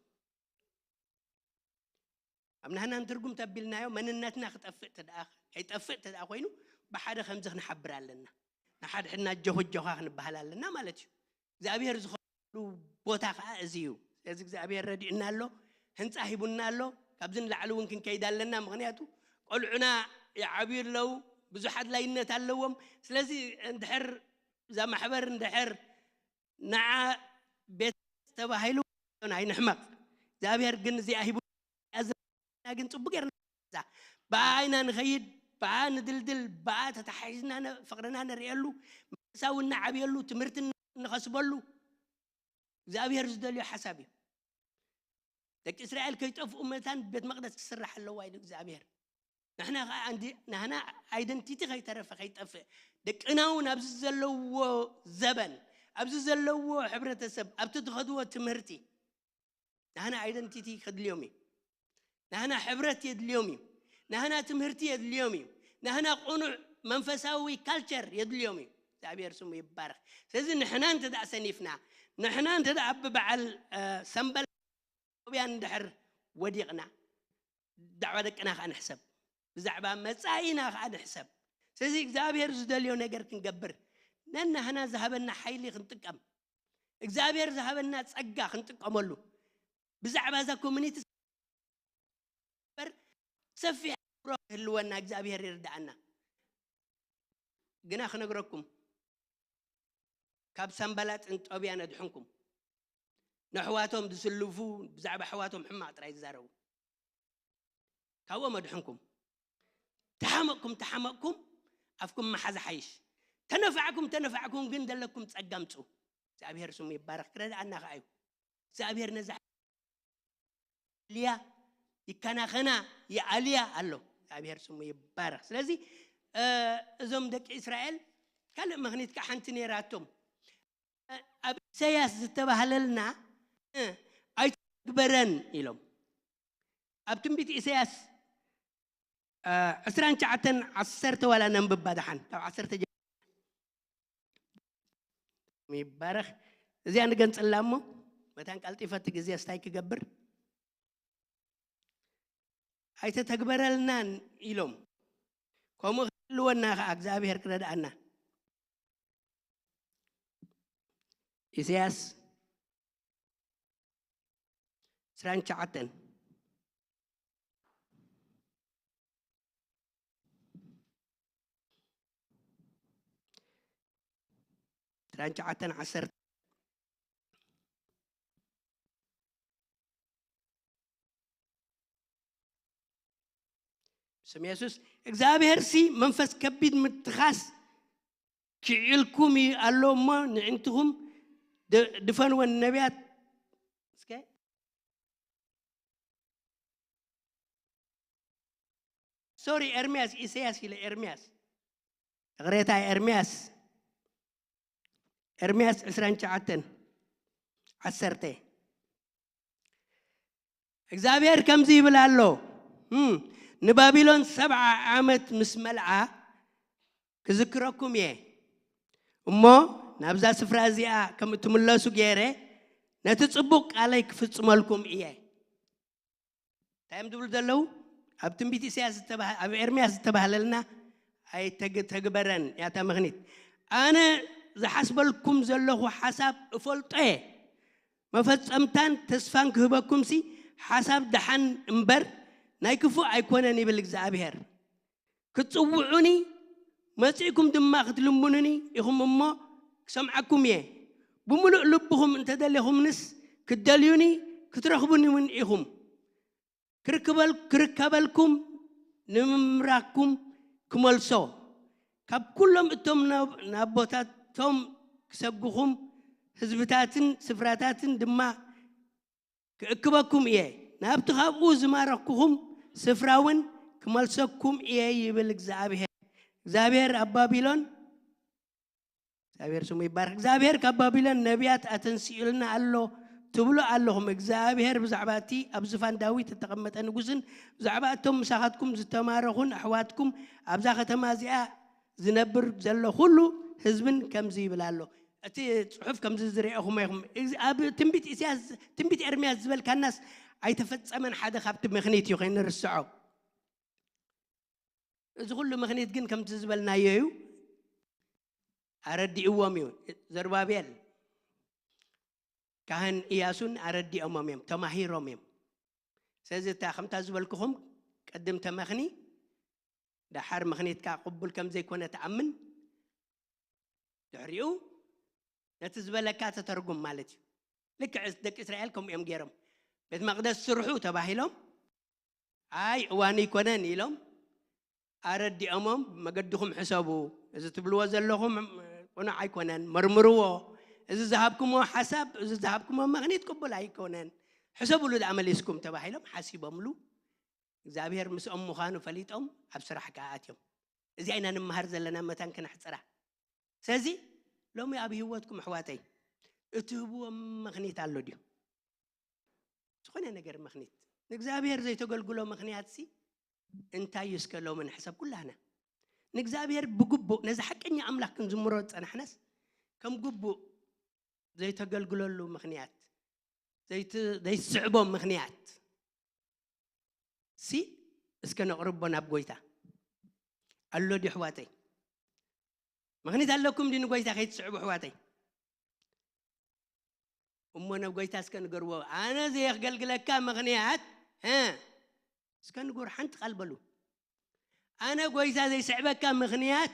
ኣብ ናህናን ትርጉም ተቢልናዮ መንነትና ክጠፍእ ተደኣ ከይጠፍእ ተደኣ ኮይኑ ብሓደ ከምዚ ክንሓብር ኣለና። ንሓድሕድና ጆኹ ጆኻ ክንበሃል ኣለና ማለት እዩ። እግዚኣብሔር ዝኸሉ ቦታ ከዓ እዚ እዩ። ስለዚ እግዚኣብሔር ረዲእና ኣሎ፣ ህንፃ ሂቡና ኣሎ። ካብዚ ንላዕሊ እውን ክንከይድ ኣለና። ምክንያቱ ቆልዑና ይዓብዩ ኣለዉ፣ ብዙሕ ኣድላይነት ኣለዎም። ስለዚ እንድሕር እዛ ማሕበር እንድሕር ንዓ ቤት ተባሂሉ ኣይንሕመቕ። እግዚኣብሔር ግን እዚኣ ሂቡ ግን ፅቡቅ ጌርና ብኣ ኢና ንኸይድ፣ ብኣ ንድልድል፣ ብኣ ተተሓሒዝና ፍቅርና ንርእየሉ፣ መንፈሳዊ ንዓብየሉ፣ ትምህርቲ ንኸስበሉ እግዚኣብሔር ዝደልዮ ሓሳብ እዩ። ደቂ እስራኤል ከይጠፍኡ መታን ቤት መቅደስ ክስራሕ ኣለዋ ኢሉ እግዚኣብሔር። ንሕና ከዓ ኣንዲ-፣ ናህና ኣይደንቲቲ ከይተረፈ ከይጠፍእ፣ ደቅና እውን ኣብዚ ዘለዎ ዘበን፣ ኣብዚ ዘለዎ ሕብረተሰብ፣ ኣብቲ ትኸድዎ ትምህርቲ፣ ናህና ኣይደንቲቲ ከድልዮም እዩ። ናህና ሕብረት የድልዮም እዩ። ናህና ትምህርቲ የድልዮም እዩ። ናህና ቅኑዕ መንፈሳዊ ካልቸር የድልዮም እዩ። እግዚኣብሔር ስሙ ይባረኽ። ስለዚ ንሕና እንተ ደኣ ሰኒፍና፣ ንሕና እንተ ደኣ ብበዓል፣ እ፣ ሰንበል ጦብያን እንድሕር ወዲቕና፣ ብዛዕባ ደቅና ኸዓ ንሕሰብ፣ ብዛዕባ መጻኢና ኸዓ ንሕሰብ። ስለዚ እግዚኣብሔር ዝደልዮ ነገር ክንገብር፣ ነናህና ዝሃበና ሓይሊ ክንጥቀም፣ እግዚኣብሔር ዝሃበና ጸጋ ክንጥቀመሉ፣ ብዛዕባ እዛ ኮሚኒቲ በር ሰፊሕ ኣእምሮ ክህልወና እግዚኣብሔር ይርድኣና። ግና ክነግረኩም፣ ካብ ሰንበላጥን ጦብያን ኣድሕንኩም። ነሕዋቶም ዝስልፉ፣ ብዛዕባ ኣሕዋቶም ሕማቕ ጥራይ ዝዛረቡ፣ ካብኦም ኣድሕንኩም። ተሓመቕኩም፣ ተሓመቕኩም፣ ኣፍኩም መሓዝ ሓይሽ። ተነፋዕኩም፣ ተነፋዕኩም ግን ዘለኩም ጸጋ ኣምጽኡ። እግዚኣብሔር ስሙ ይባረኽ። ክረድኣና ኸዓ እዩ። እግዚኣብሔር ነዛ ልያ ይከናኸና፣ ይኣልያ ኣሎ። እግዚኣብሔር ስሙ ይባረኽ። ስለዚ፣ እ፣ እዞም ደቂ እስራኤል ካልእ ምኽኒት ከዓ ሓንቲ ነይራቶም። እ፣ ኣብ ኢሳያስ ዝተባህለልና፣ እ፣ ኣይተግበረን ኢሎም። ኣብ ትንቢት ኢሳያስ፣ እ፣ ዕስራን ትሽዓተን ዓሰርተ ዋላ ነንብባ ደሓን፣ ካብ ዓሰርተ ጀ-፣ ይባረኽ። እዚኣ ንገንጽላ እሞ፣ መታን ቀልጢፈ እቲ ግዜ ስታይ ክገብር። ኣይተተግበረልናን ኢሎም። ከምኡ ክህልወና ኸዓ እግዚኣብሔር ክረድኣና። ኢሳያስ ዕስራን ትሽዓተን። ዕስራን ትሽዓተን ዓሰርተ። ስም የሱስ። እግዚኣብሔር ሲ መንፈስ ከቢድ ምትኻስ ክዕልኩም እዩ ኣሎ እሞ ንዕንትኹም ድ-፣ ድፈንወን ነቢያት። እስከ ሶሪ፣ ኤርምያስ፣ ኢሳያስ ኢለ ኤርምያስ። ይቕሬታ፣ ኤርምያስ። ኤርምያስ ዕስራን ትሽዓተን ዓሰርተ። እግዚኣብሔር ከምዚ ይብል ኣሎ፣ እም፣ ንባቢሎን ሰብዓ ዓመት ምስ መልዓ ክዝክረኩም እየ፣ እሞ ናብዛ ስፍራ እዚኣ ከም እትምለሱ ገይረ ነቲ ጽቡቕ ቃለይ ክፍጽመልኩም እየ። እንታይ እዮም ዝብሉ ዘለዉ? ኣብ ትንቢት ኢሳያስ ዝተባህ-፣ ኣብ ኤርምያስ ዝተባህለልና ኣይተግ-፣ ተግበረን እያ እታ ምኽኒት። ኣነ ዝሓስበልኩም ዘለኹ ሓሳብ እፈልጦ እየ። መፈጸምታን ተስፋን ክህበኩምሲ ሓሳብ ደሓን እምበር ናይ ክፉእ ኣይኮነን ይብል እግዚኣብሔር። ክትጽውዑኒ መጺእኩም ድማ ክትልምኑኒ ኢኹም እሞ ክሰምዓኩም እየ። ብምሉእ ልብኹም እንተደሊኹምንስ ክትደልዩኒ ክትረኽቡኒ እውን ኢኹም። ክርክበል-፣ ክርከበልኩም ንምምራኩም ክመልሶ፣ ካብ ኩሎም እቶም ናብ፣ ናቦታቶም ክሰግኹም ህዝብታትን ስፍራታትን ድማ ክእክበኩም እየ፣ ናብቲ ካብኡ ዝማረኽኩኹም ስፍራ እውን ክመልሰኩም እየ ይብል እግዚኣብሔር። እግዚኣብሔር ኣብ ባቢሎን እግዚኣብሔር ስሙ ይባረክ። እግዚኣብሔር ካብ ባቢሎን ነቢያት ኣተንሲኡልና ኣሎ ትብሉ ኣለኹም። እግዚኣብሔር ብዛዕባ እቲ ኣብ ዝፋን ዳዊት እተቐመጠ ንጉስን ብዛዕባ እቶም ምሳኻትኩም ዝተማረኹን ኣሕዋትኩም ኣብዛ ከተማ እዚኣ ዝነብር ዘሎ ኩሉ ህዝብን ከምዚ ይብል ኣሎ። እቲ ጽሑፍ ከምዚ ዝርኤኹም ኢኹም። እዚ ኣብ ትንቢት ኢሳያስ፣ ትንቢት ኤርምያስ ዝበልካናስ ኣይተፈጸመን። ሓደ ካብቲ ምኽኒት እዩ ከይንርስዖ። እዚ ኩሉ ምኽኒት ግን ከምቲ ዝበልናዮ እዩ። ኣረዲእዎም እዩ። ዘሩባቤል ካህን ኢያሱን ኣረዲኦሞም እዮም፣ ተማሂሮም እዮም። ስለዚ እታ ከምታ ዝበልኩኹም ቅድም ተመኽኒ፣ ደሓር ምኽኒትካ ቅቡል ከም ዘይኮነ ትኣምን፣ ድሕሪኡ ነቲ ዝበለካ ተተርጉም ማለት እዩ። ልክዕ ደቂ እስራኤል ከምኡ እዮም ገይሮም። ቤት መቕደስ ስርሑ ተባሂሎም፣ ኣይ እዋኑ ኣይኮነን ኢሎም ኣረዲኦሞም፣ መገድኹም ሕሰቡ፣ እዚ ትብልዎ ዘለኹም ቅኑዕ ኣይኮነን፣ መርምርዎ፣ እዚ ዝሃብኩምዎ ሓሳብ፣ እዚ ዝሃብኩምዎ ምኽኒት ቅቡል ኣይኮነን፣ ሕሰብሉ ደኣ መሊስኩም ተባሂሎም ሓሲቦምሉ። እግዚኣብሔር ምስኦም ምዃኑ ፈሊጦም ኣብ ስራሕ ከኣ ኣትዮም። እዚኣ ኢና ንመሃር ዘለና መታን ክነሕፅራ። ስለዚ ሎሚ ኣብ ህይወትኩም ኣሕዋተይ እትህብዎ ምኽኒት ኣሎ ድዩ? ዝኾነ ነገር ምኽኒት ንእግዚኣብሔር ዘይተገልግሎ ምኽንያት ሲ እንታይ እዩ? እስከ ሎሚ ንሕሰብ ኩላህና። ንእግዚኣብሔር ብግቡእ ነዚ ሓቀኛ ኣምላኽ ክንዝምሮ ዝጸናሕናስ ከም ግቡእ ዘይተገልግለሉ ምኽንያት ዘይት- ዘይትስዕቦ ምኽንያት ሲ እስከ ነቕርቦ ናብ ጎይታ። ኣሎ ድዩ ኣሕዋተይ? ምኽኒት ኣለኩም ድዩ ንጎይታ ከይትስዕቡ ኣሕዋተይ? እሞ ናብ ጎይታ እስከ ንገርዎ። ኣነ ዘየገልግለካ ምኽንያት እ እስከ ንገሩ ሓንቲ ቃል በሉ። ኣነ ጎይታ ዘይስዕበካ ምኽንያት፣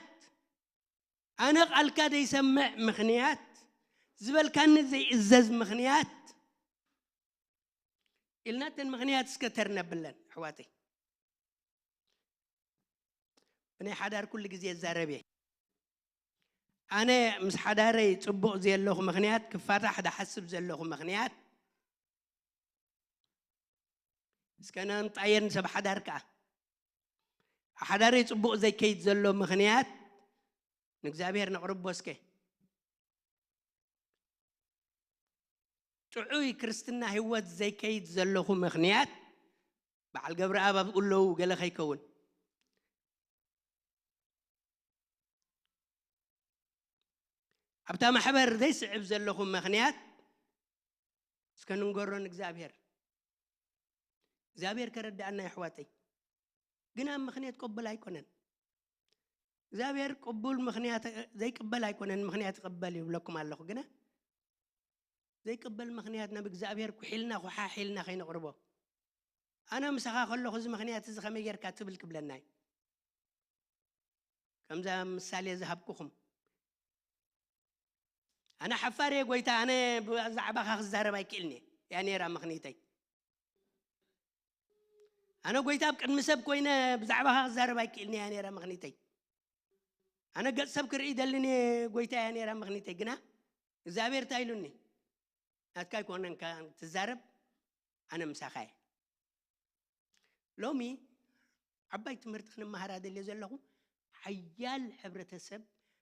ኣነ ቃልካ ዘይሰምዕ ምኽንያት፣ ዝበልካኒ ዘይእዘዝ ምኽንያት ኢልና እተን ምኽንያት እስከ ተር ነብለን ኣሕዋተይ። ብናይ ሓዳር ኩሉ ግዜ እዛረብ እየ። ኣነ ምስ ሓዳረይ ጽቡቕ ዘለኹ ምኽንያት፣ ክፋታሕ ዝሓስብ ዘለኹ ምኽንያት፣ እስከ ነምጣየን ሰብ ሓዳር ከኣ ሓዳረይ ጽቡቕ ዘይከይድ ዘሎ ምኽንያት ንእግዚኣብሔር ነቕርቦ እስከ። ጥዑይ ክርስትና ህይወት ዘይከይድ ዘለኹ ምኽንያት በዓል ገብረኣብ ኣብኡ ኣለዉ ገለ ከይከውን። ኣብታ ማሕበር ዘይስዕብ ዘለኹ ምኽንያት እስከ ንንገሮ ንእግዚኣብሔር። እግዚኣብሔር ከረድኣና የሕዋተይ። ግና ምኽንያት ቅቡል ኣይኮነን። እግዚኣብሔር ቅቡል ምኽንያት ዘይቅበል ኣይኮነን፣ ምኽንያት ይቕበል ይብለኩም ኣለኹ። ግና ዘይቅበል ምኽንያት ናብ እግዚኣብሔር ኩሒልና ኩሓሕ ኢልና ከይነቕርቦ። ኣነ ምሳኻ ከለኹ እዚ ምኽንያት እዚ ከመይ ጌርካ ትብል ክብለና እዩ። ከምዛ ምሳሌ ዝሃብኩኹም ኣነ ሓፋር እየ ጎይታ፣ ኣነ ብዛዕባኻ ክዛረብ ኣይክእልን እየ እያ ነይራ ምኽኒተይ። ኣነ ጎይታ ኣብ ቅድሚ ሰብ ኮይነ ብዛዕባኻ ክዛረብ ኣይክእልን እያ ነይራ ምኽኒተይ። ኣነ ገጽ ሰብ ክርኢ ደልን እየ ጎይታ እያ ነይራ ምኽኒተይ። ግና እግዚኣብሔር እንታይ ኢሉኒ? ናትካ ኣይኮነን ካ- ትዛረብ፣ ኣነ ምሳኻ እየ። ሎሚ ዓባይ ትምህርቲ ክንመሃራ ደልየ ዘለኹ ሓያል ሕብረተሰብ፣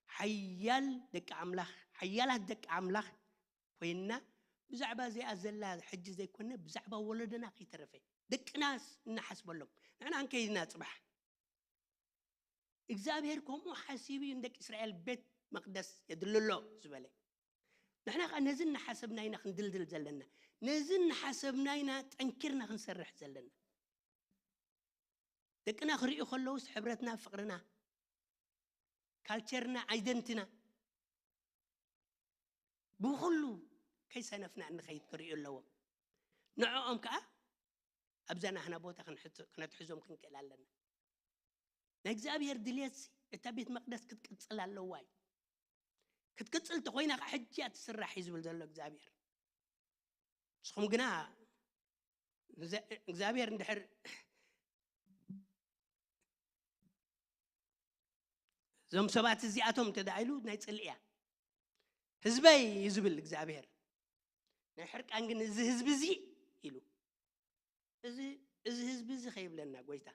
ሓያል ደቂ ኣምላኽ፣ ሓያላት ደቂ ኣምላኽ ኮይንና ብዛዕባ እዚኣ ዘላ ሕጂ ዘይኮነ ብዛዕባ ወለዶና ከይተረፈ ደቅናስ እናሓስበሎም ንሕና እንከይድና ጽባሕ እግዚኣብሔር ከምኡ ሓሲቡ እዩ ንደቂ እስራኤል ቤት መቅደስ የድልሎ ዝበለ። ንሕና ከዓ ነዚ እናሓሰብና ኢና ክንድልድል ዘለና፣ ነዚ እናሓሰብና ኢና ጠንኪርና ክንሰርሕ ዘለና። ደቅና ክርእዩ ከለውስ ሕብረትና፣ ፍቅርና፣ ካልቸርና፣ ኣይደንትና ብኩሉ ከይሰነፍና እንኸይድ ክርእዩ ኣለዎም። ንዕኦም ከዓ ኣብዛ ናህና ቦታ ክንሕት- ክነትሕዞም ክንክእል ኣለና። ናይ እግዚኣብሔር ድልየትሲ እታ ቤት መቅደስ ክትቅጽል ኣለዋ እዩ። ክትቅጽል ተኮይና ከዓ ሕጂ እያ ትስራሕ እዩ ዝብል ዘሎ እግዚኣብሔር። ንስኹም ግና ንዘ- እግዚኣብሔር እንድሕር እዞም ሰባት እዚኣቶም እንተ ደኣ ኢሉ ናይ ጽልኢ እያ። ህዝበይ እዩ ዝብል እግዚኣብሔር። ናይ ሕርቃን ግን እዚ ህዝቢ እዚ ኢሉ እዚ እዚ ህዝቢ እዚ ከይብለና ጎይታ፣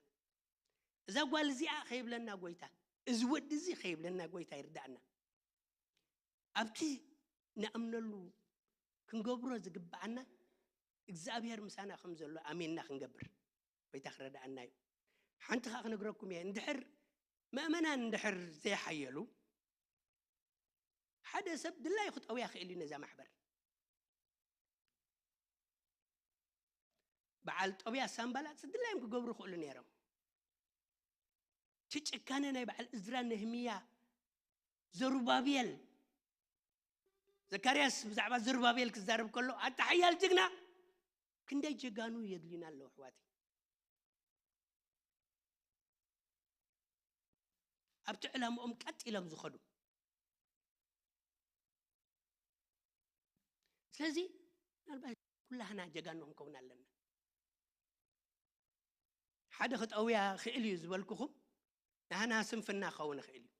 እዛ ጓል እዚኣ ከይብለና ጎይታ፣ እዚ ወዲ እዚ ከይብለና ጎይታ ይርዳእና። ኣብቲ ንኣምነሉ ክንገብሮ ዝግብኣና እግዚኣብሔር ምሳና ከም ዘሎ ኣሚንና ክንገብር ጎይታ ክረዳኣና እዩ። ሓንቲ ከዓ ክነግረኩም እየ፣ እንድሕር ምእመናን እንድሕር ዘይሓየሉ ሓደ ሰብ ድላዩ ክጠውያ ክእል እዩ ነዛ ማሕበር። በዓል ጦብያ ሳምባላፅ ድላዮም ክገብሩ ይኽእሉ ነይሮም። እቲ ጭካነ ናይ በዓል እዝራ ነህምያ ዘሩባቤል ዘካርያስ ብዛዕባ ዘሩባቤል ክዛረብ ከሎ ኣታ ሓያል ጅግና ክንደይ ጀጋኑ የድልዩና ኣለዉ ኣሕዋተይ። ኣብቲ ዕላምኦም ቀጥ ኢሎም ዝኸዱ ስለዚ ምናልባት ኩላህና ጀጋኑ ክንከውን ኣለና። ሓደ ክጠውያ ክእል እዩ ዝበልኩኹም ናህና ስንፍና ክኸውን ይኽእል እዩ።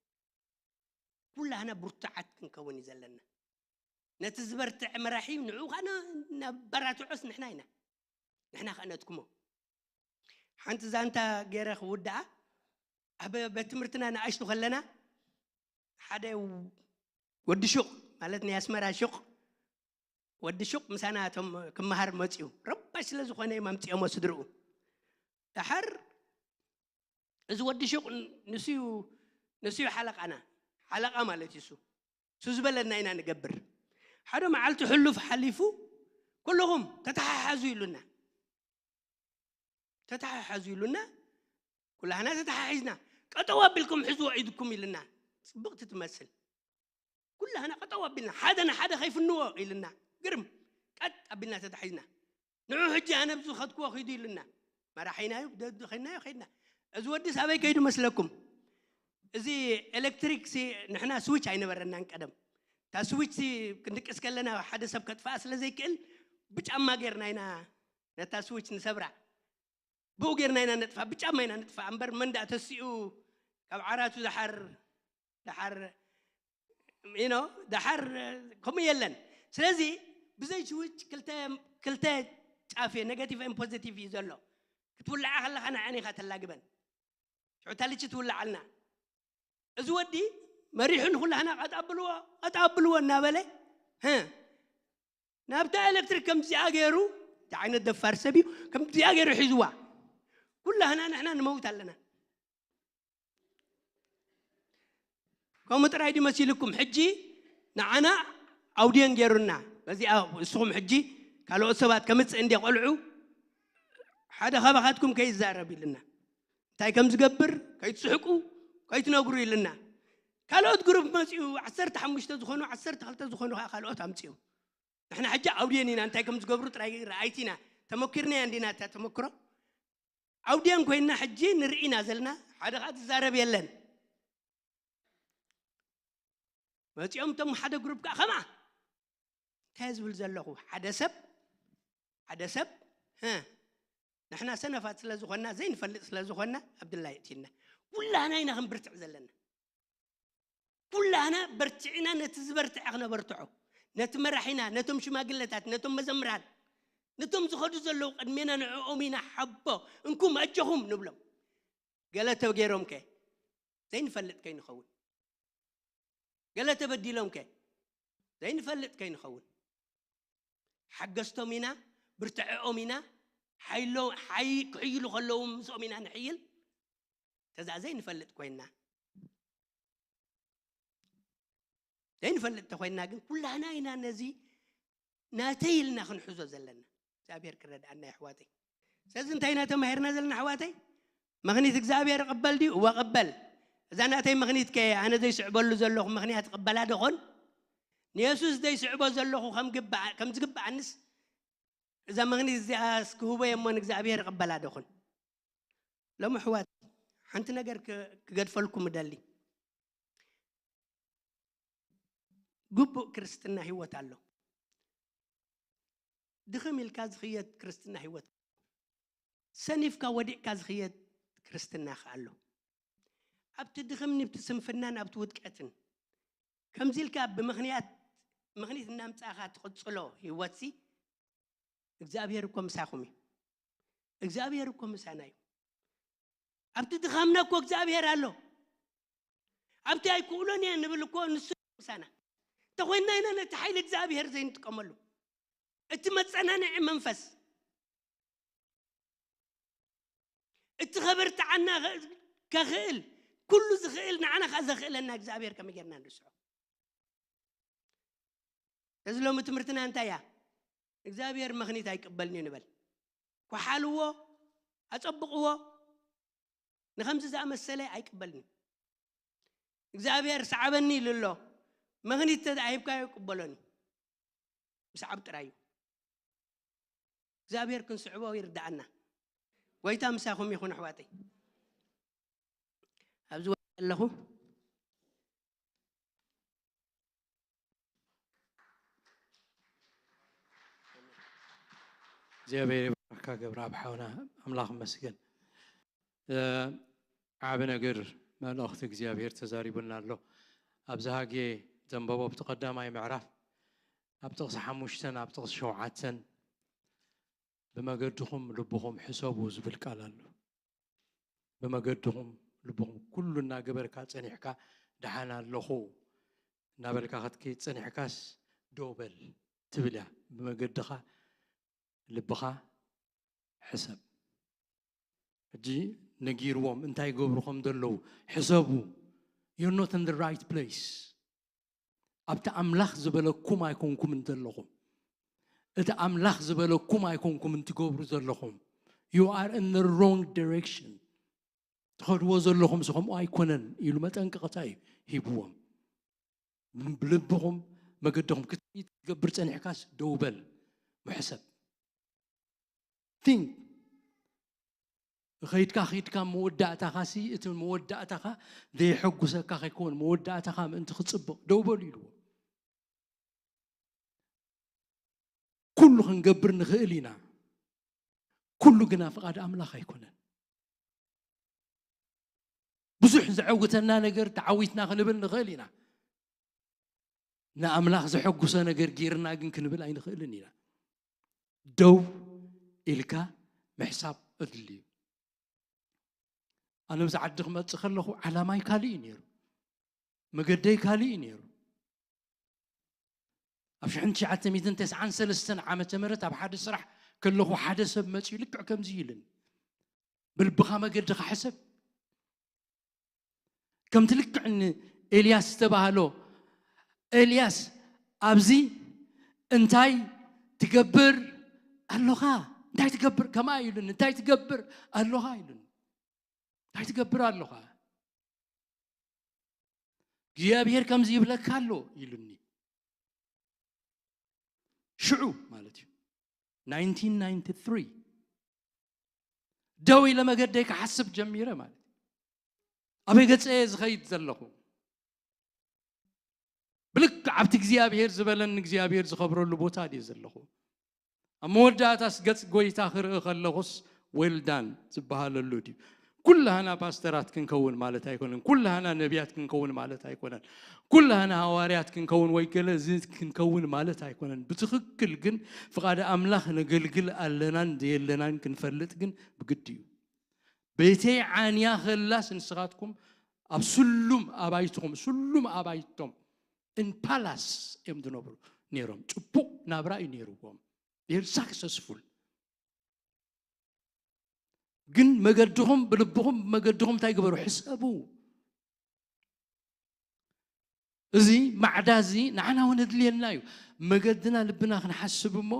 ኩላህና ብርቱዓት ክንከውን እዩ ዘለና። ነቲ ዝበርትዕ መራሒ ንዑ ከዓ ነበራትዖስ ንሕና ኢና። ንሕና ከዓ ነትኩሞ። ሓንቲ ዛንታ ገይረ ክውድኣ፣ ኣብ ቤት ትምህርትና ንኣሽቱ ከለና ሓደ ወዲ ሹቕ፣ ማለት ናይ ኣስመራ ሹቕ፣ ወዲ ሹቕ ምሳና እቶም ክመሃር መፅዩ፣ ረባሽ ስለ ዝኾነ እዮም ኣምፅኦሞ ስድርኡ። ደሓር እዚ ወዲ ሹቕ ንሱዩ ንሱዩ ሓለቓና፣ ሓለቓ ማለት እዩ እሱ። እሱ ዝበለና ኢና ንገብር። ሓደ መዓልቲ ሕሉፍ ሓሊፉ፣ ኩልኹም ተተሓሓዙ ኢሉና። ተተሓሓዙ ኢሉና፣ ኩላህና ተተሓሒዝና። ቀጠው ኣቢልኩም ሕዝዎ ኢድኩም ኢልና። ጽብቕቲ ትመስል። ኩላህና ቀጠው ኣቢልና፣ ሓደ ንሓደ ከይፍንዎ ኢልና። ግርም፣ ቀጥ ኣቢልና ተታሒዝና። ንዑ ሕጂ ኣነ ኣብዚ ዝኸድክዎ ኺዱ ኢሉና። መራሒናዩ፣ ደዱ ኸድናዮ ኸድና። እዚ ወዲስ ኣበይ ከይዱ መስለኩም? እዚ ኤሌክትሪክ ሲ፣ ንሕና ስዊች ኣይነበረናን ቀደም። እታ ስዊች ሲ ክንድቅስ ከለና ሓደ ሰብ ከጥፍኣ ስለ ዘይክእል፣ ብጫማ ጌርና ኢና ነታ ስዊች ንሰብራ። ብኡ ጌርና ኢና ነጥፋ፣ ብጫማ ኢና ነጥፋ። እምበር መን ደኣ ተሲኡ ካብ ዓራቱ ደሓር፣ ደሓር፣ you know፣ ደሓር ከምኡ የለን። ስለዚ ብዘይ ስዊች ክልተ፣ ክልተ ጫፍ እዩ፣ ኔጋቲቭ ኤን ፖዚቲቭ እዩ ዘሎ። ክትውልዓ ከለኻ ንዓን ኢኻ ተላግበን። ሽዑ እታ ልቺ ትውልዓልና። እዚ ወዲ መሪሑ ንኹላህና ቀጥ ኣብልዎ፣ ቀጥ ኣብልዎ እናበለ፣ ህ፣ ናብታ ኤሌክትሪክ ከምዚኣ ገይሩ፣ እንታይ ዓይነት ደፋር ሰብ እዩ፣ ከምዚኣ ገይሩ ሒዝዋ። ኩላህና ንሕና ንመውት ኣለና። ከምኡ ጥራይ ድዩ መሲልኩም? ሕጂ ንዓና ኣውድየን ገይሩና። በዚኣ እስኹም ሕጂ ካልኦት ሰባት ከምጽእ እንድየ ቆልዑ፣ ሓደ ካባኻትኩም ከይዛረብ ኢልና። እንታይ ከም ዝገብር ከይትስሕቁ፣ ከይትነግሩ ኢልና። ካልኦት ግሩፕ መጺኡ፣ ዓሰርተ ሓሙሽተ ዝኾኑ፣ ዓሰርተ ክልተ ዝኾኑ ከኣ ካልኦት ኣምጺኡ። ንሕና ሕጂ ኣውድየን ኢና፣ እንታይ ከም ዝገብሩ ጥራይ ረኣይቲ ኢና። ተመኪርናያ እንዲና እታ ተመክሮ? ኣውድየን ኮይንና ሕጂ ንርኢ ኢና ዘለና፣ ሓደ ከኣ ዝዛረብ የለን። መጺኦም እቶም ሓደ ግሩፕ ከኣ ከምኣ። እንታይ ዝብል ዘለኹ? ሓደ ሰብ፣ ሓደ ሰብ፣ ህ፣ ንሕና ሰነፋት ስለ ዝኾንና፣ ዘይንፈልጥ ስለ ዝኾንና፣ ኣብ ድላ የእትዩና። ኩላህና ኢና ክንብርትዕ ዘለና። ኩላህና በርቲዕና ነቲ ዝበርትዐ ክነበርትዖ። ነቲ መራሒና፣ ነቶም ሽማግለታት፣ ነቶም መዘምራን፣ ነቶም ዝኸዱ ዘለዉ ቅድሜና ንዕኦም ኢና ሓቦ፣ እንኩም ኣጆኹም ንብሎም። ገለ ተገይሮም ከ? ዘይንፈልጥ ከይንኸውን። ገለ ተበዲሎም ከ? ዘይንፈልጥ ከይንኸውን። ሓገዝቶም ኢና፣ ብርትዐኦም ኢና፣ ሓይሎ-፣ ሓይ-፣ ክሕይሉ ከለዉ ምስኦም ኢና ንሕይል። ተዛ ዘይንፈልጥ ኮይንና፣ ዘይንፈልጥ ተኾይንና ግን ኩላህና ኢና ነዚ ናተይ ኢልና ክንሕዞ ዘለና። እግዚኣብሔር ክረድኣና የሕዋተይ። ስለዚ እንታይ ኢና ተማሂርና ዘለና ኣሕዋተይ? ምኽኒት እግዚኣብሔር እቕበል ድዩ? እወ እቕበል። እዛ ናተይ ምኽኒት ከ ኣነ ዘይስዕበሉ ዘለኹ ምኽንያት እቕበላ ዶ ኾን? ንየሱስ ዘይስዕቦ ዘለኹ ከም ግባእ-፣ ከም ዝግብኣንስ እዛ ምኽኒት እዚኣስ ክህቦ እየ እሞ ንእግዚኣብሔር እቕበላ ዶ ኾን? ሎሚ ኣሕዋት ሓንቲ ነገር ክ-፣ ክገድፈልኩም እደሊ። ግቡእ ክርስትና ህይወት ኣሎ። ድኽም ኢልካ ዝኽየድ ክርስትና ህይወት፣ ሰኒፍካ ወዲቕካ ዝኽየድ ክርስትና ከኣ ኣሎ። ኣብቲ ድኽም፣ ንብቲ ስንፍናን ኣብቲ ውድቀትን ከምዚ ኢልካ ብምኽንያት፣ ምኽኒት እናምጻእካ ትቕጽሎ ህይወትሲ፣ እግዚኣብሔር እኮ ምሳኹም እዩ። እግዚኣብሔር እኮ ምሳና እዩ። ኣብቲ ድኻምና እኮ እግዚኣብሔር ኣሎ። ኣብቲ ኣይክእሎን እየ ንብል እኮ ንሱ እዩ ምሳና። እንተኾይንና ኢና ነቲ ሓይሊ እግዚኣብሔር ዘይንጥቀመሉ። እቲ መጸናንዒ መንፈስ፣ እቲ ከበርትዓና ከ-፣ ከኽእል፣ ኩሉ ዝኽእል ንዓና ከኣ ዘኽእለና እግዚኣብሔር ከመይ ጌርና ንርስዖ? እዚ ሎሚ ትምህርትና እንታይ እያ? እግዚኣብሔር ምኽኒት ኣይቅበልን እዩ ንበል። ኳሓልዎ፣ ኣጸብቕዎ፣ ንኸምዚ ዝኣመሰለ ኣይቅበልን እዩ። እግዚኣብሔር ሰዓበኒ ኢሉ ኣሎ። ምኽኒት ተደኣ ሂብካዮ ይቅበሎን እዩ። ምስዓብ ጥራይ እዩ። እግዚኣብሔር ክንስዕቦ ይርድኣና። ጎይታ ምሳኹም ይኹን ኣሕዋተይ። ኣብዚ ወ-፣ ኣለኹ። እግዚኣብሔር ይባርካ ገብረኣብ ሓውና፣ ኣምላኽ ይመስገን። እ፣ ዓቢ ነገር መልእኽቲ እግዚኣብሔር ተዛሪቡና ኣሎ። ኣብዚ ሃጌ ዘንበቦ ኣብቲ ቀዳማይ ምዕራፍ ኣብ ጥቕሲ ሓሙሽተን ኣብ ጥቕሲ ሸውዓተን ብመገድኹም ልብኹም ሕሰቡ ዝብል ቃል ኣሎ። ብመገድኹም ልብኹም ኩሉ እናገበርካ ጸኒሕካ ደሓን ኣለኹ እናበልካ ክትከይድ ጸኒሕካስ ደው በል ትብል እያ። ብመገድኻ ልብኻ ሕሰብ። ሕጂ ነጊርዎም እንታይ ይገብሩ ከም ዘለዉ ሕሰቡ። You're not in the right place። ኣብቲ ኣምላኽ ዝበለኩም ኣይኮንኩምን ዘለኹም። እቲ ኣምላኽ ዝበለኩም ኣይኮንኩምን ትገብሩ ዘለኹም። You are in the wrong direction። ትኸድዎ ዘለኹም ሲ ከምኡ ኣይኮነን ኢሉ መጠንቀቕታ እዩ ሂብዎም። ብልብኹም መገድኹም ክትገብር ጸኒሕካስ ደው በል ምሕሰብ። Think። ኸይድካ ኸይድካ መወዳእታኻ ሲ እቲ መወዳእታኻ ዘየሐጉሰካ ከይከውን መወዳእታኻ ምእንቲ ክጽብቕ ደው በሉ ኢልዎ። ኩሉ ክንገብር ንኽእል ኢና። ኩሉ ግና ፍቓድ ኣምላኽ ኣይኮነን። ብዙሕ ዘዐውተና ነገር ተዓዊትና ክንብል ንኽእል ኢና። ንኣምላኽ ዘሐጉሰ ነገር ጌርና ግን ክንብል ኣይንኽእልን ኢና። ደው ኢልካ ምሕሳብ ኣድልዩ። ኣነ ብዚ ዓዲ ክመጽእ ከለኹ ዓላማይ ካልእ እዩ ነይሩ። መገደይ ካልእ እዩ ነይሩ። ኣብ ሽሕን ትሽዓተ ሚእትን ተስዓን ሰለስተን ዓመተ ምህረት ኣብ ሓደ ስራሕ ከለኹ ሓደ ሰብ መጺኡ ልክዕ ከምዚ ኢሉኒ። ብልብኻ መገድኻ ሕሰብ። ከምቲ ልክዕ ንኤልያስ ዝተባህሎ፣ ኤልያስ ኣብዚ እንታይ ትገብር ኣሎኻ? እንታይ ትገብር ከማ ኢሉኒ፣ እንታይ ትገብር ኣሎኻ ኢሉኒ። እንታይ ትገብር ኣሎኻ? እግዚኣብሔር ከምዚ ይብለካ ኣሎ ኢሉኒ። ሽዑ ማለት እዩ፣ ናይንቲን ናይንቲ ትሪ ደው ኢለ መገደይ ክሓስብ ጀሚረ ማለት እዩ። ኣበይ ገጸ እየ ዝኸይድ ዘለኹ? ብልክዕ ኣብቲ እግዚኣብሔር ዝበለኒ እግዚኣብሔር ዝኸብረሉ ቦታ ድየ ዘለኹ? ኣብ መወዳእታስ ገጽ ጎይታ ክርኢ ከለኹስ well done ዝበሃለሉ ድዩ? ኩላህና ፓስተራት ክንከውን ማለት ኣይኮነን። ኩላህና ነቢያት ክንከውን ማለት ኣይኮነን። ኩላህና ሃዋርያት ክንከውን ወይ ገለ እዚ ክንከውን ማለት ኣይኮነን። ብትኽክል ግን ፍቓድ ኣምላኽ ነገልግል ኣለናን ዘየለናን ክንፈልጥ ግን ብግዲ እዩ። ቤተይ ዓንያ ከላስ ንስኻትኩም ኣብ ስሉም ኣባይትኹም፣ ስሉም ኣባይቶም in palace እዮም ዝነብሩ ነይሮም። ጽቡቕ ናብራ እዩ ነይርዎም። They're successful። ግን መገድኹም ብልብኹም መገድኹም እንታይ ግበሩ? ሕሰቡ። እዚ ማዕዳ እዚ ንዓና እውን ኣድልየና እዩ። መገድና ልብና ክንሓስብ እሞ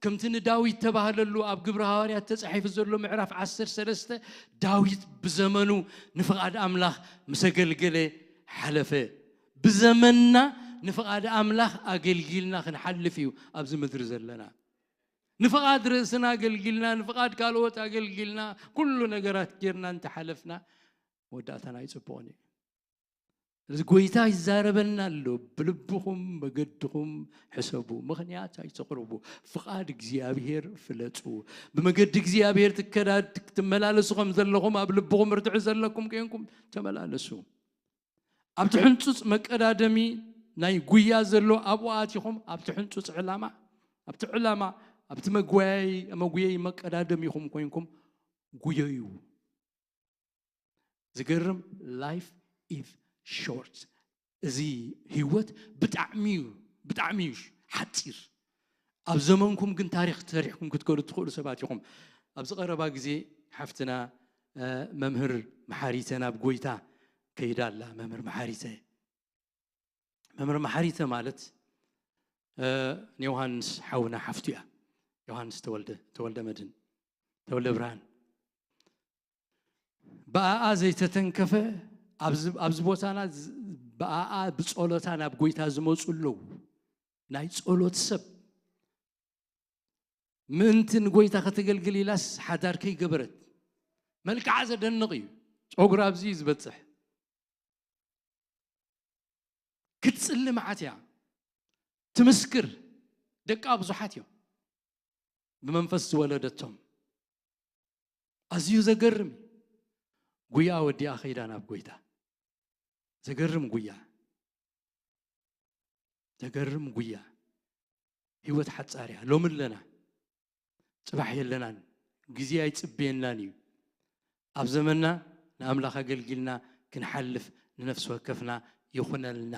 ከምቲ ንዳዊት ተባህለሉ ኣብ ግብሪ ሃዋርያት ተጻሒፉ ዘሎ ምዕራፍ ዓሰርተ ሰለስተ ዳዊት ብዘመኑ ንፍቓድ ኣምላኽ ምስ ኣገልገለ ሓለፈ። ብዘመንና ንፍቓድ ኣምላኽ ኣገልጊልና ክንሓልፍ እዩ ኣብዚ ምድሪ ዘለና። ንፍቓድ ርእስና ኣገልጊልና፣ ንፍቓድ ካልኦት ኣገልጊልና፣ ኩሉ ነገራት ጌርና እንተሓለፍና መወዳእታና ኣይጽቡቕን እዩ። እዚ ጎይታ ይዛረበና ኣሎ። ብልብኹም መገድኹም ሕሰቡ፣ ምኽንያት ኣይተቕርቡ፣ ፍቓድ እግዚኣብሔር ፍለጡ። ብመገዲ እግዚኣብሔር ትከዳ-፣ ትመላለሱ ከም ዘለኹም ኣብ ልብኹም ርትዒ ዘለኩም ኮይንኩም ተመላለሱ። ኣብቲ ሕንጹጽ መቀዳደሚ ናይ ጉያ ዘሎ ኣብኡ ኣቲኹም፣ ኣብቲ ሕንጹጽ ዕላማ፣ ኣብቲ ዕላማ፣ ኣብቲ መጉያይ-፣ መጉየይ መቀዳደሚኹም ኮይንኩም ጉየዩ። ዝገርም፣ life is short። እዚ ህይወት ብጣዕሚ እዩ፣ ብጣዕሚ እዩ ሓጺር። ኣብ ዘመንኩም ግን ታሪኽ ሰሪሕኩም ክትከዱ ትኽእሉ ሰባት ኢኹም። ኣብዚ ቀረባ ግዜ ሓፍትና፣ እ፣ መምህር መሓሪተ ናብ ጎይታ ከይዳ ኣላ። መምህር መሓሪተ፣ መምህር መሓሪተ ማለት፣ እ፣ ንዮሃንስ ሓውና ሓፍቱ እያ። ዮሃንስ ተወልደ፣ ተወልደ መድህን፣ ተወልደ ብርሃን። ብኣኣ ዘይተተንከፈ ኣብዚ፣ ኣብዚ ቦታና ዝ-፣ ብኣኣ ብጸሎታ ናብ ጎይታ ዝመጹ ኣለዉ። ናይ ጸሎት ሰብ ምእንቲ ንጎይታ ከተገልግል ኢላስ ሓዳር ከይገበረት። መልክዓ ዘደንቕ እዩ። ጸጉራ ኣብዚ እዩ ዝበጽሕ። ክትጽሊ መዓት እያ። ትምስክር። ደቃ ብዙሓት እዮም። ብመንፈስ ዝወለደቶም። ኣዝዩ ዘገርም እዩ። ጉያ ወዲኣ ከይዳ ናብ ጎይታ። ዘገርም ጉያ። ዘገርም ጉያ። ህይወት ሓጻር እያ። ሎሚ ኣለና። ጽባሕ የለናን። ግዜ ኣይጽበየናን እዩ። ኣብ ዘመንና ንኣምላኽ ኣገልጊልና ክንሓልፍ ንነፍሲ ወከፍና ይኹነልና፣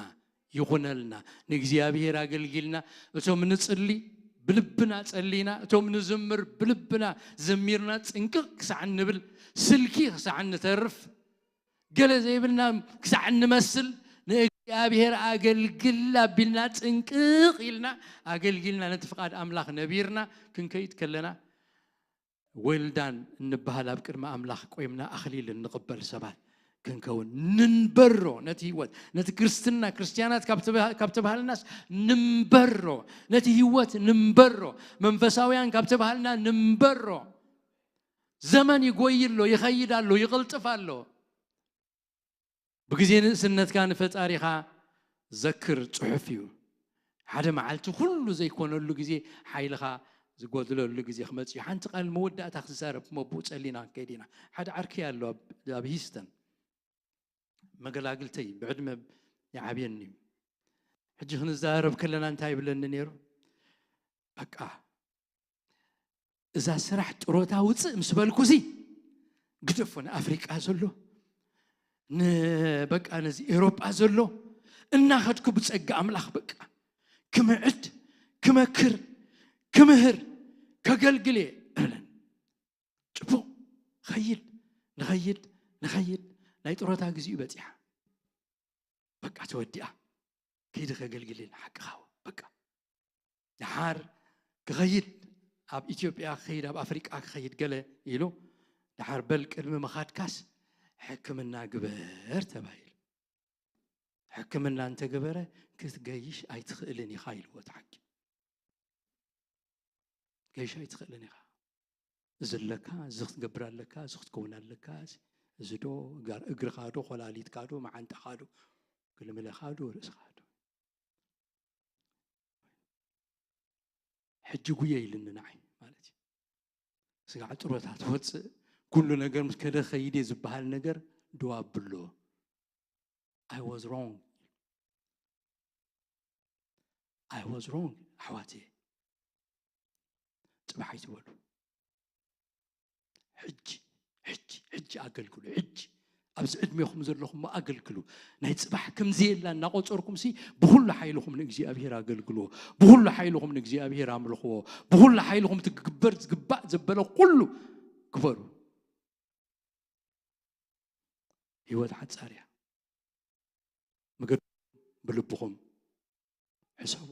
ይኹነልና። ንእግዚኣብሔር ኣገልጊልና፣ እቶም ንጽሊ ብልብና ጸሊና፣ እቶም ንዝምር ብልብና ዘሚርና፣ ጽንቅቕ ክሳዕ ንብል፣ ስልኪ ክሳዕ ንተርፍ፣ ገለ ዘይብልና ክሳዕ ንመስል፣ ንእግዚኣብሔር ኣገልግል ኣቢልና ጽንቅቕ ኢልና ኣገልጊልና፣ ነቲ ፍቓድ ኣምላኽ ነቢርና ክንከይድ ከለና፣ ዌልዳን እንበሃል ኣብ ቅድሚ ኣምላኽ ቆይምና ኣኽሊል እንቕበል ሰባት ክንከውን። ንንበሮ ነቲ ህይወት፣ ነቲ ክርስትና፣ ክርስትያናት ካብ ተበሃ-፣ ካብ ተባህልናስ ንንበሮ፣ ነቲ ህይወት ንንበሮ፣ መንፈሳውያን ካብ ተባህልና ንንበሮ። ዘመን ይጎይ ኣሎ፣ ይኸይድ ኣሎ፣ ይቕልጥፍ ኣሎ። ብግዜ ንእስነትካ ንፈጣሪኻ ዘክር ጽሑፍ እዩ። ሓደ መዓልቲ ኩሉ ዘይኮነሉ ግዜ፣ ሓይልኻ ዝጎድለሉ ግዜ ክመጽእ እዩ። ሓንቲ ቃል መወዳእታ ክዛረብ፣ መብኡ ጸሊና ክንከይድ ኢና። ሓደ ዓርከይ ኣሎ ኣብ፣ ኣብ ሂስተን፣ መገላግልተይ፣ ብዕድመ ይዓብየኒ እዩ። ሕጂ ክንዛረብ ከለና እንታይ ይብለኒ ነይሩ? በቃ እዛ ስራሕ ጥሮታ ውፅእ ምስ በልኩ፣ እዚ ግደፎ፣ ንኣፍሪቃ ዘሎ፣ ንበቃ ነዚ ኤውሮጳ ዘሎ እናኸድኩ ብጸጋ ኣምላኽ በቃ ክምዕድ፣ ክመክር፣ ክምህር፣ ከገልግል እየ እብለን። ጽቡቕ፣ ኸይድ፣ ንኸይድ፣ ንኸይድ፣ ናይ ጥሮታ ግዚኡ በጺሓ። በቃ ተወዲኣ። ከይዲ ከገልግልን ሓቅኻ በቃ። ደሓር ክኸይድ፣ ኣብ ኢትዮጵያ ክኸይድ፣ ኣብ ኣፍሪቃ ክኸይድ ገለ ኢሉ፣ ደሓር በል ቅድሚ ምኻድካስ ሕክምና ግበር ተባሂሉ። ሕክምና እንተገበረ ክትገይሽ ኣይትኽእልን ኢኻ ኢልዎ እቲ ሓኪም። ገይሽ ኣይትኽእልን ኢኻ። እዚ ኣለካ፣ እዚ ክትገብር ኣለካ፣ እዚ ክትከውን ኣለካ፣ እዚ፣ እዚ ዶ፣ ጋር-፣ እግርኻ ዶ፣ ኮላሊትካ ዶ፣ መዓንጣኻ ዶ፣ ግልምለኻ ዶ፣ ርእስኻ ዶ። ሕጂ ጉየ ኢልኒ ንዓይ ማለት እዩ። ስጋዕ ጥሮታ ትወፅእ፣ ኩሉ ነገር ምስ ከደ ኸይደ ዝበሃል ነገር ደው ኣብሎ። I was wrong። I was wrong ኣሕዋተየ። ጽባሕ ኣይትበሉ። ሕጂ፣ ሕጂ፣ ሕጂ ኣገልግሉ። ሕጂ ኣብዚ ዕድሜኹም ዘለኹም ኣገልግሉ። ናይ ጽባሕ ከም ዘየላ እናቖጸርኩም ሲ ብኹሉ ሓይልኹም ንእግዚኣብሔር ኣገልግልዎ። ብኹሉ ሓይልኹም ንእግዚኣብሔር ኣምልኽዎ። ብኹሉ ሓይልኹም እቲ ክግበር ዝግባእ ዘበለ ኩሉ ግበሩ። ህይወት ሓጻር እያ። መገድኩም ብልብኹም ሕሰቡ።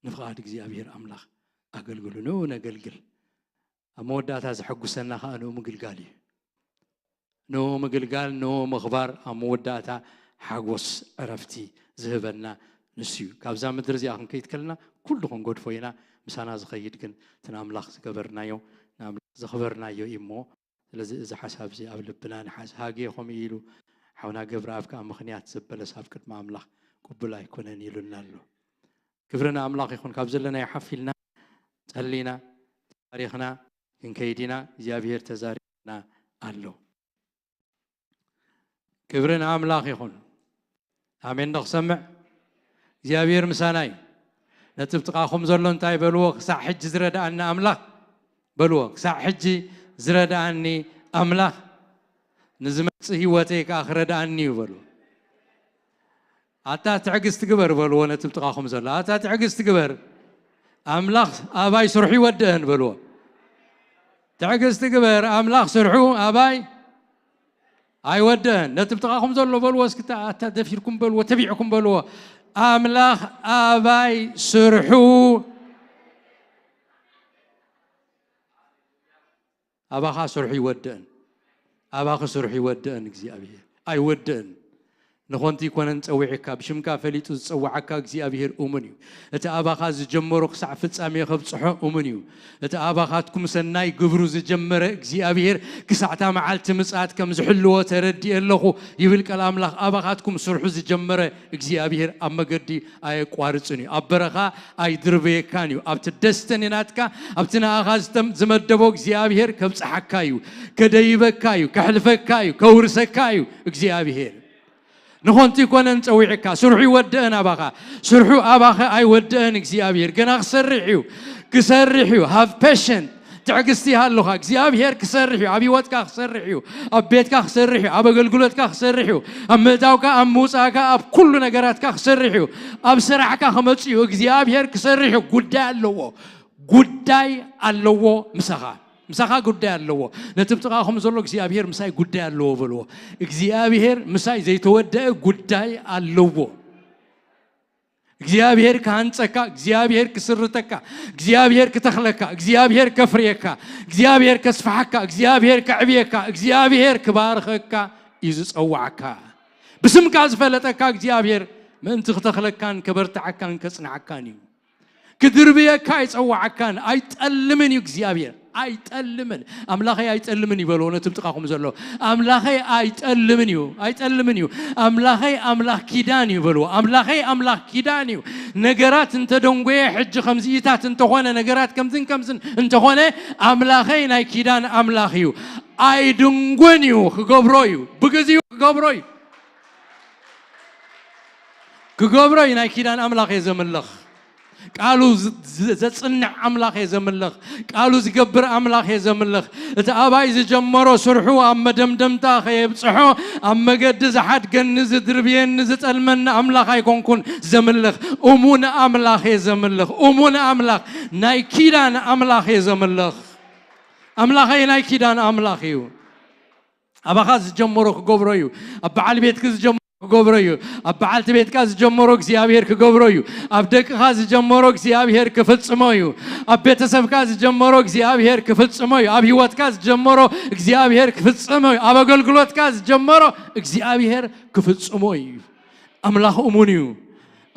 ንፍቓድ እግዚኣብሔር ኣምላኽ ኣገልግሉ። ንኡ ነገልግል። ኣብ መወዳእታ ዘሐጉሰና ኸኣ ንኡ ምግልጋል እዩ። ንኡ ምግልጋል፣ ንኡ ምኽባር ኣብ መወዳእታ ሓጎስ ዕረፍቲ ዝህበና ንሱ እዩ። ካብዛ ምድሪ እዚኣ ክንከይድ ከለና ኩሉ ክንገድፎ ኢና። ምሳና ዝኸይድ ግን እቲ ንኣምላኽ ዝገበርናዮ፣ ንኣምላኽ ዘኽበርናዮ እዩ እሞ፣ ስለዚ እዚ ሓሳብ እዚ ኣብ ልብና ንሓዝ። ሃጌ ከምኡ ኢሉ፣ ሓውና ገብረኣብ ከኣ ምኽንያት ዘበለስ ኣብ ቅድሚ ኣምላኽ ቅቡል ኣይኮነን ኢሉና ኣሎ። ክብሪ ንኣምላኽ ይኹን። ካብ ዘለናዮ ሓፍ ኢልና ጸሊና ተባሪኽና ክንከይድ ኢና። እግዚኣብሔር ተዛሪብና ኣሎ። ክብሪ ንኣምላኽ ይኹን። ኣሜን ዶ ክሰምዕ? እግዚኣብሔር ምሳና እዩ። ነቲ ብጥቓኹም ዘሎ እንታይ በልዎ? ክሳዕ ሕጂ ዝረድኣኒ ኣምላኽ በልዎ። ክሳዕ ሕጂ ዝረድኣኒ ኣምላኽ ንዝመጽእ ህይወተይ ከኣ ክረድኣኒ እዩ በልዎ። ኣታ ትዕግስቲ ግበር በልዎ ነቲ ብጥቓኹም ዘሎ። ኣታ ትዕግስቲ ግበር፣ ኣምላኽ ኣባይ ስርሑ ይወድእን በልዎ። ትዕግስቲ ግበር፣ ኣምላኽ ስርሑ ኣባይ ኣይወድእን። ነቲ ብጥቓኹም ዘሎ በልዎ እስኪ፣ ኣታ ደፊርኩም በልዎ፣ ተቢዕኩም በልዎ። ኣምላኽ ኣባይ ስርሑ ኣባኻ ስርሑ ይወድእን። ኣባኺ ስርሑ ይወድእን እግዚኣብሔር። ኣይወድእን። ንኾንቲ ይኮነን ጸዊዕካ፣ ብሽምካ ፈሊጡ ዝጸውዓካ እግዚኣብሔር እሙን እዩ። እቲ ኣባኻ ዝጀመሮ ክሳዕ ፍጻሜ ከብጽሖ እሙን እዩ። እቲ ኣባኻትኩም ሰናይ ግብሩ ዝጀመረ እግዚኣብሔር ክሳዕታ መዓልቲ ምጽኣት ከም ዝሕልዎ ተረዲኤ ኣለኹ ይብል ቃል ኣምላኽ። ኣባኻትኩም ስርሑ ዝጀመረ እግዚኣብሔር ኣብ መገዲ ኣየቋርጽን እዩ። ኣብ በረኻ ኣይድርበየካን እዩ። ኣብቲ ደስተኒ ናትካ፣ ኣብቲ ንኣኻ ዝተም-፣ ዝመደቦ እግዚኣብሔር ከብጽሓካ እዩ። ከደይበካ እዩ። ከሕልፈካ እዩ። ከውርሰካ እዩ እግዚኣብሔር። ንኾንቲ ይኮነን ጸዊዕካ፣ ስርሑ ይወድእን ኣባኻ። ስርሑ ኣባኸ ኣይወድእን እግዚኣብሔር። ገና ክሰርሕ እዩ። ክሰርሕ እዩ። ሃቭ ፔሽንት። ትዕግስቲ ይሃልኻ። እግዚኣብሔር ክሰርሕ እዩ። ኣብ ህይወትካ ክሰርሕ እዩ። ኣብ ቤትካ ክሰርሕ እዩ። ኣብ ኣገልግሎትካ ክሰርሕ እዩ። ኣብ ምእታውካ፣ ኣብ ምውፃእካ፣ ኣብ ኩሉ ነገራትካ ክሰርሕ እዩ። ኣብ ስራሕካ ክመፅእ እዩ። እግዚኣብሔር ክሰርሕ እዩ። ጉዳይ ኣለዎ። ጉዳይ ኣለዎ ምሳኻ። ምሳኻ ጉዳይ ኣለዎ። ነቲ ብጥቓኹም ዘሎ እግዚኣብሔር ምሳይ ጉዳይ ኣለዎ በልዎ። እግዚኣብሔር ምሳይ ዘይተወደአ ጉዳይ ኣለዎ። እግዚኣብሔር ክሃንጸካ፣ እግዚኣብሔር ክስርተካ፣ እግዚኣብሔር ክተኽለካ፣ እግዚኣብሔር ከፍርየካ፣ እግዚኣብሔር ከስፍሓካ፣ እግዚኣብሔር ከዕብየካ፣ እግዚኣብሔር ክባርኸካ እዩ ዝጸዋዕካ። ብስምካ ዝፈለጠካ እግዚኣብሔር ምእንቲ ክተኽለካን ከበርትዓካን ከጽንዓካን እዩ። ክድርብየካ ኣይጸዋዓካን። ኣይጠልምን እዩ እግዚኣብሔር። ኣይጠልምን። ኣምላኸይ ኣይጠልምን ይበልዎ ነቲ ብጥቓኹም ዘሎ። ኣምላኸይ ኣይጠልምን እዩ። ኣይጠልምን እዩ። ኣምላኸይ ኣምላኽ ኪዳን እዩ በልዎ። ኣምላኸይ ኣምላኽ ኪዳን እዩ። ነገራት እንተደንጎየ፣ ሕጂ ከምዚኢታት እንተኾነ፣ ነገራት ከምዝን ከምዝን እንተኾነ፣ ኣምላኸይ ናይ ኪዳን ኣምላኽ እዩ። ኣይድንጎን እዩ። ክገብሮ እዩ። ብግዚኡ ክገብሮ እዩ። ክገብሮ እዩ። ናይ ኪዳን ኣምላኽ እየ ዘምልኽ። ቃሉ ዝ- ዝ- ዘጽንዕ ኣምላኽ እየ ዘምልኽ። ቃሉ ዝገብር ኣምላኽ እየ ዘምልኽ። እቲ ኣባይ ዝጀመሮ ስርሑ ኣብ መደምደምታ ከየብጽሖ፣ ኣብ መገዲ ዝሓድገኒ፣ ዝድርብየኒ፣ ዝጠልመኒ ኣምላኽ ኣይኮንኩን ዘምልኽ። እሙን ኣምላኽ እየ ዘምልኽ። እሙን ኣምላኽ፣ ናይ ኪዳን ኣምላኽ እየ ዘምልኽ። ኣምላኸይ ናይ ኪዳን ኣምላኽ እዩ። ኣባኻ ዝጀመሮ ክገብሮ እዩ። ኣብ በዓል ቤትኪ ዝጀመሮ ክገብሮ እዩ። ኣብ በዓልቲ ቤትካ ዝጀመሮ እግዚኣብሔር ክገብሮ እዩ። ኣብ ደቅኻ ዝጀመሮ እግዚኣብሔር ክፍጽሞ እዩ። ኣብ ቤተሰብካ ዝጀመሮ እግዚኣብሔር ክፍጽሞ እዩ። ኣብ ህይወትካ ዝጀመሮ እግዚኣብሔር ክፍጽሞ እዩ። ኣብ ኣገልግሎትካ ዝጀመሮ እግዚኣብሔር ክፍጽሞ እዩ። ኣምላኽ እሙን እዩ።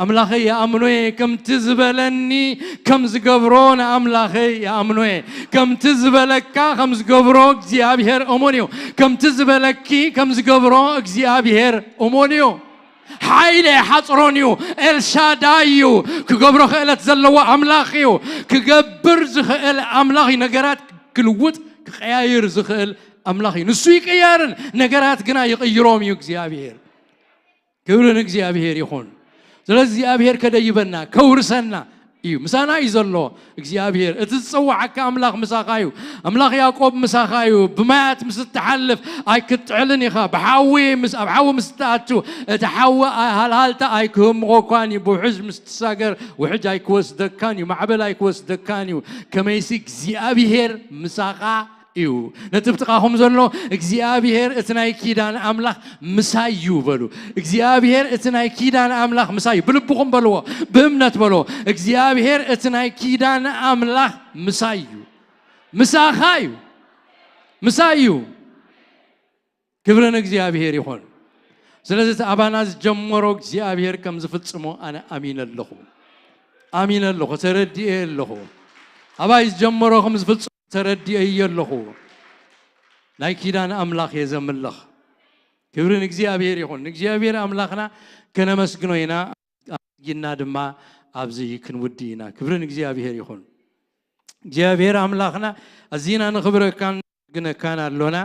ኣምላኸይ ይኣምኖ እየ፣ ከምቲ ዝበለኒ ከም ዝገብሮ ንኣምላኸይ ይኣምኖ እየ። ከምቲ ዝበለካ ከም ዝገብሮ እግዚኣብሔር እሙን እዩ። ከምቲ ዝበለኪ ከም ዝገብሮ እግዚኣብሔር እሙን እዩ። ሓይሊ ኣይሓጽሮን እዩ። ኤልሻዳይ እዩ። ክገብሮ ክእለት ዘለዎ ኣምላኽ እዩ። ክገብር ዝኽእል ኣምላኽ እዩ። ነገራት ክልውጥ ክቀያይር ዝኽእል ኣምላኽ እዩ። ንሱ ይቅየርን፣ ነገራት ግና ይቕይሮም እዩ እግዚኣብሔር። ክብሪ ንእግዚኣብሔር ይኹን። ስለዚ እግዚኣብሔር ከደይበና፣ ከውርሰና እዩ። ምሳና እዩ ዘሎ እግዚኣብሔር። እቲ ዝጸዋዓካ ኣምላኽ ምሳኻ እዩ። ኣምላኽ ያዕቆብ ምሳኻ እዩ። ብማያት ምስ እትሓልፍ ኣይክትጥዕልን ኢኻ። ብሓዊ ምስ፣ ኣብ ሓዊ ምስ እትኣቱ፣ እቲ ሓዊ ሃልሃልታ ኣይክህምቖኳን እዩ። ብውሕጅ ምስ ትሳገር፣ ውሕጅ ኣይክወስደካን እዩ። ማዕበል ኣይክወስደካን እዩ። ከመይሲ እግዚኣብሔር ምሳኻ እዩ። ነቲ ብጥቓኹም ዘሎ እግዚኣብሔር እቲ ናይ ኪዳን ኣምላኽ ምሳይ እዩ በሉ። እግዚኣብሔር እቲ ናይ ኪዳን ኣምላኽ ምሳይ እዩ። ብልብኹም በልዎ፣ ብእምነት በልዎ። እግዚኣብሔር እቲ ናይ ኪዳን ኣምላኽ ምሳይ እዩ። ምሳኻ እዩ። ምሳይ እዩ። ክብሪ ንእግዚኣብሔር ይኹን። ስለዚ እቲ ኣባና ዝጀመሮ እግዚኣብሔር ከም ዝፍጽሞ ኣነ ኣሚነ ኣለኹ። ኣሚነ ኣለኹ፣ ተረዲኤ ኣለኹ። ኣባይ ዝጀመሮ ከም ዝፍጽሞ ተረዲኤ ኣለኹ። ናይ ኪዳን ኣምላኽ እየ ዘምልኽ። ክብሪ ንእግዚኣብሔር ይኹን። ንእግዚኣብሔር ኣምላኽና ከነመስግኖ ኢና። ኣመስጊና ድማ ኣብዚ ክንውዲ ኢና። ክብሪ ንእግዚኣብሔር ይኹን። እግዚኣብሔር ኣምላኽና ኣዚና ንኽብረካን ግነካን ኣሎና።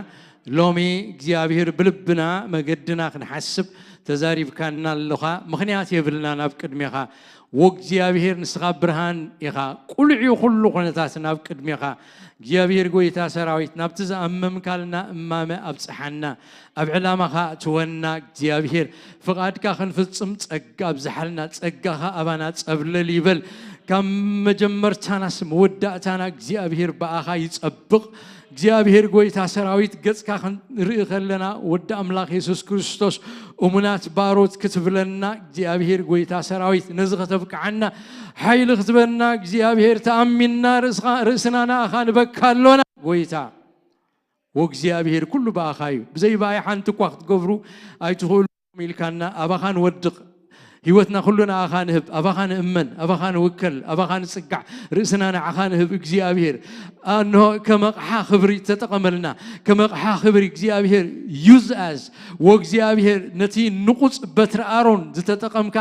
ሎሚ እግዚኣብሔር ብልብና መገድና ክንሓስብ ተዛሪብካና ኣለኻ። ምኽንያት የብልና ናብ ቅድሜኻ። ወእግዚኣብሔር ንስኻ ብርሃን ኢኻ። ቁልዕ እዩ ኩሉ ኩነታት ናብ ቅድሜኻ። እግዚኣብሔር ጎይታ ሰራዊት ናብቲ ዝኣመምካልና እማመ ኣብጽሓና። ኣብ ዕላማኻ እትወና እግዚኣብሔር ፍቓድካ ክንፍጽም ጸጋ ኣብዝሓልና። ጸጋኻ ኣባና ጸብለል ይበል። ካብ መጀመርታናስ መወዳእታና እግዚኣብሔር ብኣኻ ይጸብቕ። እግዚኣብሔር ጎይታ ሰራዊት ገጽካ ክንርኢ ከለና ወዲ ኣምላኽ የሱስ ክርስቶስ እሙናት ባሮት ክትብለና እግዚኣብሔር ጎይታ ሰራዊት ነዚ ከተብቅዓና ሓይሊ ክትበና እግዚኣብሔር ተኣሚንና ርእስኻ- ርእስና ንኣኻ ንበካ ኣሎና ጎይታ። ወእግዚኣብሔር ኩሉ ብኣኻ እዩ። ብዘይ ብኣይ ሓንቲ እኳ ክትገብሩ ኣይትኽእሉ ኢልካና ኣባኻ ንወድቕ። ህይወትና ኩሉ ንኣኻ ንህብ፣ ኣባኻ ንእመን፣ ኣባኻ ንውከል፣ ኣባኻ ንጽጋዕ፣ ርእስና ንዓኻ ንህብ እግዚኣብሔር። እንሆ ከም ኣቕሓ ክብሪ ተጠቐመልና። ከም ኣቕሓ ክብሪ እግዚኣብሔር use us። ወእግዚኣብሔር ነቲ ንቑጽ በትሪ ኣሮን ዝተጠቐምካ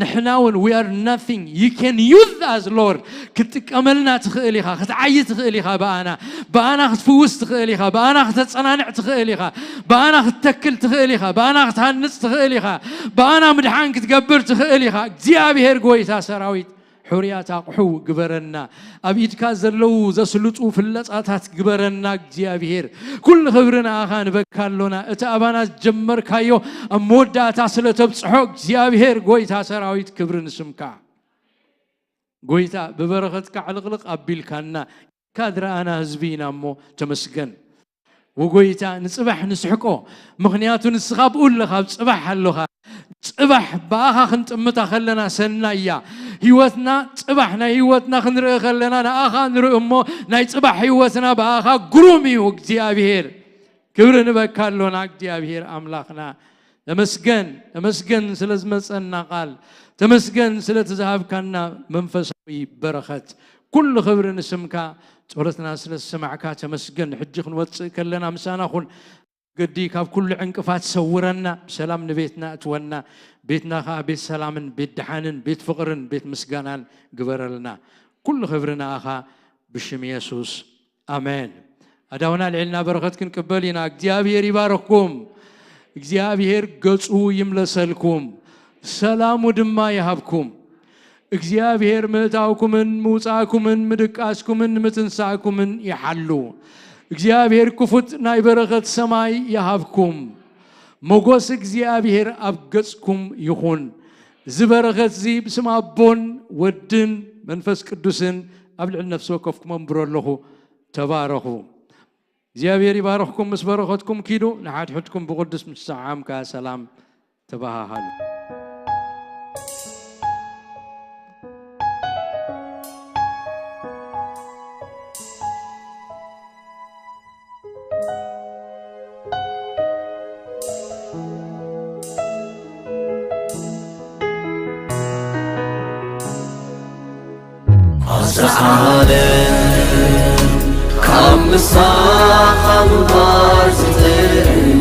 ንሕና እውን we are nothing. You can use us Lord. ክትጥቀመልና ትኽእል ኢኻ፣ ክትዓዪ ትኽእል ኢኻ፣ ብኣና ብኣና ክትፍውስ ትኽእል ኢኻ፣ ብኣና ክተጸናንዕ ትኽእል ኢኻ፣ ብኣና ክትተክል ትኽእል ኢኻ፣ ብኣና ክትሃንጽ ትኽእል ኢኻ፣ ብኣና ምድሓን ክትገብር ትኽእል ኢኻ። እግዚኣብሔር ጎይታ ሰራዊት ሕሩያት ኣቑሑ ግበረና። ኣብ ኢድካ ዘለዉ ዘስልጡ ፍለጻታት ግበረና እግዚኣብሔር። ኩሉ ክብሪ ንኣኻ ንበካ ኣሎና። እቲ ኣባና ዝጀመርካዮ ኣብ መወዳእታ ስለ ተብጽሖ እግዚኣብሔር ጎይታ ሰራዊት ክብሪ ንስምካ። ጎይታ ብበረኸትካ ዕልቕልቕ ኣቢልካና። ኢካ ዝረኣና ህዝቢ ኢና እሞ ተመስገን። ወጎይታ ንጽባሕ ንስሕቆ። ምኽንያቱ ንስኻ ብኡ ኣለኻ፣ ኣብ ጽባሕ ኣለኻ። ጽባሕ ብኣኻ ክንጥምታ ከለና ሰናይ እያ። ህይወትና ጽባሕ ናይ ህይወትና ክንርኢ ከለና ንኣኻ ንርኢ እሞ ናይ ጽባሕ ህይወትና ብኣኻ ግሩም እዩ እግዚኣብሔር። ክብሪ ንበካ ኣሎና እግዚኣብሔር ኣምላኽና። ተመስገን፣ ተመስገን ስለ ዝመጸና ቃል፣ ተመስገን ስለ እቲ ዝሃብካና መንፈሳዊ በረኸት። ኩሉ ክብሪ ንስምካ። ጸሎትና ስለ ዝሰማዕካ ተመስገን። ሕጂ ክንወጽእ ከለና ምሳና ኩን። ገዲ ካብ ኩሉ ዕንቅፋት ሰውረና፣ ብሰላም ንቤትና እትወና። ቤትና ኸኣ ቤት ሰላምን ቤት ደሓንን ቤት ፍቕርን ቤት ምስጋናን ግበረልና። ኩሉ ክብሪ ንኣኻ ብሽም የሱስ ኣሜን። ኣዳውና ልዕልና በረኸት ክንቅበል ኢና። እግዚኣብሔር ይባርኽኩም። እግዚኣብሔር ገጹ ይምለሰልኩም፣ ሰላሙ ድማ ይሃብኩም። እግዚኣብሔር ምእታውኩምን ምውጻእኩምን ምድቃስኩምን ምትንሳእኩምን ይሓሉ። እግዚኣብሔር ክፉት ናይ በረኸት ሰማይ ይሃብኩም። ሞጎስ እግዚኣብሔር ኣብ ገጽኩም ይኹን። እዚ በረኸት እዚ ብስም ኣቦን ወድን መንፈስ ቅዱስን ኣብ ልዕሊ ነፍሲ ወከፍኩም ኣንብሮ ኣለኹ። ተባረኹ። እግዚኣብሔር ይባርኽኩም፣ ምስ በረኸትኩም ኪዱ፣ ንሓድሕድኩም ብቕዱስ ምስዓም ከኣ ሰላም ተበሃሃሉ። ኣስዓለ ካብ ምሳኻ ምንባር ዝጥዕም